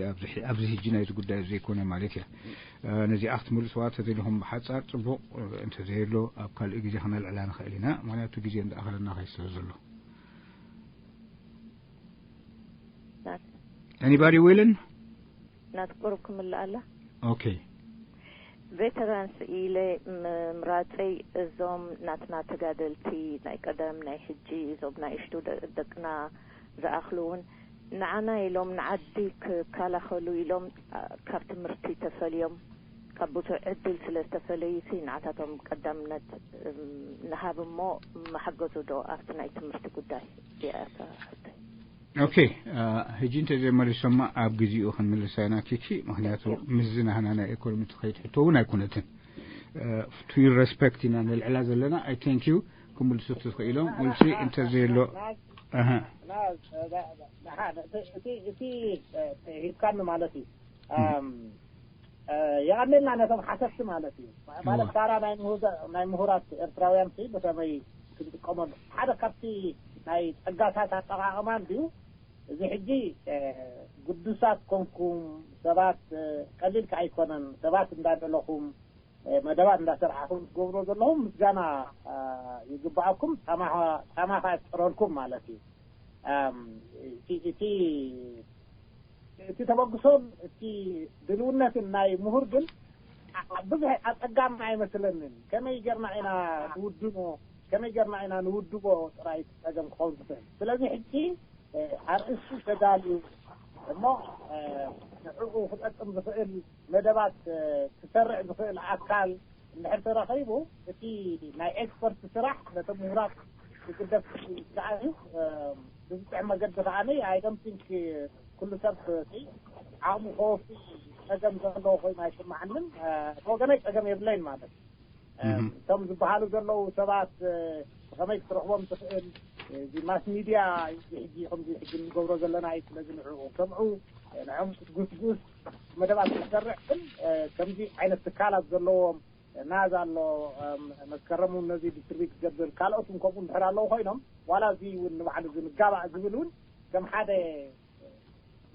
ኣብዚ ሕጂ ናይዚ ጉዳይ ዘይኮነ ማለት እያ። ነዚኣ ክትምልስዋ ተደሊኹም ብሓፃር ፅቡቕ፣ እንተዘየሎ ኣብ ካልእ ግዜ ክነልዕላ ንኽእል ኢና። ምክንያቱ ግዜ እንዳኣኸለና ከይስለ ዘሎ። Anybody willing? ናት ቁሩብ ክምልእ ኣላ። Okay. ቬተራንስ ኢለ ምምራፀይ እዞም ናትና ተጋደልቲ ናይ ቀደም ናይ ሕጂ እዞም ናይ እሽቱ ደቅና ዝኣኽሉ እውን ንዓና ኢሎም ንዓዲ ክከላኸሉ ኢሎም ካብ ትምህርቲ ተፈልዮም ካብ ብዙሕ ዕድል ስለ ዝተፈለዩ ሲ ንዓታቶም ቀዳምነት ንሃብ እሞ መሓገዙ ዶ ኣብቲ ናይ ትምህርቲ ጉዳይ? እዚኣ እያ ሕቶይ። Okay. ሕጂ እንተዘይመሊሶማ ኣብ ግዜኡ ክንምልሳ ኢና ኪኪ። ምክንያቱ ምስዚ ናህና ናይ ኢኮኖሚ ትኸይድ ሕቶ እውን ኣይኮነትን። To your respect ኢና ነልዕላ ዘለና። I thank you። ክምልሱ ትኽኢሎም ውልሲ እንተዘየሎ እቲ ሂብካኒ ማለት እዩ። የቐኔልና ነቶም ሓሰብቲ ማለት እዩ። ማለት ታራ ናይ ምሁራት ኤርትራውያን ሲ በተመይ ክንጥቀመሉ ሓደ ካብቲ ናይ ጸጋታት ኣጠቓቕማ እንድዩ። እዚ ሕጂ ግዱሳት ኮንኩም ሰባት ቀሊልካ ኣይኮነን። ሰባት እንዳደለኹም መደባት እንዳሰርዓኹም ትገብሮ ዘለኹም ምስጋና ይግባኣኩም። ጣማኻ የስጥረልኩም ማለት እዩ። እቲ እቲ ተበግሶን እቲ ድልውነትን ናይ ምሁር ግን ብዙሕ ኣጸጋሚ ኣይመስለንን። ከመይ ጌርና ኢና ንውድሞ ከመይ ጌርና ኢና ንውድቦ ጥራይ ጸገም ክኸውን ዝኽእል። ስለዚ ሕጂ ኣርእስቲ ተዳልዩ እሞ ንዕኡ ክጠቅም ዝኽእል መደባት ክሰርዕ ዝኽእል ኣካል እንድሕር ተረኺቡ እቲ ናይ ኤክስፐርት ስራሕ ነቶም ምሁራት ክግደፍ ይከኣል እዩ። ብዝጥዕም መገዲ ከኣ ኣይ ዶንት ቲንክ ኩሉ ሰብ ዓቕሙ ከወፊ ጸገም ዘለዎ ኮይኑ ኣይስምዓንን። ብወገነይ ጸገም የብለይን ማለት እዩ። እቶም ዝበሃሉ ዘለዉ ሰባት ብኸመይ ክትረኽቦም ትኽእል? እዚ ማስ ሚድያ እዚ ሕጂ ከምዚ ሕጂ እንገብሮ ዘለና እዩ። ስለዚ ንዕኡ ከምዑ ንዕኦም ክትጉስጉስ መደባት ክትሰርዕ ግን ከምዚ ዓይነት ትካላት ዘለዎም ናዛ ኣሎ መስከረም እውን ነዚ ዲስትሪቢዩት ዝገብር ካልኦት እውን ከምኡ እንድሕር ኣለዉ ኮይኖም ዋላ እዚ እውን ንባዕሉ እዚ ንጋባእ ዝብል እውን ከም ሓደ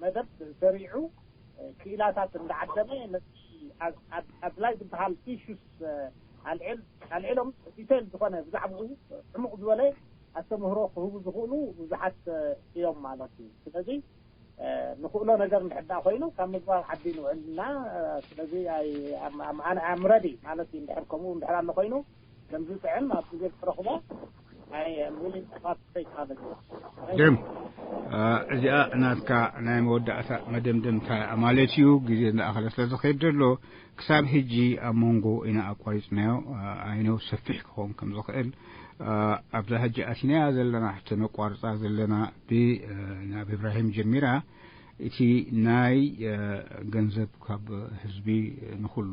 መደብ ሰሪዑ ክኢላታት እንዳዓደመ ነቲ ኣድላይ ዝበሃል ኢሹስ ኣልዒሎም ዲቴይል ዝኾነ ብዛዕባኡ ዕሙቕ ዝበለ ኣስተምህሮ ክህቡ ዝኽእሉ ብዙሓት እዮም ማለት እዩ። ስለዚ ንኽእሎ ነገር እንድሕር ደኣ ኮይኑ ካብ ምግባር ዓዲ ንውዕል እና ስለዚ ኣነ ኣም ረዲ ማለት እዩ። እንድሕር ከምኡ እንድሕር ኣሎ ኮይኑ ከምዚ ጥዕም ኣብ ግዜ ክትረኽቦ ናይ ሙሉ ጥፋት ስቴት ማለት እዩ። ድም እዚኣ ናትካ ናይ መወዳእታ መደምደምታ ማለት እዩ። ግዜ እንዳኣኸለ ስለ ዝኸይድ ዘሎ ክሳብ ሕጂ ኣብ መንጎ ኢና ኣቋሪፅናዮ። ኣይነው ሰፊሕ ክኸውን ከም ዝኽእል ኣብዛ ሕጂ ኣቲናያ ዘለና ሕቶ ነቋርፃ ዘለና ብናብ ኢብራሂም ጀሚራ እቲ ናይ ገንዘብ ካብ ህዝቢ ንኹሉ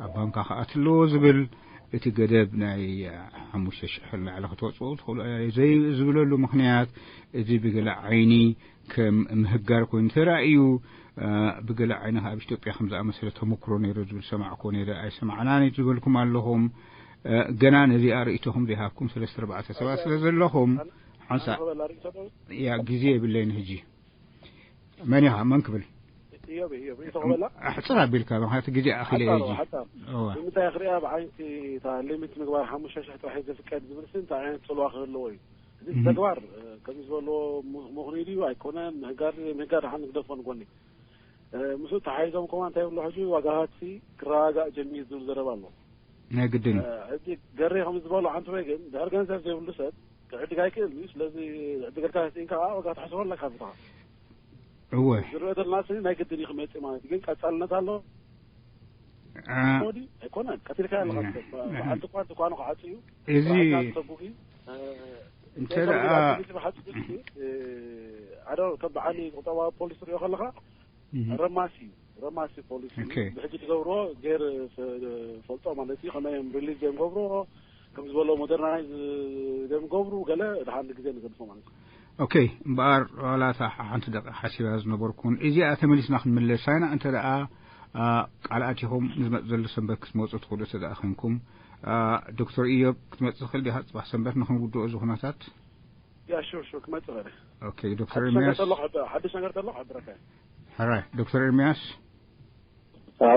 ኣብ ባንካ ክኣትለዎ ዝብል እቲ ገደብ ናይ ሓሙሽተ ሽሕ ንላዕሊ ክትወፅኡ ትኽእሉ ዝብለሉ ምኽንያት እዚ ብገለ ዓይኒ ከም ምህጋር ኮይኑ ተራእዩ ብገለ ዓይኒ ኣብ ኢትዮጵያ ከም ዝኣመሰለ ተመክሮ ነይሩ ዝብል ሰማዕኮ ነይረ ኣይሰማዕናን ዝበልኩም ኣለኹም። ገና ነዚኣ ርእይቶኹም ዘይሃብኩም ሰለስተ ኣርባዕተ ሰባት ስለ ዘለኹም ሓንሳ ያ ግዜ የብለይን ሕጂ መን ኢኻ መን ክብል ኣሕፅር ኣቢልካ ምክንያቱ ግዜ ኣኺለ ሕጂ ብምንታይ ክሪኣ ብዓይንቲ እታ ሊሚት ምግባር ሓሙሽተ ሽሕ ጥራሕ ዝፍቀድ ዝብል ሲ እንታይ ዓይነት ፅልዋ ክህልዎ እዩ? እዚ ተግባር ከምዚ ዝበልዎ ምኽኒ ድዩ ኣይኮነን ምህጋር ምህጋር ሓን ንግደፎ ንጎኒ ምስኡ ተሓይዞም ከማ እንታይ ይብሎ ሕጂ ዋጋታት ሲ ክረጋጋእ ጀሚር ዝብል ዘረባ ኣሎ። ናይ ግድን እዩ። ሕጂ ገሬ ከም ዝበሎ ሓንቲ ወይ ግን ድሕር ገንዘብ ዘይብሉ ሰብ ክዕድግ ኣይክእል እዩ። ስለዚ ዕድገልካ ስኢንካ ከዓ ዋጋ ትሕስቦ ኣለካ ብትኻ እወ ዝረአ ዘለና ስኒ ናይ ግድን እዩ ክመፅእ ማለት እዩ። ግን ቀፃልነት ኣሎ ሞዲ ኣይኮነን ቀቲልካ ኣለካ ሰብ በዓል ድኳን ድኳኑ ክዓፅ እዩ እዚ ተጉጊ እንተ ደኣ ብሓጺሩ እቲ ሓደ ከም በዓል ቁጠባዊ ፖሊሲ ትሪኦ ከለኻ፣ ረማሲ እዩ። ረማሲ ፖሊሲ እዩ። ብሕጂ ትገብርዎ ገይር ፈልጦ ማለት እዩ። ከመይ እዮም ሪሊዝ እዮም ገብርዎ፣ ከም ዝበሎ ሞደርናይዝ እዮም ገብሩ፣ ገለ ድሓን ግዜ ንገድፎ ማለት እዩ። ኦኬ። እምበኣር ዋላ እታ ሓንቲ ደቂቕ ሓሲባ ዝነበርኩን እዚኣ ተመሊስና ክንምለሳ ኢና። እንተ ደኣ ቃል ኣቲኹም ንዝመጽእ ዘሎ ሰንበት ክትመጹ ትኽእሉ እንተ ደኣ ኮንኩም፣ ዶክተር ኢዮብ ክትመጽእ ትኽእል ዲኻ ጽባሕ ሰንበት ንኽንውድኦ እዚ ኩነታት? ያ ሹር ሹር ክመጽእ ኸደ። ኦኬ። ዶክተር ኤርሚያስ? ሓድሽ ነገር ተሎ ክሕብረካ። ሕራይ ዶክተር ኤርሚያስ?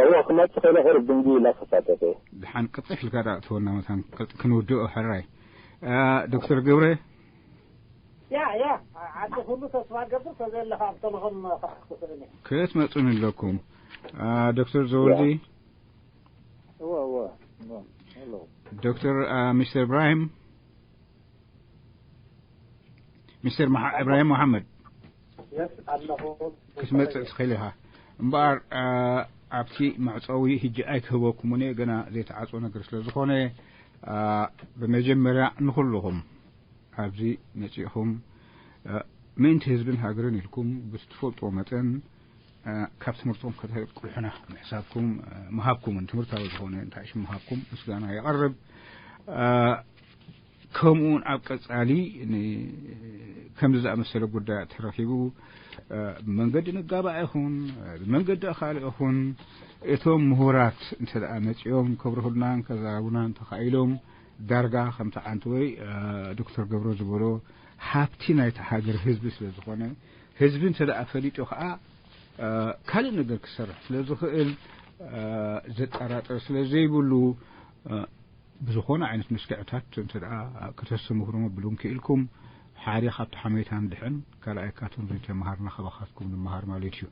እዎ ክመጽእ ኸይነ ቁሩብ ድንጊ ኢላ ክሳተፈ። ድሓን ቅጽሕ ኢልካ ዳ እትወና መታን ክንውድኦ። ሕራይ ዶክተር ገብረ? ያ ያ ዓዲ ኩሉ ተስፋ ገብር ተዘለኻ ኣብ ተለኾም ክሕክፍእኒ ክትመጹ ንለኩም። ዶክተር ዘወልዲ? እዎ እዎ። ዶክተር ሚስተር ኢብራሂም? ሚስተር ኢብራሂም መሓመድ ክትመፅእ ትኽእል ኢኻ። እምበኣር ኣብቲ መዕፀዊ ህጂ ኣይክህበኩምን እየ፣ ገና ዘይተዓፅወ ነገር ስለ ዝኾነ፣ ብመጀመርያ ንኹልኹም ኣብዚ መፂእኹም ምእንቲ ህዝብን ሃገርን ኢልኩም ብትፈልጥዎ መጠን ካብ ትምህርትኹም ከተቅልሑና ምሕሳብኩም ምሃብኩምን ትምህርታዊ ዝኾነ እንታይ ሽም ምሃብኩም ምስጋና የቐርብ። ከምኡውን ኣብ ቀጻሊ ከምዚ ዝኣመሰለ ጉዳያት ተረኺቡ ብመንገዲ ንጋባእ ይኹን ብመንገዲ ኣኻልኦ ይኹን እቶም ምሁራት እንተ ደኣ መጺኦም ከብርሁልናን ከዛረቡናን ተኻኢሎም ዳርጋ ከምቲ ዓንቲ ወይ ዶክተር ገብሮ ዝበሎ ሃብቲ ናይታ ሃገር ህዝቢ ስለ ዝኾነ ህዝቢ እንተ ደኣ ፈሊጡ ኸዓ ካልእ ነገር ክሰርሕ ስለ ዝኽእል ዘጠራጥር ስለ ዘይብሉ ብዝኾነ ዓይነት መስክዕታት እንተ ደኣ ከተስተምህሩ መብሉም ክኢልኩም ሓደ ካብቲ ሓሜታ ንድሕን ካልኣይ ካቶም ዘይተመሃርና ካባኻትኩም ንምሃር ማለት እዩ።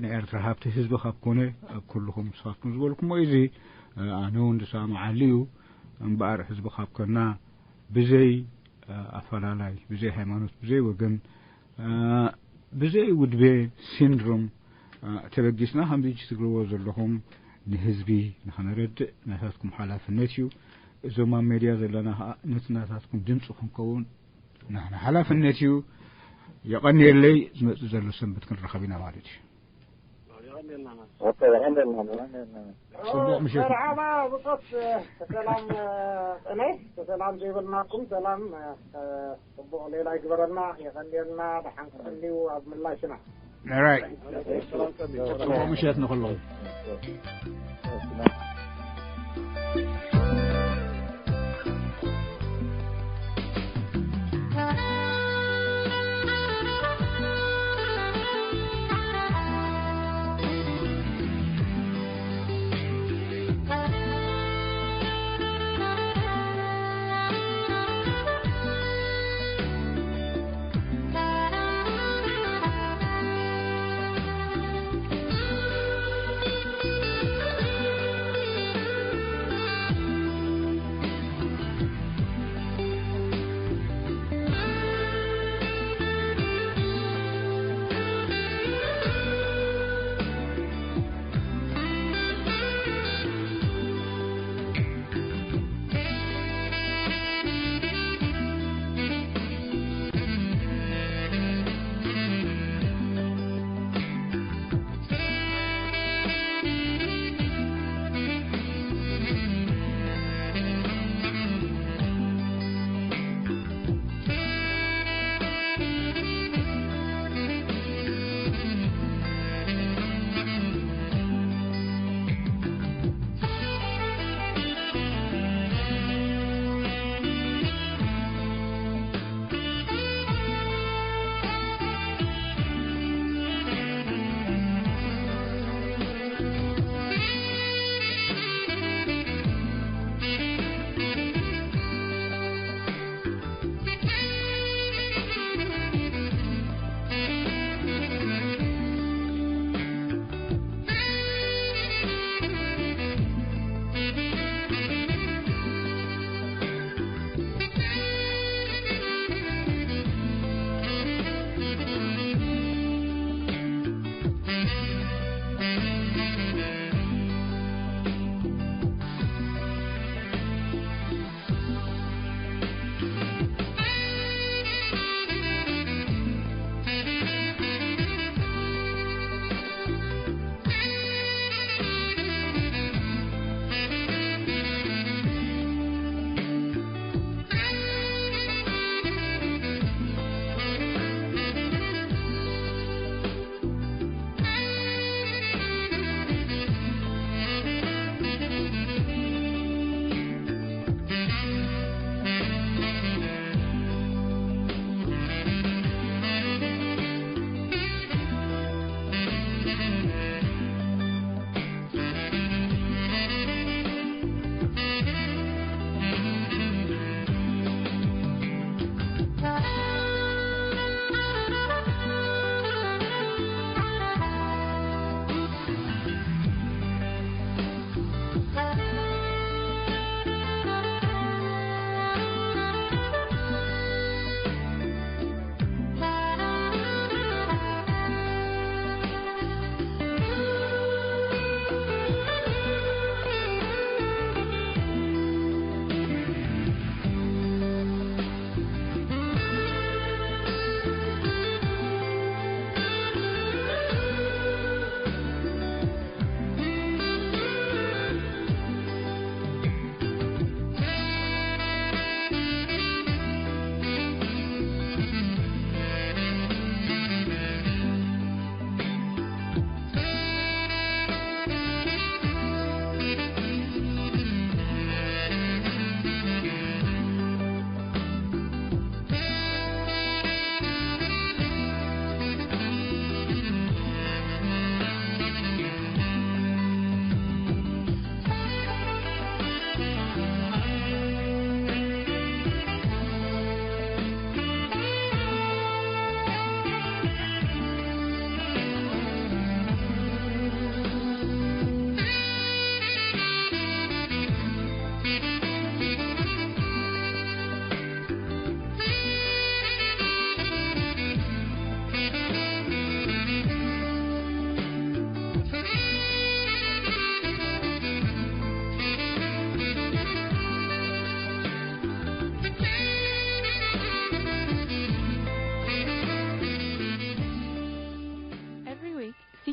ንኤርትራ ሃብቲ ህዝቢ ካብ ኮነ ኩልኹም ንስኻትኩም ዝበልኩሞ እዚ ኣነ እውን ዝሰማዓሉ እዩ። እምበኣር ህዝቢ ካብ ኮና ብዘይ ኣፈላላይ ብዘይ ሃይማኖት ብዘይ ወገን ብዘይ ውድቤ ሲንድሮም ተበጊስና ከምዚ ትግርዎ ዘለኹም ንህዝቢ ንኸነረድእ ናታትኩም ሓላፍነት እዩ። እዞም ኣብ ሜድያ ዘለና ከዓ ነቲ ናታትኩም ድምፂ ክንከውን ናህና ሓላፍነት እዩ። የቐንየለይ ዝመፅእ ዘሎ ሰንበት ክንረኸብ ኢና ማለት እዩ። ጽቡቕ ምሸት። መርሓባ ብጾት ሰላም። ጥነይ ሰላም ዘይበልናኩም ሰላም። ጽቡቕ ሌላ ይግበረልና። የቐንየልና። ደሓን ክትህልዩ ኣብ ምላሽና። ራይ ጽቡቕ ምሸት ንኹሎም።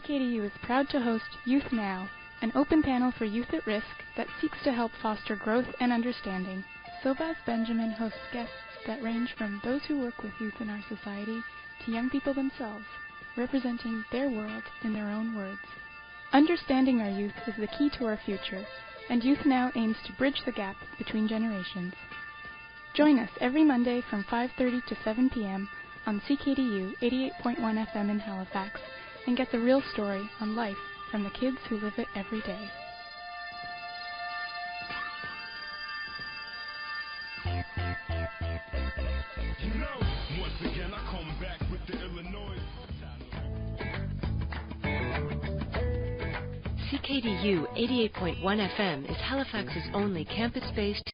K D U is proud to host Youth Now, an open panel for youth at risk that seeks to help foster growth and understanding. Sobaz Benjamin hosts guests that range from those who work with youth in our society to young people themselves, representing their world in their own words. Understanding our youth is the key to our future, and Youth Now aims to bridge the gap between generations. Join us every Monday from five thirty to seven p m on C K D U eighty-eight point one F M in Halifax and get the real story on life from the kids who live it every day. You know, once again I come back with the Illinois. C K D U eighty-eight point one F M is Halifax's only campus-based